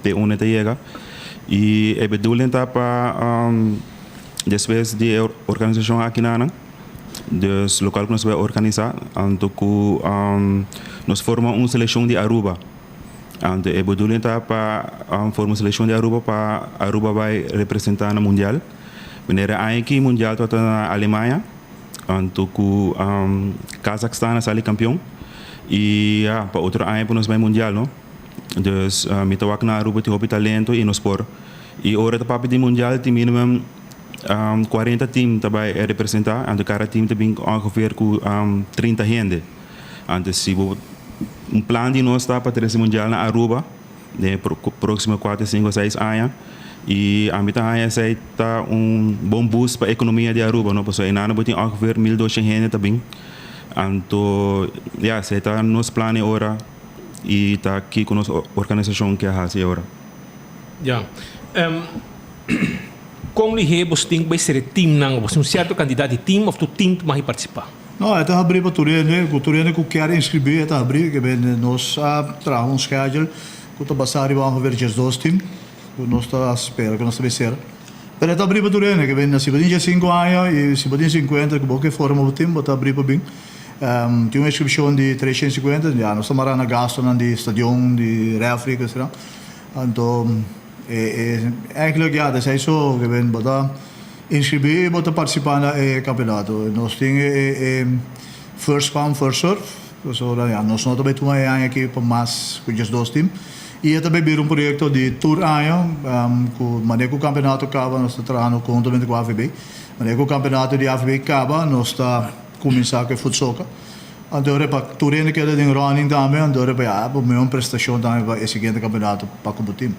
te unda e ta yega. Y e bedoeling ta pa despues di e organisacion aki nanan. Dus lokual ku nos bai organisá anto ku nos forma un selekshon di Aruba. Anto e bedoeling ta pa forma un selekshon di Aruba pa Aruba bai representá na mundial. Wanneer e aña aki mundial tabata na Alemania anto ku Kazakstan a sali kampion i ya pa otro aña por nos bai mundial no. Dus mi ta wak na Aruba tin hopi talento i nos por i ora ta papia di mundial tin minimum 40 team ta bai representa anto kada team ta bin ongeveer ku 30 hende. Anto si bo un plan di nos ta pa trese mundial na Aruba den e proximo kuater, sinku, seis aña i ami ta haña esei ta un bon boost pa ekonomia di Aruba no pasobra einan bo tin ongeveer 1200 hende ta bin anto ya esei ta nos plan e ora i ta kiko nos organisashon ke hasi e ora. Ya. Kon lihé bo tin ku bai sere teamnan? Bo tin un sierto kantidat di team òf tur team ta mag partisipá? No, e ta habrí pa tur hende. Ku tur hende ku kier inskribí e ta habrí. Ke ben nos a traha un schedule ku ta basá riba ongeveer diesdos team ku nos ta spera ku nos ta bai sera. Pero e ta habrí pa tur hende. Ke ben si bo tin diesinku aña i si bo tin sinkuenta ku bo ke forma bo team bo ta habrí pa bin. Tin un inskripshon di 350. Ya nos ta mará na gastunan di stadion, di refri, etcetera. Anto e eigenlijk ya ta esei so ke ben bo ta inskribí i bo ta partisipá na e kampeonato. Nos tin e first come first serve pasobra ya nos no ta bai tuma e aña aki pa mas ku diesdos tim i e ta bai bira un proyekto di tur aña ku manera ku kampeonato kaba nos ta trahando konhuntamente ku AVB. Manera ku kampeonato di AVB kaba nos ta kuminsá ku e futsoka. Anto ora pa tur hende keda den running tambe, anto ora pa ya bo mihor prestacion tambe pa e siguiente campeonato pa cu bo team.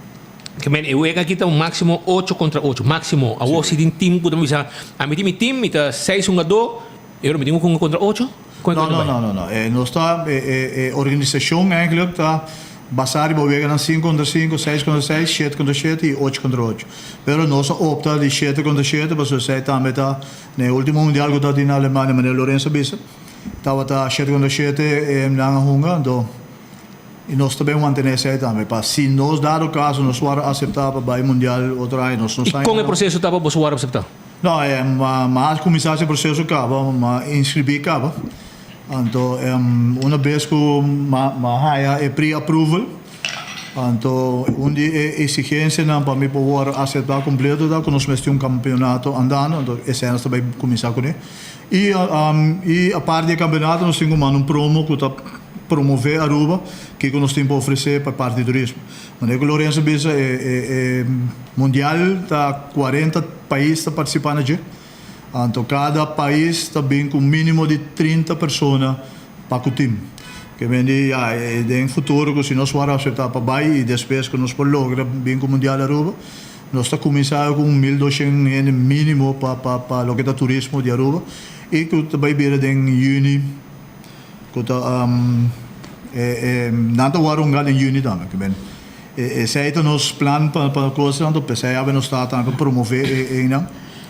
Ke men e wega aki ta un maximo ocho contra ocho, maximo. Awor si tin team cu ta bisa, ami tin mi team, mi ta seis hungador, e ora mi tin cu hunga contra ocho? Con e No, con ta no, bai? no, no, no. E nos ta, e, e, e organisacion eigenlijk ta basa riba weganan sinku contra sinku, seis contra seis, shete contra shete y ocho contra ocho. Pero nos a opta di shete contra shete pasobra esei tambe ta na e ultimo mundial cu ta tin na Alemania, manera Lorenzo a bisa. Tabata shete kontra shete e nan a hunga, anto i nos ta ben mantené esei tambe pa si nos dado kaso nos wòrdu aseptá pa bai mundial otro aña nos no I sa kon ainda e no. proseso ta pa boso wòrdu aseptá? No, e ma a kuminsá e proseso kaba, ma inskribí kaba, anto una bes ku ma ma haya e pre-approval, anto un di e eksigensianan pa mi por wòrdu aseptá kompleto ta ku nos mester un kampeonato andando, anto esei nos ta bai kuminsá kuné. Y y aparte di e campeonato nos tin cu manda un promo cu ta promove Aruba, kico nos tin pa ofrece pa parti di turismo. Manera cu Lorenzo a bisa e e e mundial ta cuarenta pais ta participa na dje, anto cada pais ta bin cu minimo di 30 persona pa cu team. Ke men di ya den futuro cu si nos worde acepta pa bay y despues cu nos por logra bin cu mundial Aruba, Nos ta kuminsá ku un 1200 hende mínimo pa pa pa loke ta turismo di Aruba i ku ta bai bira den yüni ku ta e e nan ta wòrdu hunga den yüni tambe. Ke men e esei ta nos plan pa pa kos anto p'esei awe nos ta tambe pa promové e einan.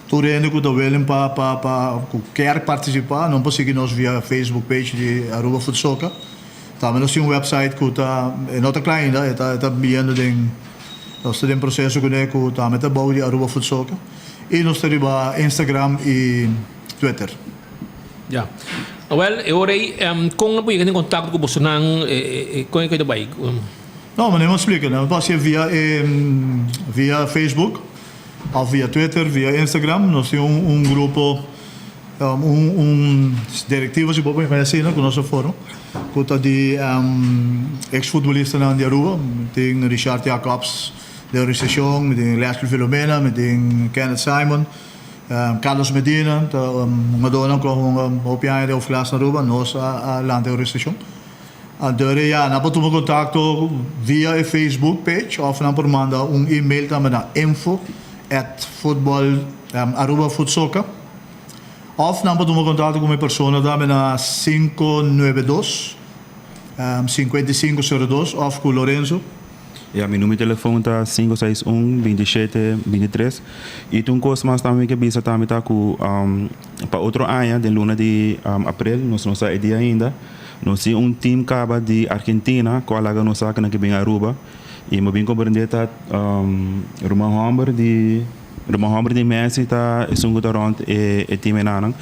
Tur hende ku ta willing pa pa pa ku kier partisipá nan por sigui nos via Facebook page di Aruba Food Soca. Tambe nos tin un website ku ta e no ta kla ainda e ta e ta biendo den. Nos ta den proseso kuné ku tambe ta bou di Aruba Food Soca i nos ta riba Instagram i Twitter. Ya. Awel, e ora ei, kon nan por yega den kontakto ku bosonan? Kon e ta bai? No, manera mi a splika, nan por hasié via e via Facebook òf via Twitter, via Instagram. Nos tin un grupo. Un direktiva si bo por yama asina ku nos a forma ku ta di eks futbolistanan di Aruba. Mi tin Richard Jacobs den organisashon, mi tin Leslie Filomena, mi tin Kenneth Simon, Carlos Medina ta hungadónan ku a hunga hopi aña den hoofdklas na Aruba. Nos a lanta e organisashon. Anto ya nan por tuma kontakto via e Facebook page òf nan por manda un email tambe na info at futbol arubafootsoca. Òf nan por tuma kontakto ku mi persona tambe na 592 5502 òf ku Lorenzo. Ya, mi numero di telefon ta 561 27 23. I tin un kos mas tambe mi ke bisa tambe ta ku pa otro aña den luna di aprel, nos no sa e dia ainda, nos tin un team kaba di Argentina ku a laga nos sa ku nan ke bin Aruba i mi a bin komprende ta ruman hòmber di. Ruman homber di Messi ta esun ku ta rond e e team enanan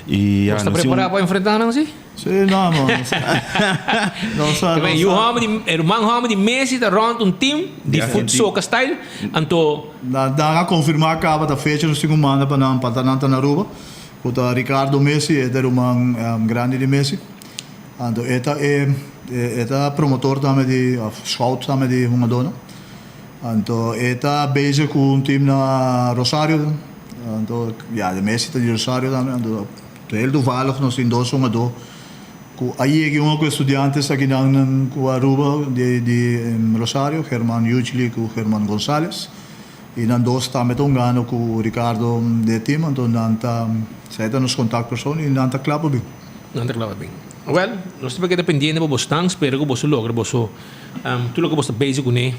y ya Bo sta nos tin un prepará pa enfrentá nan si? Sí, no, no, no sa. No sa, no Yu sa. homber di, e ruman homber di Messi ta rond un team di Di fut soca style, anto. Nan nan a confirmá caba ta fecha nos tin cu manda pa nan pa ta nan ta na Aruba, cu ta Ricardo Messi, e ta e ruman grandi di Messi. Anto e ta e e ta promotor tambe di of scout tambe di hungadónan. Anto e ta bezig ku un team na Rosario. Anto ya de Messi ta di Rosario tambe. Anto heel toevallig nos tin dos hungadó ku a yega hunga ku Estudiantes akinan nan ku Aruba di di Rosario, German Yuchli ku German Gonzalez. I nan dos tambe ta hungando ku Ricardo den e team. Anto nan ta esei ta nos kontaktpersoon i nan ta kla pa bin. Nan ta kla pa bin. Wèl, nos ta por keda pendiente pa boso tan. Spera ku boso logra boso tur loke boso ta bezig kuné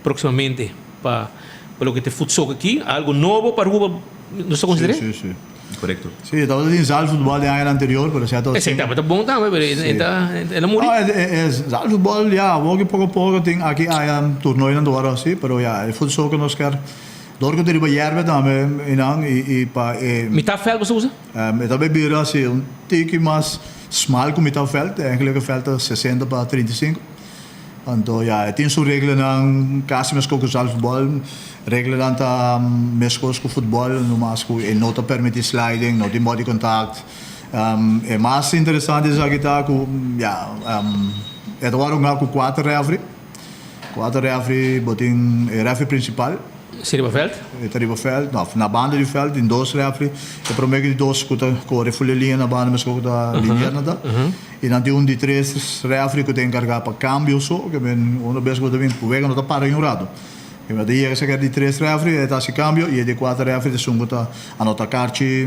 próksimamente pa pa loke ta e futsoka aki. Algu nobo pa Aruba nos ta konsider'é? Sí, sí, sí. Korekto. Sí, tabata tin zaalvoetbal den añanan anterior, pero esei tabata Esei tabata bon tambe, pero e ta el a muri. No, e zaalvoetbal ya, awor ki poko poko tin aki aya torneonan ta wòrdu hasi, pero ya, e futsoka nos kier dor ku ta riba yerba tambe einan i pa e. Mitad vèlt boso usa? E ta bay bira asi un tiki mas smal ku mitad vèlt, eigenlijk e vèlt ta sesenta pa 35. Anto ya, e tin su reglanan kasi meskos ku zaalvoetbal. Reglanan ta meskos ku futbòl, no mas ku e no ta permití sliding, no tin body contact. E mas interesante esaki ta ku ya, e ta wòrdu hunga ku kuater rèfri. Kuater rèfri, bo tin e rèfri prinsipal. Si riba vèlt? E ta riba vèlt, no, na banda di vèlt tin dos rèfri. E promé ku di dos ku ta kore full e liña na banda meskos ku ta linier ta. I nan tin un di tres rèfri ku ta enkargá pa kambio so, ke men unda bes ku bo ta bin wega no ta para un ratu. Ke men ta yega saka di tres rèfri e ta hasi kambio i e di kuater rèfri ta esun ku ta anota karchi,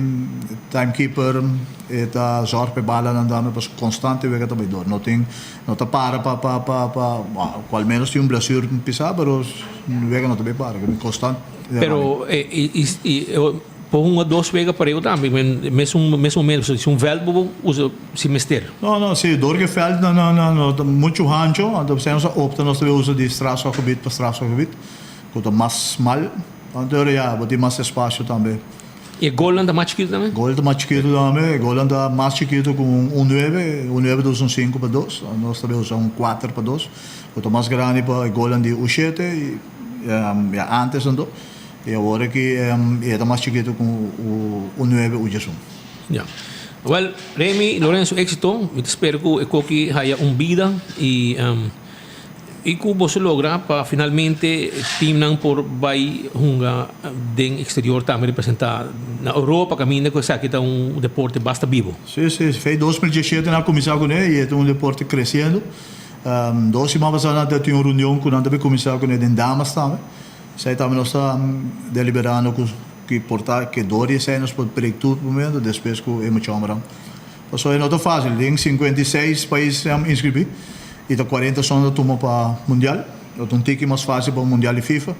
timekeeper, e ta zòrg pa e balanan tambe pasobra konstante wega ta bai dor. No tin no ta para pa pa pa pa ku al ménos tin un blesur pisá pero wega no ta bai para ke men konstant. Pero i i Por hunga dos wega pareu tambe, men mesun mes momento, pasobra si un veld bo por usa si mester. No, no, si, dor ku e veld no no no no ta muchu hancho, anto p'esei nos a opta nos ta bay usa di strafschopgebied pa strafschopgebied, ku ta mas smal, anto ora ya bo tin mas espasio tambe. I e golnan ta mas chikitu tambe? Gol ta mas chikitu tambe, e golnan ta mas chikitu ku un un nuebe, un nuebe ta usa un sinku pa dos, nos ta bay usa un kuater pa dos, ku ta mas grandi pa e golnan di u shete i ya antes anto. I awor aki e ta mas chikitu ku u nuebe u diesun. Ya. Wel, Remy, Lorenzo, éxito. Mi ta spera ku e koki haya un bida i i ku boso logra pa finalmente teamnan por bai hunga den exterior tambe representá na Europa kaminda ku esaki ta un deporte basta bibo. Sí, sí. Fei 2017 nan a kuminsá kuné i e ta un deporte kresiendo. Dos siman pasá nan ta tin un reunion ku nan ta bai kuminsá kuné den damas tambe. Esei tambe nos ta deliberando ku ki por ta ke dor di esei nos por break tur momento despues ku e muchombernan. Pasobra e no ta fácil, den 56 pais a inscribí i ta 40 son ta tuma pa mundial. Lo ta un tiki mas fácil pa un mundial di FIFA,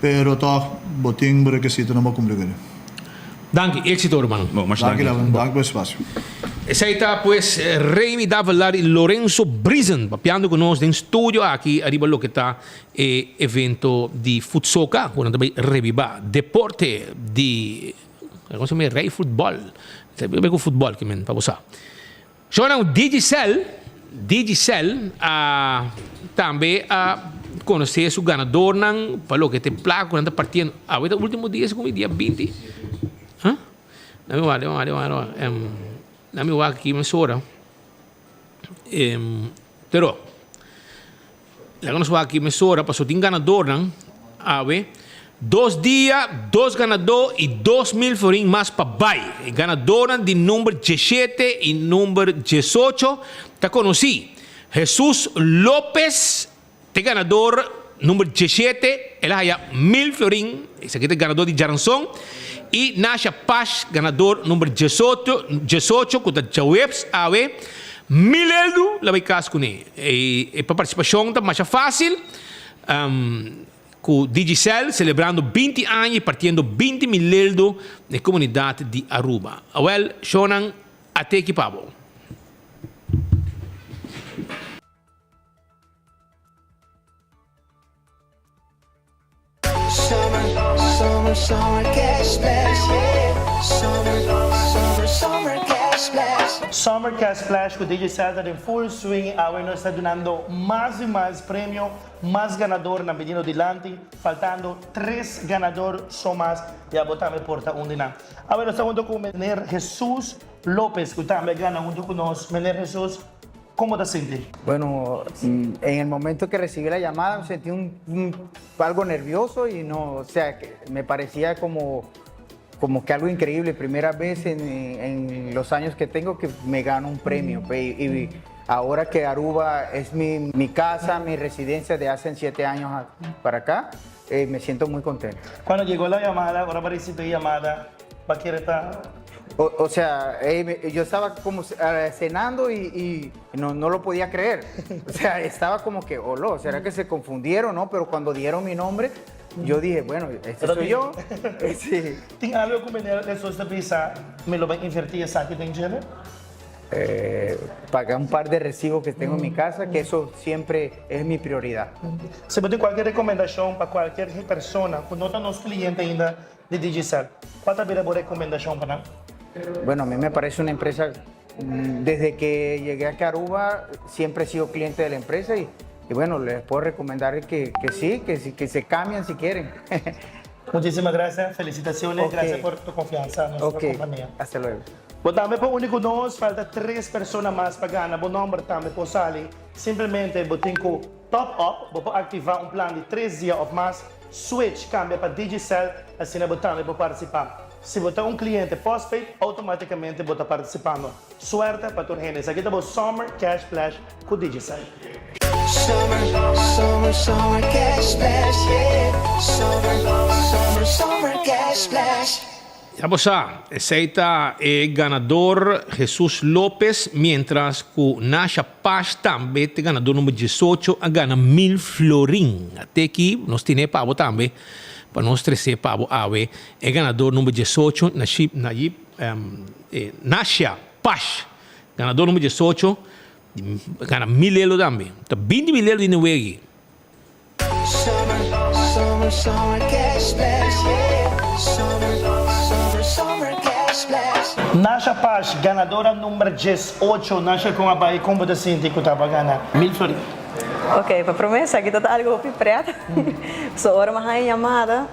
pero tòg bo tin bo rekisitonan pa kumpli ku e. Danki, éxito ruman. Bon, masha Danki danki. Levin, danki pa e spasio. Esei ta pues Remy Davelaar i Lorenzo Briesen papiando ku nos den studio aki ariba loke ta e evento di futsoka ku nan ta bai rebibá deporte di kon se yama rei futbòl ta bai ku futbòl ki men pa bo sa. Shownan Digicel Digicel a tambe a konosé su ganadornan pa loke ta e plaka ku nan ta partiendo awe ta ultimo dia segun mi dia 20 ha dame wak dame wak dame wak dame wak aki mesora pero. Laga nos wak aki mesora paso tin ganadornan awe. Dos dia, dos ganadó i 2000 florin mas pa bai. E ganadornan di number 17 i number 18 ta konosí. Jesus Lopez ta e ganador number 17, el a haya 1000 florin, esaki ta e ganador di djaranson. I Nasha Pash ganador number 18, 18 ku ta djaweps awe. 1000 eldu la bai kas kuné. E pa partisipashon ta masha fásil, ku Digicel selebrando 20 aña i partiendo 20 mil leldo na e komunidat di Aruba. Awèl, shownan a teki pa bo. Summer, summer cash splash, yeah. Summer, summer, summer cash splash. Summer Cash Splash cu Digicel ta den full swing awe nos ta dunando mas y mas premio, mas ganador na biniendo dilanti, faltando tres ganador so mas y abo tambe por ta un di nan. Awe nos ta hunto cu Meneer Jesus Lopez cu tambe a gana hunto cu nos. Meneer Jesus, con bo ta sinti? Bueno, en el momento que recibí la llamada me sentí un, un, algo nervioso y no, o sea, que me parecía como, como que algo increíble. Primera vez en, en los años que tengo que me gano un premio. Y, y ahora que Aruba es mi, mi casa, mi residencia de hace siete años para acá, eh, me siento muy contento. Cuando llegó la llamada, ora bo a ricibi e yamada, bo a kere ta... O, o sea, eh, yo estaba como eh, cenando y, y no, no lo podía creer. O sea, estaba como que, oh, ¿será que se confundieron, no? Pero cuando dieron mi nombre, yo dije, bueno, este soy yo. Sí. Tin algo cu meneer Jesus ta bisa, mi lo bay inverti esaki den djele? Eh, pagar un par de recibos que tengo en mi casa, que eso siempre es mi prioridad. Si bo tin cualkier recomendacion pa cualkier persona cu no ta nos cliente ainda di Digicel, cual ta bira bo recomendacion pa nan? Bueno, a mí me parece una empresa, desde que llegué aquí a Aruba, siempre he sido cliente de la empresa y, y bueno, les puedo recomendar que, que sí, que, sí, que se cambien si quieren. Muchísimas gracias, felicitaciones, Ok. gracias por tu confianza en nuestra Ok, compañía. hasta luego. Bo tambe por uni cu nos, falta tres persona mas pa gana, bo nomber tambe por sali. Simplemente bo tin cu top up, bo por activa un plan di tres dia of mas, switch, cambia pa Digicel, asina bo tambe por participa. Si bo ta un cliente postpaid, automaticamente bo ta participando. Suerte pa tur hende. Esaki ta bo Summer Cash Splash cu Digicel. Summer, summer, summer cash splash, yeah. Summer, summer, summer cash splash. Ya bo sa, esey ta e ganador Jesus Lopez, mientras cu Nasha Pash tambe t'e ganador number diesocho a gana mil florin. Ate aki nos tine pa bo tambe, pa nos trece pa bo awe e ganador number diesocho, Nashib, Nayib, Nasha Pash, ganador number diesocho, gana mil elo tambe. Ta binti mil elo di Newegi. Summer, summer, summer cash splash, yeah. Summer, summer, summer cash splash. Nasha Pash, ganadora number diesocho. Nasha con a bay con bo ta sinti cu ta pa gana mil florin? Ok, pa prome esaki ta ta algo hopi pret. So ora mi haña yamada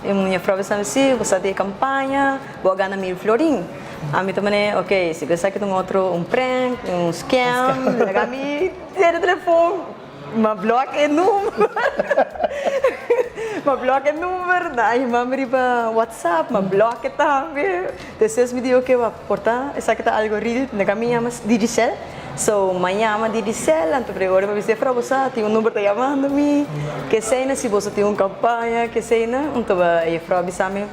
e mi juffrouw bisa mi si bo sa di e campaña bo a gana mil florin. Ami ta mane ok si esaki ta un otro un prank, un scam, laga mi tene telefon. M'a blòk e number. M'a blòk e number. Nan a yama mi riba WhatsApp, m'a blòk e tambe. Despues mi di oke wak, por ta esaki ta algo real, nunca mi yama Digicel. So m'a yama Digicel, anto por e ora mi a bisa e frou bo sa tin un number ta yamando mi, kesei si boso tin un kampaña, kesei nan. Anto e frou a bisa mi.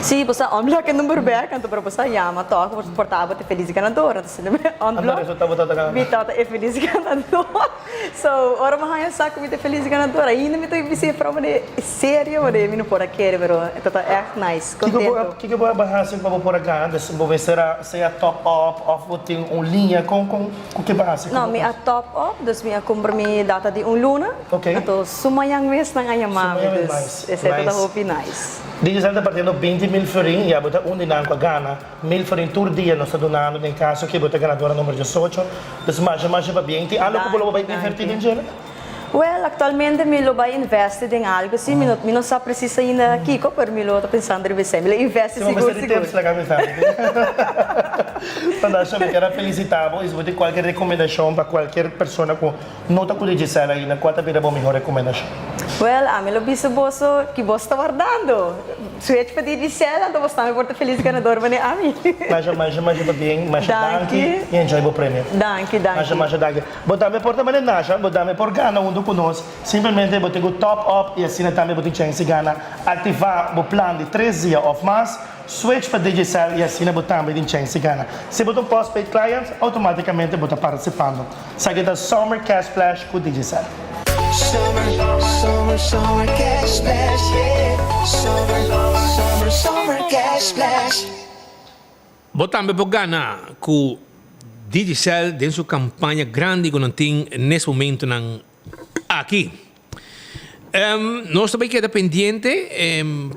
Sí, bo sa unblock e number bek, anto pero bo sa yama tok, bo por ta bo ta e felis ganador. Anto si mi unblock, mi tabata e felis ganador. So, ora mi haña sa ku mi ta e felis ganador, ainda mi ta bisa e frou manera serio, manera mi no por a kere, pero e tabata ègt nice, kontento. Kiko bo a hasi pa bo por a gana? Dus bo mester a sea top up òf bo tin un liña? Kon kon ku ke bo a hasi? No, mi a top up, dus mi a kumpra mi data di un luna. Anto su mañan mes nan a yama mi, dus esei ta hopi nice. Digicel ta partiendo binti mil florin y abo ta un di nan cu a gana mil florin tur dia nos ta dunando den caso cu bo ta ganadora number diesocho. Dus masha masha pabien. Tin algo cu bo lo bay inverti den djele? Well, actualmente mi lo bay investi den algo si, mi no mi no sa precies ainda kico pero mi lo ta pensando riba esey. Mi lo investi Si bo sigur mester di sigur. tips laga mi sa. Tanasha mi kier a felicita bo y si bo tin cualkier recomendacion pa cualkier persona cu No ta cu di Gisela ainda, cua ta bira bo miho recomendacion? Wel, ami lo bisa boso ki bos ta wardando. Switch pa di Gisela, anto bos tambe por ta felis ganador manera ami. Masha, masha, masha pabien, masha danki y enjoy bo premio. Danki, danki. Masha, masha danki. Bo tambe por ta manera Nasha, bo tambe por gana hunto cu nos. Simplemente bo tin cu top up y asina tambe bo tin chance di gana. Activa bo plan di tres dia of mas. Switch pa Digicel y asina bo tambe tin chance di gana. Si bo ta un postpaid client, automaticamente bo ta participando. Esaki ta Summer Cash Splash cu Digicel. Summer, summer, summer cash splash, yeah. Summer, summer, summer cash splash. Bo tambe por gana cu Digicel den su campaña grandi cu nan tin nes momentonan aki. Nos ta bay keda pendiente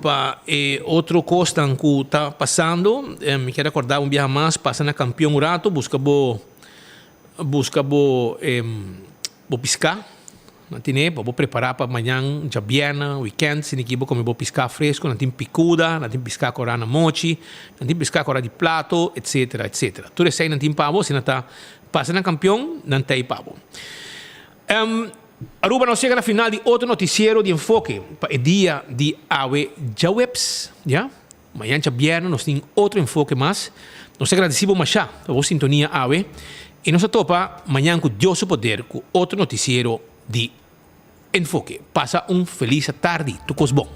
pa e otro cosnan cu ta pasando. Mi kier recorda un biaha mas, pasa na Campeon un rato, busca bo busca bo bo pisca. Nan tine pa bo prepara pa mañan djabièrnè, weekend, si niki bo come bo pisca fresco. Nan tin picuda, nan tin pisca cora na mochi, nan tin pisca cora di plato, etcetera, etcetera. Tur esey nan tin pa bo, asina ta pasa na Campeon, nan ta ey pa bo. Aruba nos yega na final di otro noticiero di Enfoke pa e dia di awe djaweps, ya. Mañan djabièrnè nos tin otro Enfoke mas. Nos ta gradeci bo masha pa bo sintonia awe y nos ta topa mañan cu Dios su poder cu otro noticiero di Enfoke. Pasa un feliz tardi. Tur cos bon.